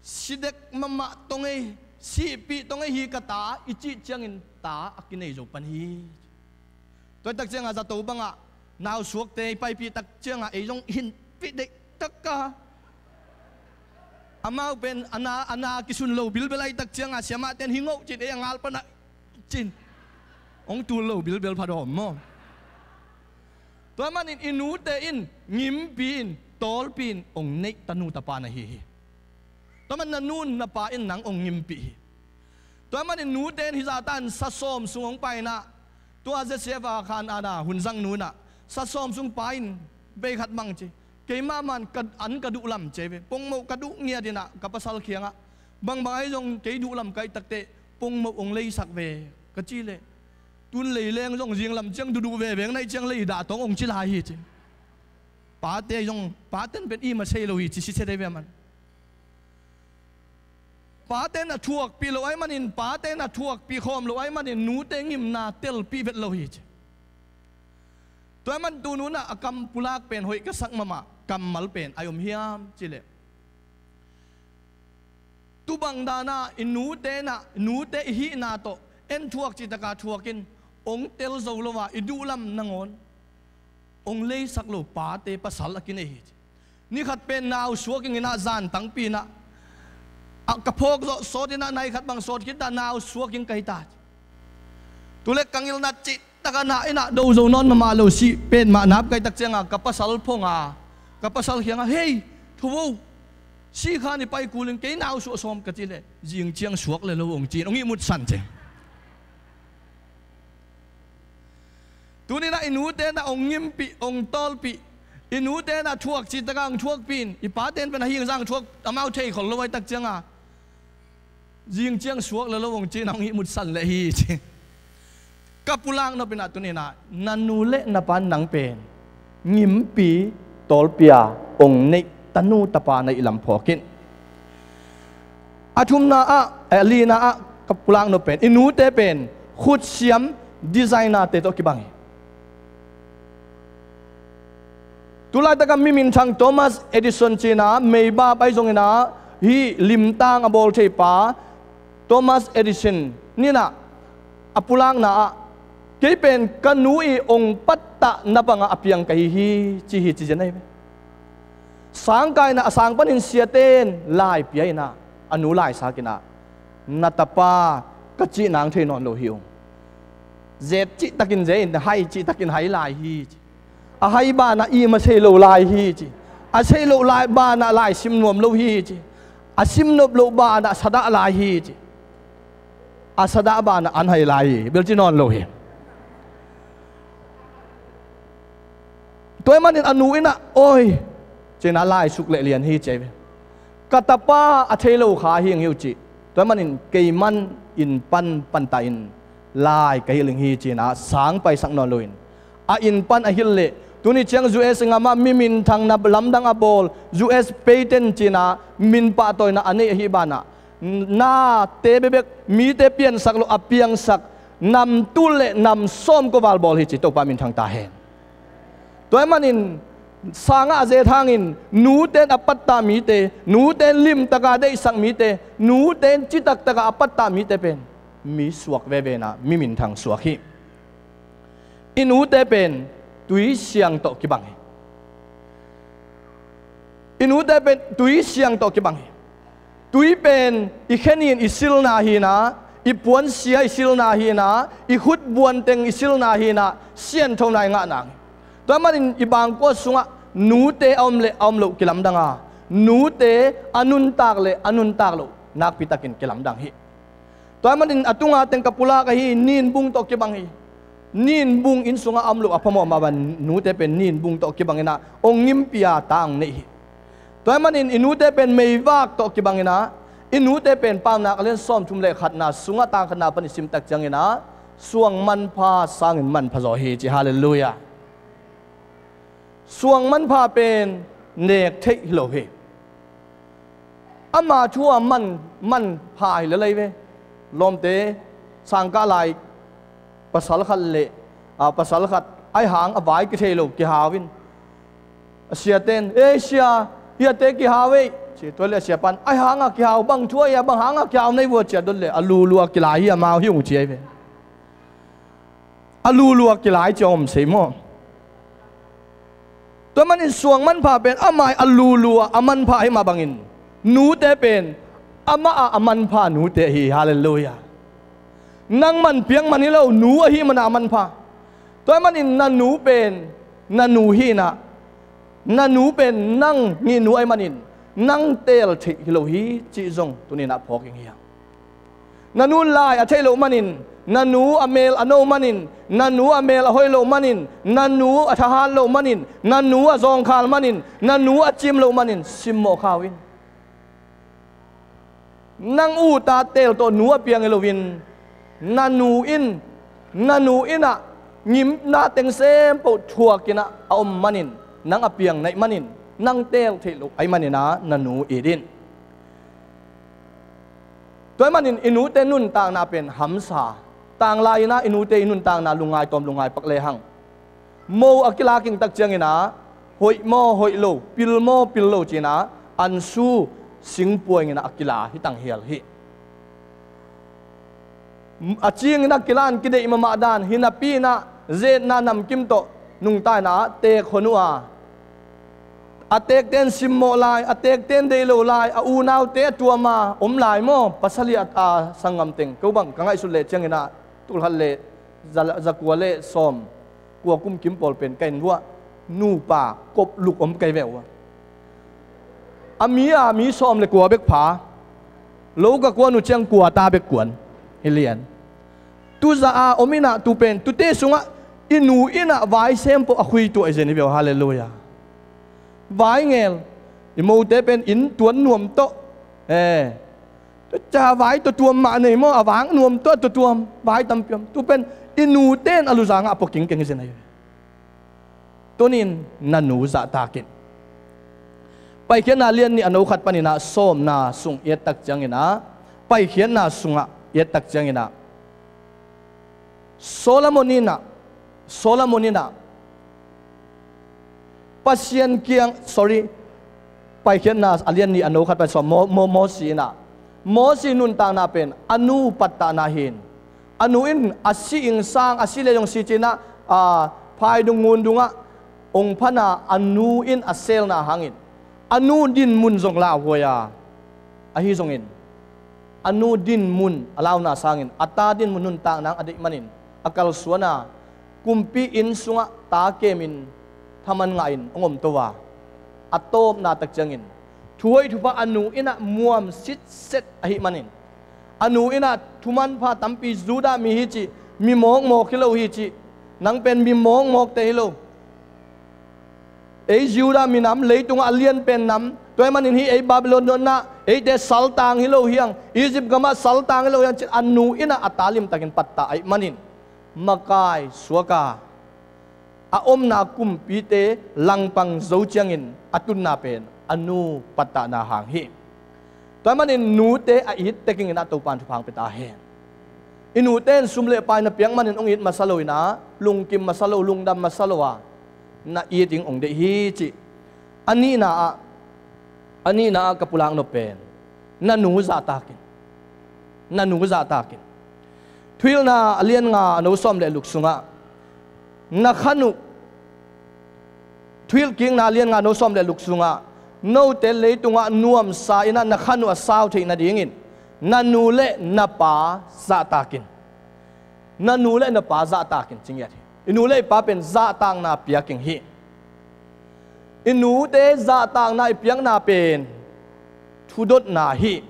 si dek mahmah tawh ngei, sihpih tawh ngei hi ka ta i cih ciangin ta a kinei zo pan hi. Tua tak ciangah zato bangah nau suakte i paipih tak ciangah ei zong hinpih deih tak a. Amau pen a na, a na kisun lo bilbel ahih tak ciangah siamahte in hi ngoh cin, ei a ngal pan ah cin. Hong tul lo bilbel pha dawm maw. Tua manin i nute in ngimpi in, tawlpi in hong neih tanu tapa na hi hi. Tua man na nu na pa in nang hong ngimpih hi. Tua manin nute in hizah tan sa sawm sung hong pai in ah, tua Z C F a khanana hun zang nu in ah, sa sawm sung pai in, bei khat bang ci, Keimah man ka an ka duh lam ci ve. Pongmoh ka duh ngiat inah ka pasal kiangah, bangbang ahi zong kei duh lam ka hih takteh pongmoh hong leisak ve ka cih leh, tun lei leng zong zinglam ciang duhduh veve hong naih ciang lei dah tawng hong ci lai hi ci. Pate zong, paten pen i mah sei lo hi ci sitset ahi ve man. Pate na thuakpih lo ahi manin, pate na thuakpih khawm lo ahi manin nute ngimna telpih vet lo hi ci. Tua ahi man tununah a kam pulak pen hoih ka sak mahmah kammal pen a om hiam cileh, tubang danah i nute nah, nute i hihna tawh en thuak citaka thuakin ong tel zo lo a, i duhlam nangawn ong leisak lo pate pasal a kinei hi ci. Nikhat pen nau suak inginah zan tangpi inah, a ka phawk zawh sawt inah nai khat bang sawt khit dah nau suak in ka hi ta ci. Tuleh ka ngilnat cihtakah nah inah do zo nawn mahmah lo sih pen mah nap ka hih tak cianga ka pasal phong a, ka pasal kiangah, "Hei, tho vo, sih khan i pai kul in kei nau suah sawm," ka cih leh, "Zing ciang suak le lo," hong ci in hong ihmutsan ci. Tuninah i nute nah ong ngimpih, ong tawlpih, i nute nah thuak citaka ong thuakpih in, i pate in pen a hing zang thuak amau thei khol lo ahi tak cianga, "Zing ciang suak le lo," ong ci in ong ihmutsan leh hi ci. Ka pulak nop inah tuninah na nu le na pa nang pen ngimpi tawlpia ong neih tanu tapa na i lam phawk in. A thumna ah, eh, a lina ah ka pulak nop pen, i nute pen khutsiam designer te tawh kibang hi. Tulaitakah mi minthang Thomas Edison cinah, meibap ahi zonginah, hih limtang a bawl thei pa Thomas Edison ninah a pulakna ah, "Kei pen ka nu i ong pattah na bangah a piang ka hi hi," ci hi ci zen ahi ve. Sangkah inah a sang panin siate in lai pia inah a nu laisak inah, "Na tapa ka cih nang thei nawn lo hi ung. Zet cihtakin ze in, hai cihtakin hai lai hi," ci. "A hai banah i mah sei lo lai hi," ci. "A sei loh lai banah lai sim nuam lo hi," ci. "A sim nop loh banah sadah lai hi," ci. "A sadah banah an hai lai hi," bel ci nawn lo hi. Tua ahi manin a nu inah, "Oi," cinah, "lai suk leh lian hi," ci ahi ve. "Ka tapa a thei lo kha hi ing hi uh," ci. Tua ahi manin, "Keiman inn pan panta in lai ka hilh ing hi," cinah sang paisak nawn loin a inn pan a hilh leh, tuni ciang U S ngamah mi minthang na lamdang a bawl, U S patent cinah min pahtawina a neih ahi banah, nate bekbek, mite piansak lo a piangsak nam tul le nam sawmkua val bawl hi ci. Topa minthang ta hen. Tua ahi manin sangah a zet hangin nute in a pattah mite, nute in limtaka deihsak mite, nute in citaktakah a pattah mite pen mi suak veve inah mi minthang suak hi. I nute pen tui siang tawh kibang hi. I nute pen tui siang tawh kibang hi. Tui pen i khenin i silna hinah, i puansia i silna hinah, i khut buanteng i silna hinah, sianthona i ngahna hi. Tua ahi manin i bangkua sungah nute a om le a om loh kilamdang a, nute a nuntak le a nuntak loh nakpitakin kilamdang hi. Tua ahi manin a tunga teng ka pulak ahi, ninbung tawh kibang hi. Ninbung inn sungah a om loh a phamawh mah bang nute pen ninbung tawh kibang inah ong ngimpi a ta ong neih hi. Tua ahi manin i nute pen meivak tawh kibang inah, i nute pen Paunak a lian sawmthum le khatna sungah tang khatna pan i sim tak cianginah suang manpha sangin manpha zaw hi ci. Halleluiah. Suang manpha pen nek theih hi lo hi. Ama thu a man, manpha hi lel ahi ve. Lawmte, sangkah lai pasal khat le, a, pasal khat ahi hang a vai kithei lo kihau in, a siate in, "Ei sia, hiate kihau ei," ci. Tua le a siapa in, "Ahi hanga kihau, bang thu ahi a, bang hanga kihau nei vua?" ci a dot le, "A lulua kilai hi, amau hi ung," ci ahi ve. A lulua kilai ci a om sei maw? Tua manin suang manpha pen amah a lulua a manpha ahi mah bangin nute pen amah a a manpha nute ahi. Halleluiah. Nang man piak man hi lo, nu ahi mana a manpha. Tua ahi manin na nu pen na nu hinah, na nu pen nang ngihnu ahi manin nang teel theih hi lo hi cih zong tuninah phawk ing hi hang. Na nu lai a theih loh manin, na nu a mel a no manin, na nu a mel a hoih loh manin, na nu a thahat loh manin, na nu a zawngkhal manin, na nu a cim loh manin simmawh kha uh in. Nang u ta teel tawh nu a piang hi loin, na nu in, na nu in ah ngimna teng sempoh thuakin ah a om manin, nang a piang naih manin, nang teel theih loh ahih manin ah na nu it in. Tua ahih manin i nute nuntakna pen hamsa. Tanglai in ah i nute i nuntakna lungngai tawm lungngai pak lehang, mo a kilak ing tak ciangin ah, hoih maw hoih lo, pil maw pil lo ci-in ah, ansu singpuang in ah a kila hi tanghial hi. A cingin a kila in kideih mahmah dan hi napi in ah, zetna namkim tawh nungta in ah teek hon uh a, a teekte in simmawh lai, a teekte in deih lo lai, a unaute a tuam a om lai maw, pasal hi a, a sanggam teng. Ko bang ka ngaihsut leh ciangin ah, tulkhat le za, za kua le sawm kua kum kim pawl pen ka inn uah nupa kopluk om kei ve uh a. A mi a mi sawm le kua bek pha, lo ka kuan uh ciang kua ta bek kuan hi lian. Tu za a om in ah tu pen, tute sungah i nu in ah vai sempoh a khui tuah hi zen hi ve uh. Halleluiah. Vai ngel, i mote pen inn tuan nuam tawh, eh, tua ca vai tua tuam mah nei maw, a vang nuam tawh tua tuam, vai tampi om. Tu pen i nute in a luzang ah a pua kingkeng hi zen ahi ve. Tunin na nu zahtak in. Paikhiatna lian nih a no khat panin ah sawmna sung i et tak ciangin ah, Paikhiatna sungah i et tak ciangin ah, Solomon in ah, Solomon in ah, Pasian kiang, sorry, Paikhiatna a lian nih a no khat pan sawm, Mo, Mo, Mosi in ah, Mosi nuntakna pen a nu pattahna hi in. A nu in a si ing sang, a si le zong si ci-in ah, a, phaidung ngundung ah ong phan a, a nu in a selna hangin, a nu dinmun zong lauhuai a, ahi zongin, a nu dinmun a launa sangin a ta dinmun nuntakna a deih manin a kalsuan a, kumpi inn sungah ta kemin thaman ngahin hong omto a, a tawpna tak ciangin thuhoih thupha a nu in ah muam sitset ahih manin, a nu in ah thumanpha tampi, Judah mi hi cih, mi mawkmawk hi lo hi cih, nang pen mi mawkmawkte hi lo. Ei Judah minam, leitungah a lianpen nam, tua ahih manin hih ei Babylon nuamna, eite saltang hi lo hiang, Egypt gamah saltang hi lo hiang ci-in a nu in ah a ta limtakin pattah ahih manin, makai suak a, a omna kumpite langpang zo ciangin a tunna pen a nu pattahna hang hi. Tua ahih manin nute a it tekin ah Topa'n thupha hong pia ta hen. I nute in sum le pai na piak manin hong it masa lo in ah, lungkim masa lo, lungdam masa lo a, na it ding hong deih hi cih. A nihna ah, a nihna ah ka pulak nop pen, na nu zahtak in. Na nu zahtak in. Thuhilhna a lian nga a no sawm le guk sungah, na khan uh, Thuhilhkikna a lian nga a no sawm le guk sungah, note leitungah nuamsa in ah na khan uh a sau theih nadingin na nu le na pa zahtak in. Na nu le na pa zahtak in, ci ngiat hi. I nu le i pa pen zahtakna piak ing hi. I nute zahtakna i piakna pen thudotna hi.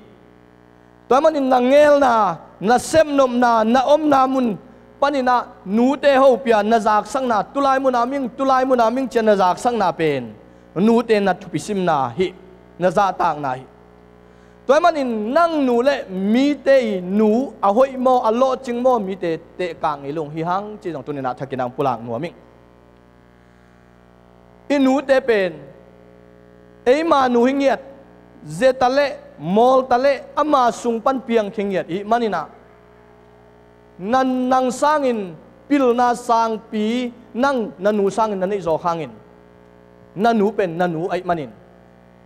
Tua ahih manin na ngelna, na sepnopna, na omna mun panin ah nute hopih a, na zaksakna, tulai mun ah om ing, tulai mun ah om ing ci-a na zaksakna pen nute na thupi simna hi, na zahtakna hi. Tua ahih manin nang nu le mite i nu a hoih maw, a lawhcing maw, mite tehkak ngei lo hong hi hang cih zong tuni-in ah thakin ah hong pulak nuam ing. I nute pen eima nu hi ngiat, ze ta leh, mawl ta leh, ama sung pan piangkhia ngiat i hih manin ah, nang, nang sangin pilna sangpi, nang na nu sangin na neih zawk hangin, na nu pen na nu ahih manin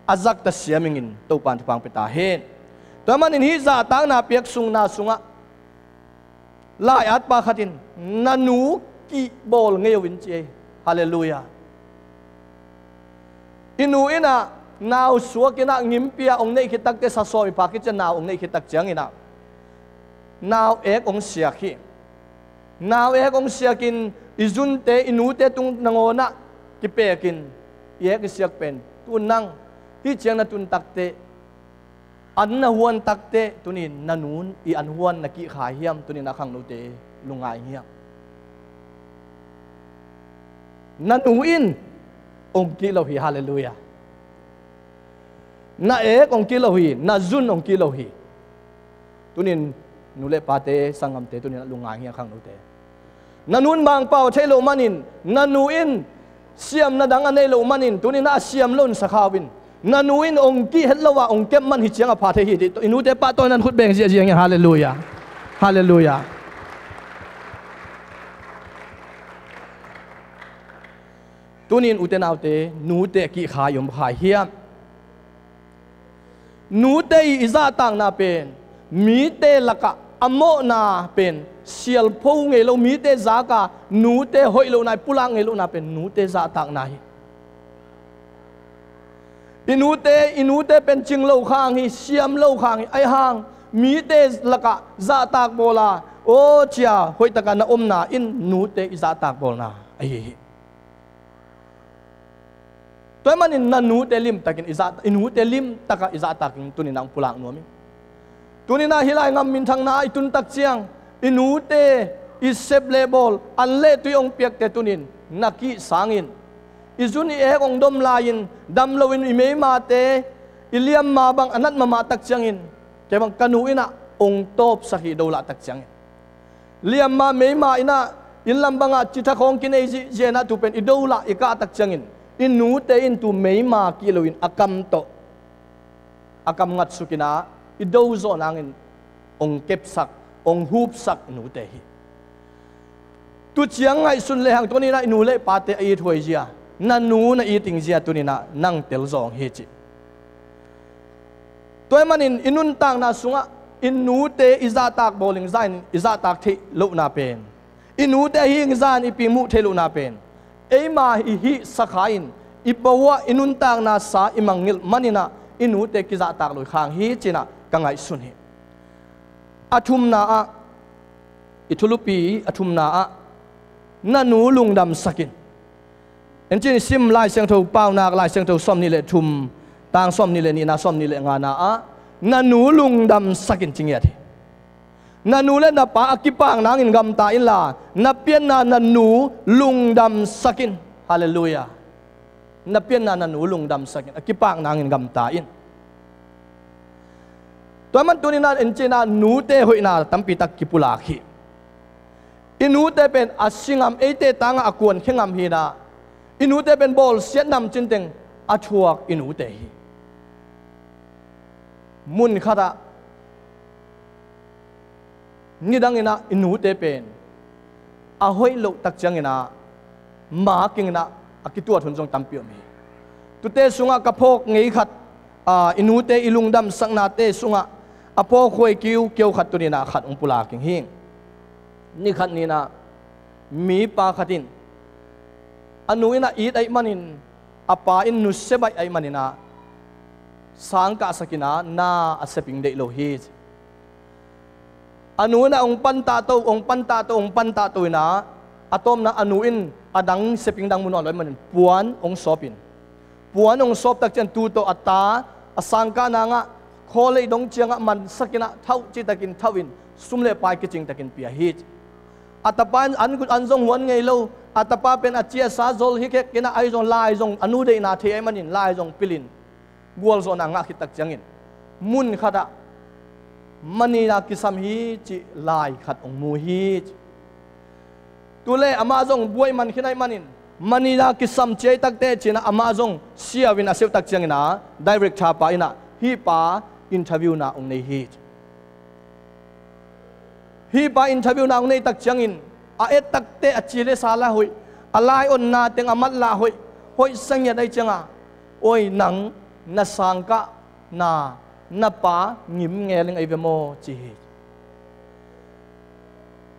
a zakta siam ingin Topa'n thupha hong pia ta hen. Tua ahih manin hih zahtakna piak sungna sungah lai-atpa khat in, na nu kihbawl ngei uh in, ci hi. Halleluiah. I nu in ah nau suak in ah ngimpi a hong neih khit takteh, sa sawm i pha khit ciang nau hong neih khit tak ciangin ah, nau ek hong siak hi. Nau ek hong siakin i zunte, i nute tung nangawn ah kipekin, i ek i siak pen, tu nang, hih ciang na tun takteh, An na huan takteh tunin na nun i an huan na kihkhai hiam? Tunin a khangnote lungngai hiam? Na nu in ong kih lo hi. Halleluiah. Na ek ong kih lo hi. Na zun ong kih lo hi. Tunin nu le pate, sanggamte, tunin a lungngai hiam khangnote? Na nun Mangpau a thei loh manin, na nu in siamna dang a nei loh manin, tunin a siam lo in sakhau in. Na nu in ong kih het lo a ong kep man hi ciang a pha thei hi. I nute pahtawi nan khut beng ziahziah in. Halleluiah. Halleluiah. Tunin ute naute, nute a kihkhai om khai hiam? Nute i i zahtakna pen mite lakah a mawhna pen sialpho ngei lo, mite zaka nute hoih lohna i pulak ngei lohna pen nute zahtakna hi. I nute, i nute pen cing lo khang hi, siam lo khang hi. Ahi hang mite lakah zahtak bawla aw cia hoihtaka na omna in nute i zahtak bawlna ahi hi. Tua ahih manin na nute limtakin i zah, i nute limtaka i zahtakin tunin ang pulak nuam in. Tunin ah hih lai ngam minthangna ah i tuntak ciang i nute i sep le bawl an le tui ong piakte tunin na kih sangin i zun i ek ong dom lai-in dam loin i meimate i liamma bang a nat mahmah tak ciangin kei bang ka nu in ah ong tawpsak hi, i do lah tak ciangin. Liamma meima in ah inn lam bangah cithak hong kinei zihziah in ah tu pen i do lah i kah tak ciangin i nute in tu meima kih loin a kam tawh a kam ngatsuk in ah i do zawh nangin ong kepsak, ong hupsak i nute hi. Tu ciang ngaihsun lehang tunin ah i nu le pate a ithuai zia, na nu na iting zia tunin ah nang tel zawng hi ci. Tua ahih manin i nuntakna sungah i nute i zahtak bawling zahin i zahtak theih lohna pen, i nute a hing zahin i pi muh theih lohna pen eima i hih sakha in i bawa i nuntakna sa i mangngilh manin ah i nute kizahtak lo i khang hi ci-in ah ka ngaihsun hi. A thumna ah, i thulupi a thumna ah, na nu lungdamsak in. En ci-in i sim Lai Siangtho Paunak, Lai Siangtho sawmnih le thum, tang sawmnih le nihna, sawmnih le ngana ah, na nu lungdamsak in ci ngiat hi. Na nu le na pa a kipak nangin gamta inla, na pianna na nu lungdamsak in. Halleluiah. Na pianna na nu lungdamsak in, a kipak nangin gamta in. Tua ahih manin tunin ah en ci-in ah nute hoihna tampi tak kipulak hi. I nute pen a si ngam, eite tangah a kuankhia ngam hi-in ah i nute pen bawlsiat nam cinteng a thuak i nute hi. Mun khatah nidangin ah i nute pen a hoih loh tak ciangin ah ma kingin ah a kituat hun zong tampi om hi. Tute sungah ka phawk ngei khat, aa, i nute i lungdamsaknate sungah a phawk huai kiukiau khat tunin ah khat hong pulak ing hi. Ni khat ni-in ah mipa khat in a nu in ah it ahih manin, a pa in nusia baih ahih manin ah sang kahsak in ah na a seping deih lo hi. A nu in ah hong pantahto, hong pantahto, hong pantahto in ah a tawpna a nu in a dang seping dang mu nawn lo ahih manin puan hong sawp in, puan hong sawp tak ciang tu tawh a ta a sangkah nangah khawlei dong ciangah mansak in ah thauh citakin thauh in sum le pai kicing takin pia hi. A tapa in an kut an zong huan ngei lo, a tapa pen a ciasa zol hi khek in ah, ahi zong lai zong a nu deihna thei ahih manin lai zong pil in gualzawhna ngah khit tak ciangin mun khatah manila kisam hi cih lai khat hong mu hi. Tule amah zong buai man khin ahih manin manila kisam ciai takteh ci-in ah amah zong siau in a siau tak ciangin ah director pa in ah hih pa interview na hong nei hi. Hih pa interview na hong nei tak ciangin a et takteh a ci le sa lah hoih, a lai onna teng a mat lah hoih, hoih sa ngiat ahih ciangah, oi nang na sangkahna na pa ngim ngel ing ahi ve maw ci hi.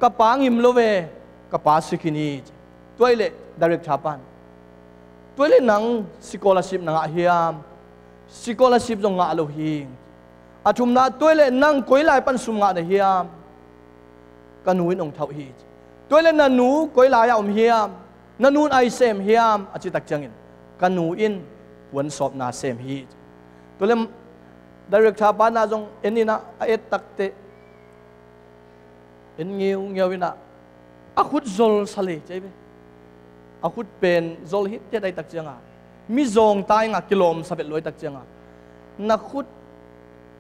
Ka pa ngim lo ve, ka pa si khin hi. Tua ahih leh director pan, tua ahih leh nang scholarship na ngah hiam? Scholarship zong ngah lo hi. A thumna, tua ahih leh nang koi lai pan sum ngah na hiam? Ka nu in hong thauh hi. Tua ahih leh na nu koi lai-ah om hiam? Na nu in ai sem hiam? A cih tak ciangin ka nu in puansawpna sem hi. Tua leh Director pa inah zong en inah a et takteh en ngiungiau inah a khut zol sa lei ci hi ve. A khut pen zol hi tiat ahih tak cianga, mi zawngta inga kilawm sa vet lua ahih tak cianga, na khut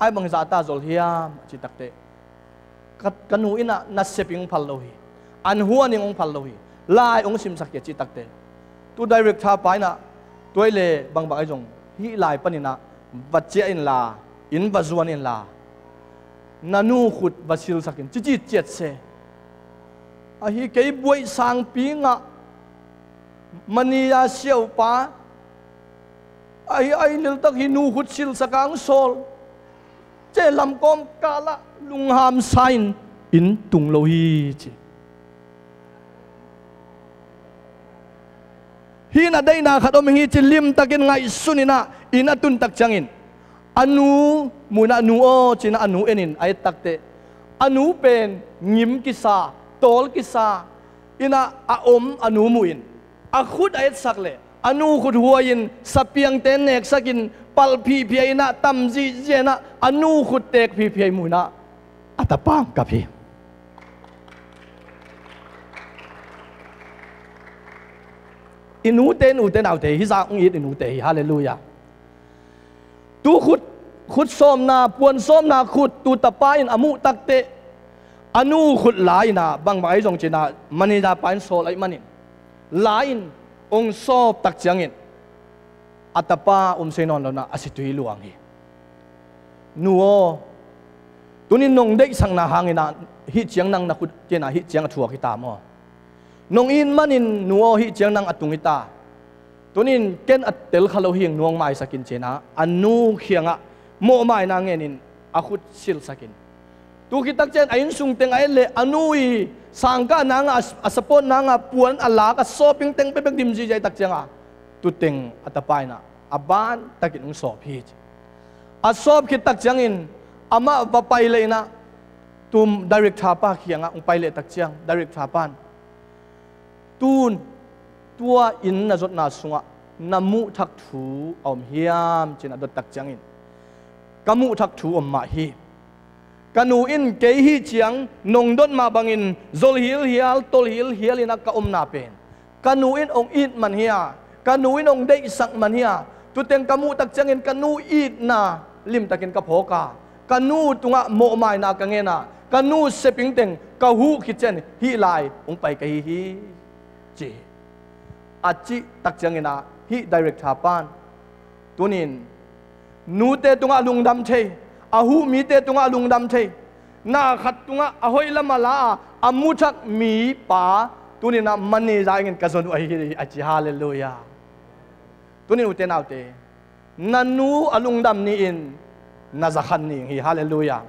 ai bangzahta zol hiam a cih takteh, ka, ka nu inah nasep ing hong phal lo hi, an huan ing hong phal lo hi, lai hong simsak hi a cih takteh, tu director pa inah tua hi leh bangbang ahi zong hih lai paninah va ciah inla, inn va zuan inla, na nu khut va silsak in ci, ci ciat se. Ahi kei buaih sangpi ngah manager siaupa ahi, ahi leltak hi nu khut silsak a hong sawl. Cih lam kawmkal ah lungham sa in inn tung lo hi ci. Hih na deihna khat om ing hi ci limtakin ngaihsun inah inn a tun tak ciangin, a nu mu inah, "Nu aw," ci inah a nu en in a et takteh, a nu pen ngim kisa, tawl kisa inah a om a nu mu in, a khut a etsak leh a nu khut huai in, sapiangte neksak in, palh phihphia inah, tam zihziah inah a nu khut teek phihphia mu inah a tapa hong kap hi. I nute, nute naute, hih zah hong it i nute hi. Halleluiah. Tu khut, khut sawmna, puan sawmna khut tu tapa in a muh takteh, a nu khut la inah, bangbang ahi zong ci inah manager pa in sawl ahih manin, la in hong sawp tak ciangin, a tapa um sei nawn lo inah a situi luang hi. "Nu aw, tunin nong deihsakna hang inah hih ciang nang na khut," ci inah, "hih ciang a thuak hi ta maw? Nong it manin nu aw, hih ciang nang a tung hi ta. Tunin ken a tel kha lo hi ing, nu hong maisak in," ci inah a nu kiangah mawhmaina ngen in a khut silsak in, tu khit tak ciang a inn sung teng a et leh a nu i sangkah nangah, a, a support nangah puan a lak a sawp ing teng pekpek dim zihziah ahih tak cianga, tu teng a tapa inah a bantakin hong sawp hi ci. A sawp khit tak ciangin amah va pai leh inah, tu director pa kiangah hong pai leh tak ciang, director pan, "Tun tua inn na zotna sungah na muhthak thu a om hiam?" ci inah dot tak ciangin, "Ka muhthak thu om mah hi. Ka nu in kei hih ciang nong dot mah bangin zol hilhial, tol hilhial inah ka omna pen ka nu in hong it man hi a, ka nu in hong deihsak man hi a, tu teng ka muh tak ciangin ka nu itna limtakin ka phawk a, ka nu tungah mawhmaina ka ngen a, ka nu sep ing teng ka huh khit ciang hih lai hong pai ka hi hi," ci hi. A cih tak ciangin ah hih director pan, "Tunin nute tungah lungdam thei, a huh mite tungah lungdam thei, na khat tungah a hoih lam a la a, a muthak mipa tunin ah manager in ka zon uh ahi hi," a ci. Halleluiah. Tunin ute naute, na nu a lungdam ni-in na zakhan ni ing hi. Halleluiah.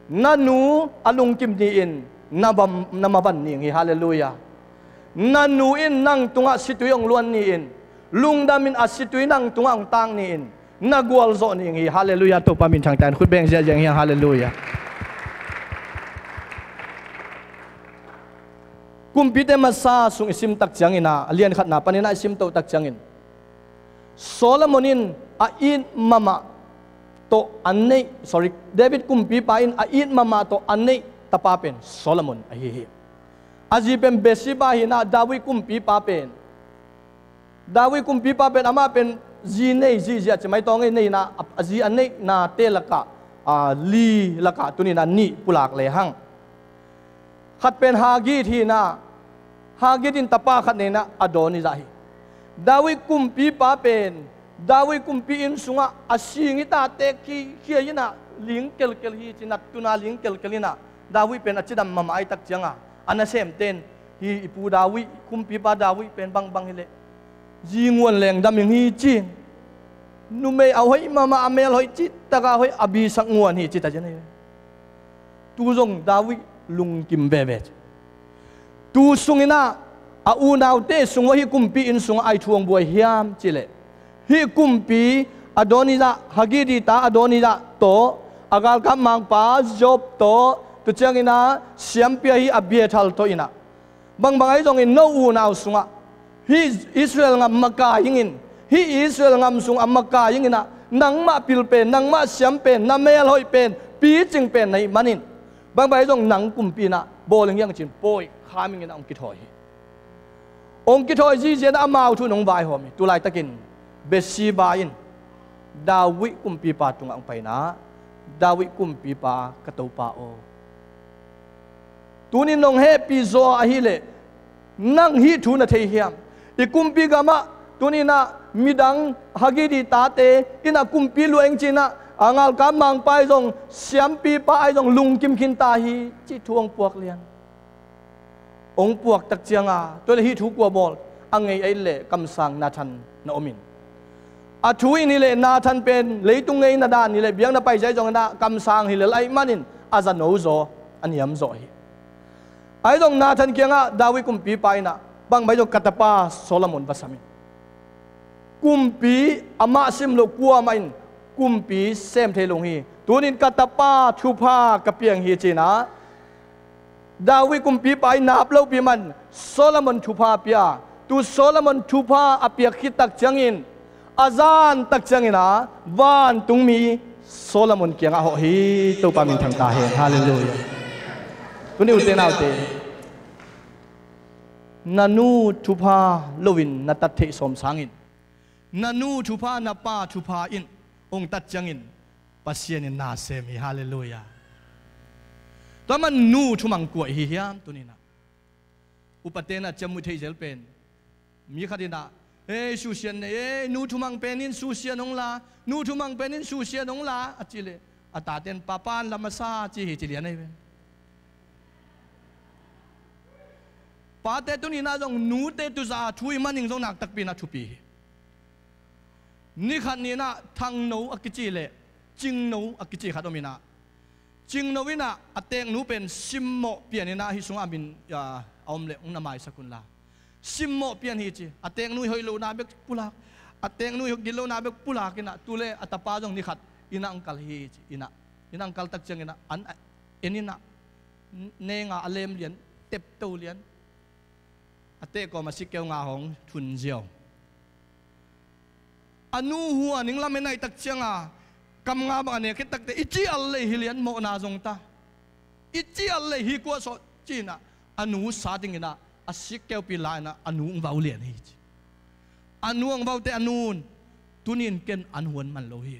Na nu a lungkim ni-in na bam, na maban ni ing hi. Halleluiah. Na nu in nang tungah situi hong luan ni-in, lungdamin a situi nang tungah hong tang ni-in, na gualzawh ni ing hi. Halleluiah. Topa min thangta in khut beng ziahziah ing hi. Halleluiah. Kumpite Masa sung i sim tak ciangin ah, a lian khatna panin ah i sim toh tak ciangin, Solomon in a it mahmah tawh a neih, sorry, David kumpipa in a it mahmah tawh a neih tapa pen Solomon ahi hi. A zi pen Bathsheba hi-in ah, David kumpipa pen, David kumpipa pen amah pen zi nei, zi ziah ci mai tawng ei nei-in ah, a, a zi a neihnate lakah, a, li lakah tunin ah nih pulak lehang, khat pen Haggith hi-in ah, Haggith in tapa khat nei-in ah Adonijah hi. David kumpipa pen David kumpi inn sungah a sing i tate khi, khia-in ah ling kelkel hi ci, nat tuna ling kelkel in ah, David pen a cidam mahmah ahih tak ciangah a nasemte in, "Hih i pu David, kumpipa David pen bangbang hi leh zi nguan leng dam ing hi," ci. "Numei a hoih mahmah, a mel hoih cihtak a hoih, a bisak nguan hi," ci ta cian hi. Tu zong David lungkim veve ci. Tu sungin ah a unaute sung uah hih kumpi inn sungah ai thu hong buai hiam cih leh, hih kumpi Adonijah, Haggith ta Adonijah tawh, a galkap mangpa Joab tawh, tu ciangin ah siampi ahi Abiathar tawh in ah, bangbang ahi zongin no unau sungah hih Israel ngam makai ingin, hih Israel ngam sung a makai ingin ah, Nangmah pil pen, nangmah siam pen, na mel hoih pen, picing pen na hih manin, bangbang zong nang kumpi in ah bawl ing hiang cin, pawi, khaming in ah hong kithawi hi. Hong kithawi ziazia in ah amau thu in hong vaihawm hi. Tulaitakin Bathsheba in David kumpipa tungah hong pai in ah, David kumpipa, ka topa aw, tuni-in nong hehpih zaw ahih leh nang hih thu na thei hiam? I kumpi gamah tuni-in ah midang, Hagiti tate in ah kumpi luah ing ci-in ah, a galkap mangpa ahi zong, siampipa ahi zong lungkim khin ta hi, cih thu hong puak lian. Hong puak tak ciangin, tua leh hih thu kua bawl? A ngei ahih leh kamsang Nathan na om in, a thu in hi leh Nathan pen leitung ngeina dan hi leh biakna pai ziau zongin ah kamsang hi lel ahih manin a za no zaw, a niam zaw hi. Ahi zong Nathan kiangah David kumpipa in ah, bangbang zong ka tapa Solomon va sam in. Kumpi amah sim loh kuamah in kumpi sem thei lo hi. Tuni-in ka tapa thupha ka piang hi ci-in ah, David kumpipa in nap lohpi man Solomon thupha pia. Tu Solomon thupha a piak khit tak ciangin, a zan tak ciangin ah vantungmi Solomon kiangah hawh hi. Topa min thang ta hen. Halleluiah. Tuni, ute naute, na nu thupha loin na tat theih sawm sangin, na nu thupha, na pa thupha in hong tat ciangin Pasian in na sem hi. Halleluiah. Tua man nu thumang kua i hi hiam tuni-in ah? Upate in ah ciamnuih theih zel pen, mi khat in ah, "Ei, susia nei, ei, nu thumang pen in susia nong la, nu thumang pen in susia nong la," a cih leh a tate in, "Papa in la masa," ci hi ci lian ahi ve. Pate tuni-in ah zong nute tuzah thu i man ing zong nak takpi in ah thupi hi. Ni khat ni-in ah Thangno a kici leh Cingno a kici khat om in ah, Cingno in ah a teeknu pen Simmawh Pian in ah, hih sungah a min, a, a om leh hong na maisak un la. Simmawh Pian hi ci. A teeknu i hoih lohna bek pulak, a teeknu i gitlohna bek pulak in ah, tu leh a tapa zong ni khat inn ah hong kal hi ci. Inn ah, inn ah hong kal tak ciangin ah an a en in ah, neng a a lem lian, tepto lian. A teek kawm a sikkeu nga hong thun ziau. A nu huan ing lamen ahih tak ciangin, kam nga bang a nek khit takteh, "I ci al lei hi lian, mawhna zong ta. I ci al lei hi, kua sawh?" ci-in ah, a nu sa dingin ah a sikkeupi la-in ah a nu hong vau lian hi ci. A nu hong vau teh a nu in, "Tuni-in ken an huan man lo hi.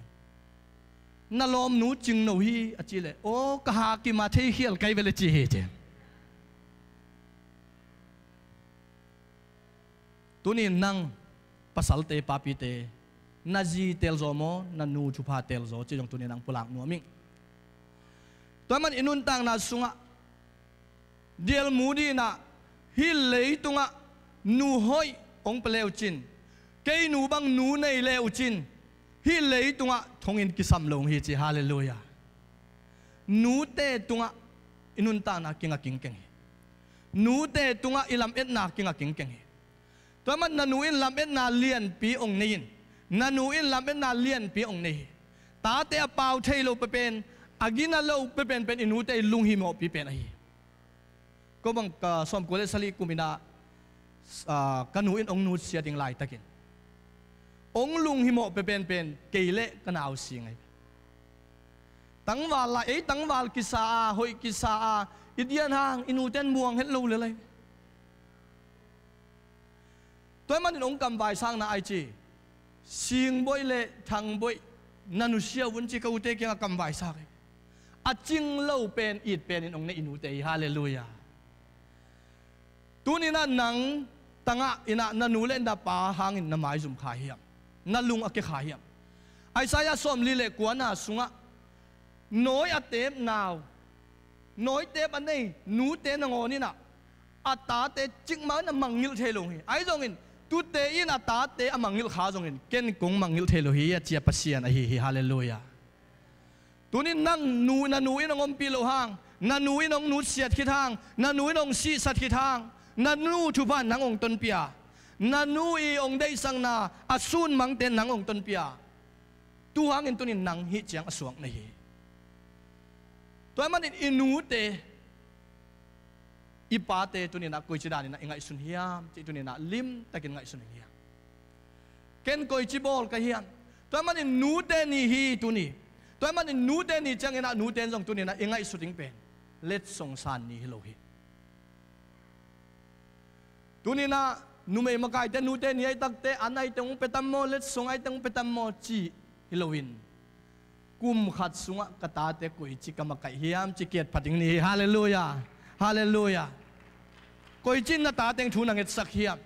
Na lawmnu Cingno hi," a cih leh, "Aw, ka hakim a theikhial kai ve leh," ci hi ci. Tuni-in nang pasalte, papite, na zi teelzaw maw, na nu thupha teelzaw, cih zong tuni-in nang pulak nuam ing. Tua ahih manin i nuntakna sungah, D L Moody in ah, "Hih leitungah nu hoih hong pia le uh cin, kei nu bang nu nei le uh cin, hih leitungah thonginn kisam lo hi," ci. Halleluiah. Nute tungah i nuntakna kinga kingkeng hi. Nute tungah i lametna kinga kingkeng hi. Tua ahih manin na nu in lametna lianpi hong nei in, na nu in lametna lianpi hong nei hi. Tate a pau thei lo pepen, a gina lo pepenpen i nute i lunghimawhpi pen ahi hi. Ko bang ka sawmkua le sagih kum in ah, ah, ka nu in hong nutsiat ding laitakin, hong lunghimawh pepenpen kei le ka nau sing ahi. Tangval lai, ei tangval kisa a, hoih kisa a i dian hang, i nute in muang het lo lel ahi. Tua ahih manin hong kamvaisakna ahi ci. Singboih le Thangboih, na nusia un ci, ka ute kiangah kamvaisak hi. A cing lo pen, it pen in hong nei i nute hi. Halleluiah. Tuni-in ah nang tangah in ah na nu le na pa hangin na maizum kha hiam? Na lung a kia kha hiam? Isaiah sawmli le kuana sungah, nawi a teep nau, nawi teep a nei nute nangawn in ah, a tate cikmah in a mangngilh thei lo hi. Ahi zongin, tute in a tate a mangngilh kha zongin, ken kong mangngilh thei lo hi, a ci a Pasian ahi hi. Halleluiah. Tuni-in nang nu, na nu in hong ompih loh hang, na nu in hong nutsiat khit hang, na nu in hong sihsat khit hang, na nu thupha in nang hong tonpih a, na nu i hong deihsakna a sunmangte in nang hong tonpih a, tu hangin tuni-in nang hih ciang a suak na hi. Tua ahih manin i nute, i pate tuni-in ah koici danin ah i ngaihsun hiam cih tuni-in ah limtakin ngaihsun ing hiam? Ken koici bawl ka hiam? Tua ahih manin nute ni hi tuni. Tua ahih manin nute ni ciangin ah nute in zong tuni in ah i ngaihsut ding pen letsong san ni hi lo hi. Tuni in ah numei makaite nute ni ahi takte an ahi teng hong pia tam maw, letsong ahi teng hong pia tam maw cih hi loin, kum khat sungah ka tate koici ka makaih hiam ci kiat pha ding ni hi. Halleluiah. Halleluiah. Koici in na tate thu na ngetsak hiam?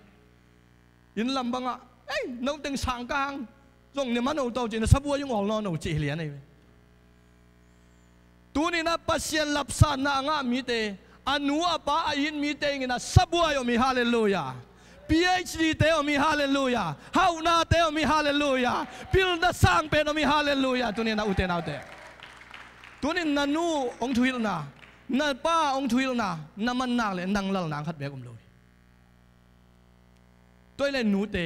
Inn lam bangah, ei, no teng sang ka hang, zong ne mano to ci, na sabuai ung awl nawn lo ci hi lian ahi ve. Tuni in ah Pasian lapsanna a ngah mite, a nu a pa a it mite in ah sabuai om hi. Halleluiah. PhD te om hi. Halleluiah. Hauhnate om hi. Halleluiah. Pilna sang pen om hi. Halleluiah. Tuni in ah ute naute, tuni in na nu hong thuhilhna, na pa hong thuhilhna na man nak leh nang lal nang khat beek om lo hi. Tua ahih leh nute,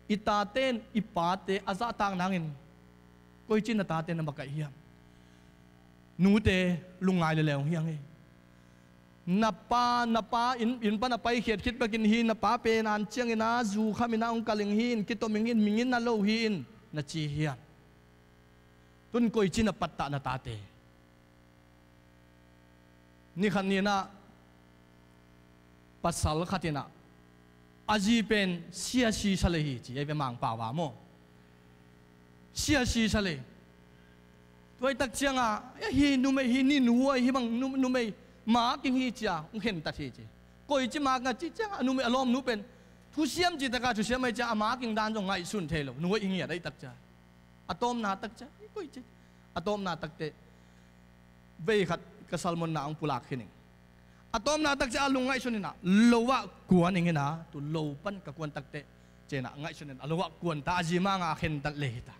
i tate in i pate a zahtak nangin koici in na tate na makaih hiam? Nute, lungngai lel le hong hi hang hi. Na pa, na pa inn, inn pan a paikhiat khit bekin hi, na pa pen an ciangin ah zu khamin ah hong kalhing hi in, kitomhing hi in, mingin na lo hi in na ci hiam? Tun koici in na pattah na tate? Ni khat ni in ah pasal khat in ah a zi pen sia sisa lei hi ci, ei ve, Mangpau a maw? Sia sisa lei. Tua ahih tak ciangah, eh, hi numei hi, ni nuai hi bang, nu-, numei making hi ci a hong khentat hi ci. Koici making a ci ciangah a numei a lawmnu pen thusiam ci takah thusiam ahi ciangah a making dan zong ngaihsun thei lo, nuai hi ngiat ahih tak ciangah. A tawpna tak ciang, ei, koici. A tawpna takteh vei khat ka salmonna hong pulak khin ing. A tawpna tak ciang a lung ngaihsun in ah lo ah kuan ing in ah, tu lo pan ka kuan takteh ci in ah ngaihsun in a lo ah kuan ta, a zi mangah a khentat lei hi ta.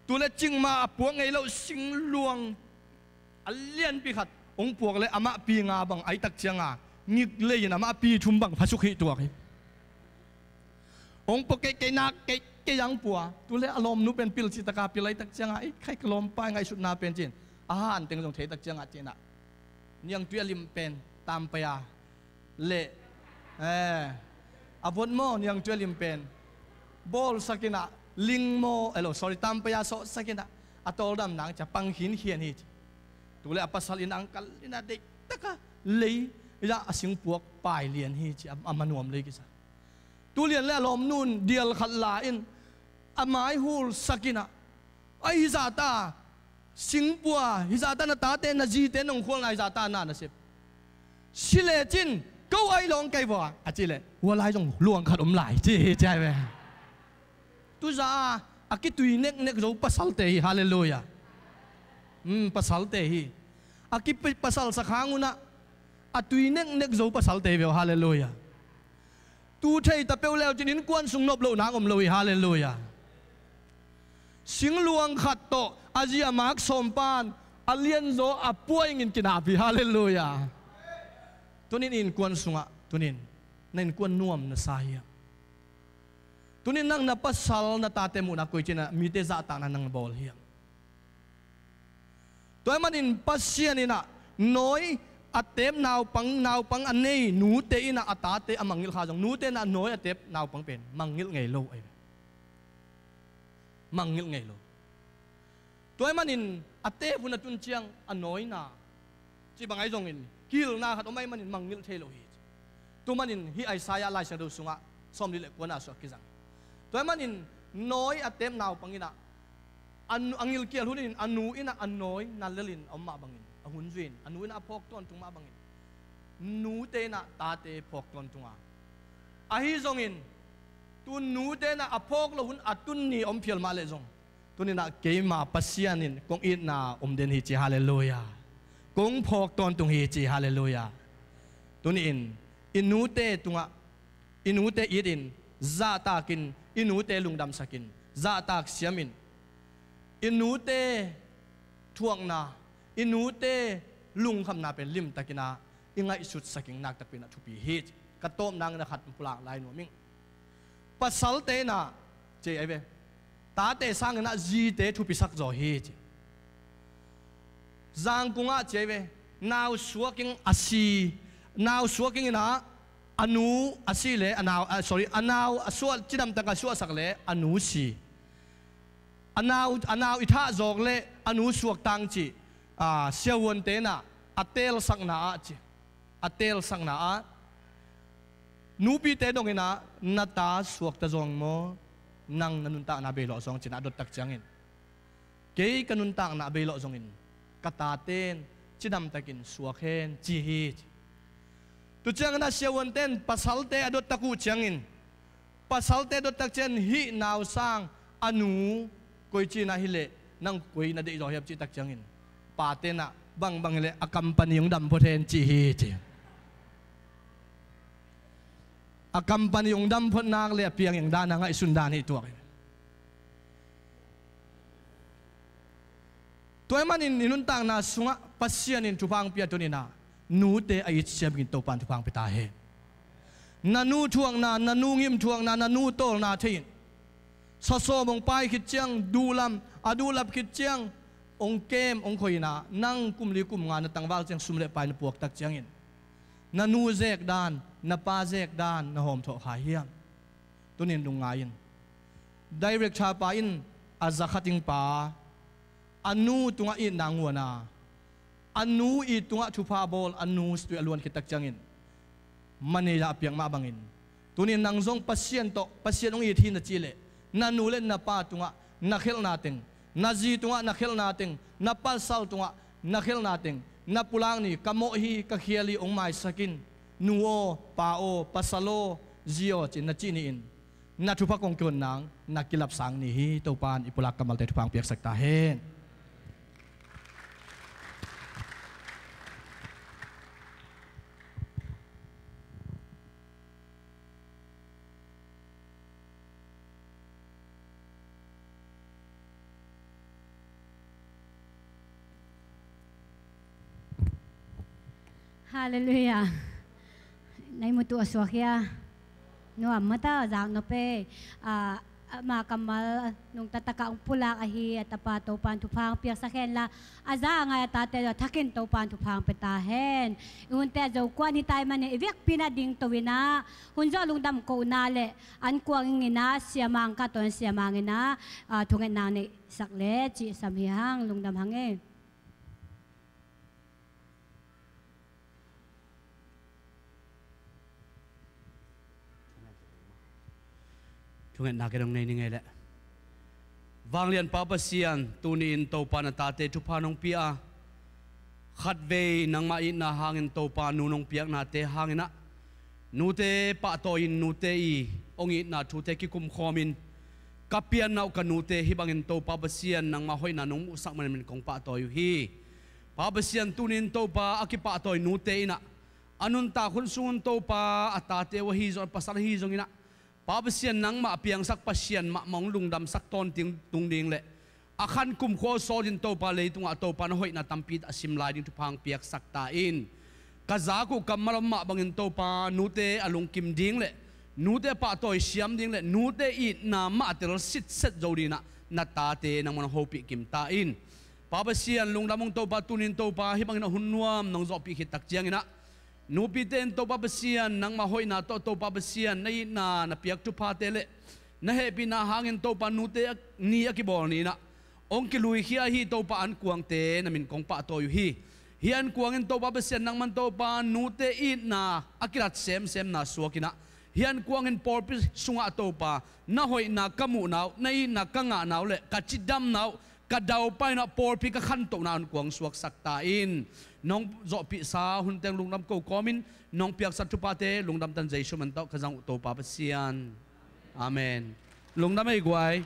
Tu le cikmah a puak ngei loh singluang a lianpi khat hong puak leh amah pi nga bang ahih tak ciangah ngik lei in amah pi thum bang phasuk hih tuak hi. Hong pua keikei nak keikei a hong pua. Tu le a lawmnu pen pil ci takah pil ahih tak ciangah, ei, khai ka lawmpa i ngaihsutna pen ci in a han teng zong thei tak ciangah ci in ah niangtui a lim pen tampai a le, eh, a vot maw, niangtui a lim pen bawlsak in ah ling maw, eh lo, sorry, tampai a sawhsak in ah a tawldam nang ci a pang khinkhian hi ci. Tu le a pasal in ah hong kal in ah deihtak a lei ah a singpuak pai lian hi ci, a, a ma nuam lei kisa. Tu lian le a lawmnu in dial khat la in a mai hulsak in ah, a, hi zahta singpua, hi zahta na tate na zite nong khualna, hi zahta na na sep. Si lecin ko ai lawng kei vua a cih leh hua lai zong luang khat om lai ci hi ci ai ve. Tu zah a, a kitui neknek zo pasalte hi. Halleluiah. Hmm, pasalte hi. A kipi-, pasal sak hang un ah a tui neknek zo pasalte hi ve aw. Halleluiah. Tu thei ta peuh leu cin innkuan sung nop loh nang om lo hi. Halleluiah. Singluang khat tawh a zi a mak sawm pan a lianzaw a puaingin kinap hi. Halleluiah. Tunin innkuan sungah, tunin na innkuan nuam na sa hiam? Tunin nang na pasal na tate muhna koici in ah mite zahtakna nang na bawl hiam? Tua ahih manin Pasian in ah nawi a teep naupang, naupang a nei nute in ah a tate a mangngilh kha zong, nute in ah nawi a teep naupang pen mangngilh ngei lo ahi ve. Mangngilh ngei lo. Tua ahih manin a teep hun a tun ciang a nawina cih bang ahi zongin kihilhna khat om ahih manin mangngilh thei lo hi. Tua manin hih Isaiah Lai Siangtho sungah sawmli le kuana sungah kizang. Tua ahih manin nawi a teep naupang in ah a nu, a ngilkial hun in a nu in ah a nawi na lelin a om mah bangin, a hun zui in a nu in ah a phawk tawntung mah bangin nute in ah tate phawk tawntung a, ahi zongin tu nute in ah a phawk loh hun a tun ni om phial mah leh zong, tuni in ah keima Pasian in kong itna om den hi ci. Halleluiah. Kong phawk tawntung hi ci. Halleluiah. Tuni in i nute tungah, i nute itin, zahtakin, i nute lungdamsakin, zahtak siamin, i nute thuakna, i nute lungkhamna pen limtakin ah i ngaihsutsak in nakpi takin ah thupi hi. Ka tawpna in ah khat pulak lai nuam ing. Pasalte in ah, ci ahi ve, tate sangin ah zite thupisak zaw hi ci. Zangkung ah ci ahi ve, nau suaking a si, nau suaking in ah A nu a si le a nau, ah, sorry, a nau a suah, cidamtak a suahsak le a nu si. A nau, a nau i thah zawk le a nu suak tang cih, ah, siavuante in ah a teelsakna ah ci. A teelsakna ah nupite dongin ah, na ta suakta zawng maw, nang na nuntakna beilawh zawng ci-in ah a dottak ciangin, kei ka nuntakna a beilawh zongin ka taten cidamtakin suak hen ci hi. Tu ciangin ah siavuante in pasalte a dottak uh ciangin, pasalte a dottak ciangin hih nausang a nu koi ci-in ah hi leh nang koi na deih zaw hiam cih tak ciangin, pate in ah bangbang hi leh a company hong dam phot hen ci hi ci. A company hong dam phot nak le a piang ing dan a ngaihsun dan hi tuak hi. Tua ahih manin i nuntakna sungah Pasian in thupha hong pia tuni-in ah, nute a it siam dingin Topa in thupha hong pia ta hen. Na nu thuakna, na nu ngim thuakna, na nu tawlna thei in. Sasawm hong pai khit ciang duhlam, a duhlap khit ciang hong kem, hong khoi-in ah, nang kum li kum nga na tangval ciang sum le pai na puak tak ciangin, na nu zek dan, na pa zek dan na hawmthawh kha hiam? Tuni-in lungngai in. Director pa in a zakhat ding pa, a nu tungah itna nguan a, a nu it tungah thupha bawl, a nu situih a luan khit tak ciangin manager a piak mah bangin, tuni-in nang zong Pasian tawh, Pasian hong it hi na cih leh, na nu le na pa tungah na khelhna teng, na zi tungah na khelhna teng, na pasal tungah na khelhna teng, na pulak ni, ka mawh hi, ka khial hi, hong maisak in, nu aw, pa aw, pasal aw, zi aw ci-in na cih ni in, na thupha kong kiho nang, na kilapsang ni hi. Topa in i pulak kammalte thupha hong piaksak ta hen. Halleluiah. Na ihmu tu a suak hia? Nuam mata zak nop e. Ah, ama kammal nungta takah hong pulak ahi a tapa Topa in thupha hong piaksak hen la, a za a ngai a tate zong a thakin Topa in thupha hong pia ta hen. I hunte a zo kuan hi ta ahih manin i vekpi-in ah dingto-in ah, hun zawh lungdam kohna le an kuang in ah, siamang ka tawn siamang in ah, ah, thungetna neihsak le cih sam hi hang. Lungdam hang e. Thungetna kei dong nei ni ngei leh. Vanglianpa Pasian, tuni-in Topa na tate thupha nong pia a, khatvei nangmah itna hangin Topa nu nong piaknate hangin ah, nute pahtawi-in nute i hong itna thute kikumkhawmin, ka pianna uh ka nute hih bangin Topa Pasian nangmah hoihna nong muhsak manin kong pahtawi uh hi. Pa Pasian, tuni-in Topa a kipahtawi nute in ah, a nuntak hun sungun Topa a tate uh ahi zong, a pasal ahi zongin ah, Pa Pasian nangmah a piangsak Pasian mahmah hong lungdamsak tawntung ding le a khan kumkhua sawtin Topa leitungah Topa na hoihna tampi a sim lai ding thupha hong piaksak ta in. Ka zak uh kammal om mah bangin Topa nute a lungkim ding le nute a pahtawi siam ding le nute itna mah a tel sitset zo dingin ah na tate nangmah nong hopih kim ta in. Pa Pasian lungdam ung Topa, tuni-in Topa hih bangin a hun nuam nong zawhpih khit tak ciangin ah, nupite in Topa Pasian nangmah hoihna tawh Topa Pasian na itna na piak thuphate le na hehpihna hangin Topa nute a, ni a kibawl ni-in ah hong kiluikhia ahi Topa ankuangte na min kong pahtawi uh hi. Hih ankuang in Topa Pasian nangman Topa nute itna a kilat semsemna suakin ah, hih ankuang in pawlpi sungah Topa na hoihna ka muhna uh, na itna ka ngahna uh le ka cidamna uh, ka daupai-in ah pawlpi ka khantohna ankuang suaksak ta in. Nong zawhpihsa hun teng lungdam ko kawmin nong piaksak thuphate lungdam tan Jesu min tawh ka zang uh Topa Pasian. Amen. Lungdam ei guai.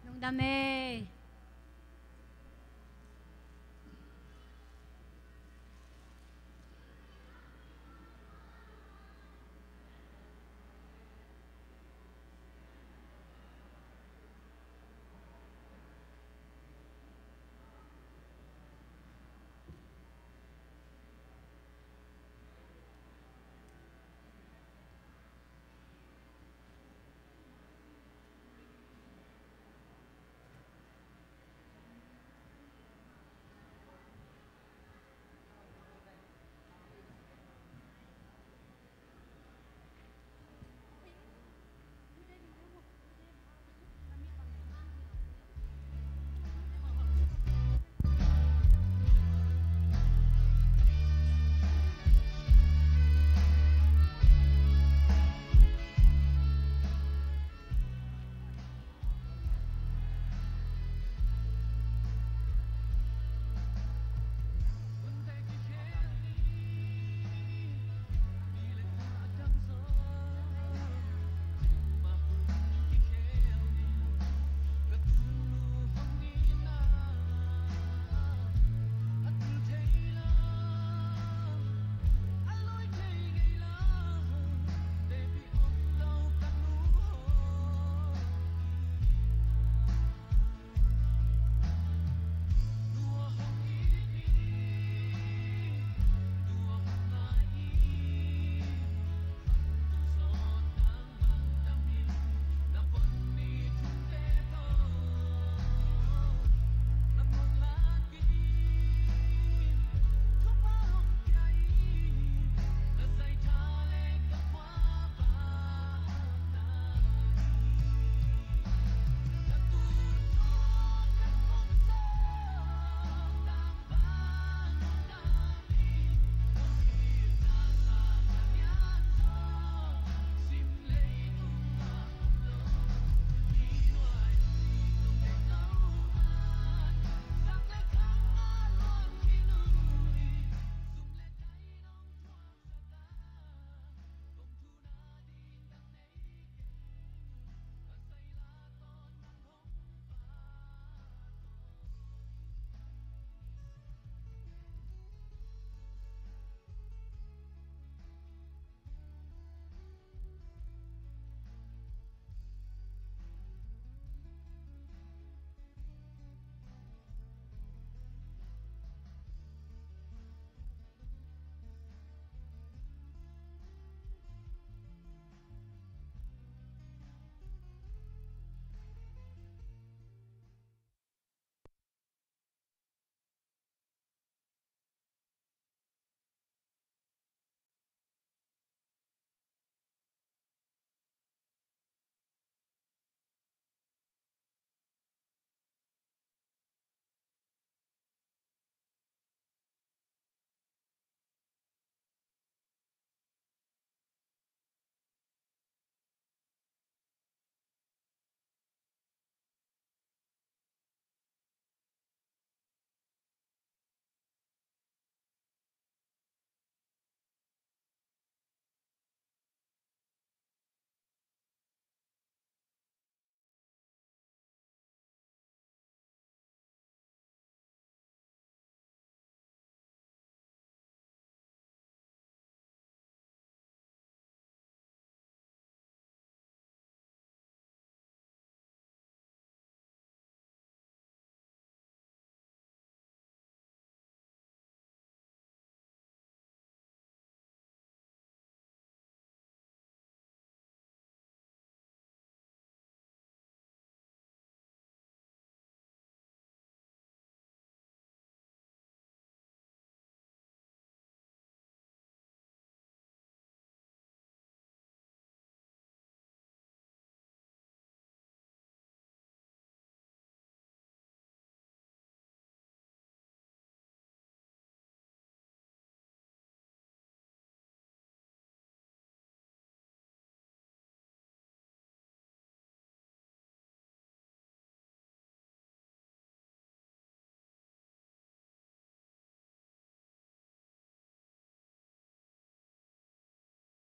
Lungdam ei.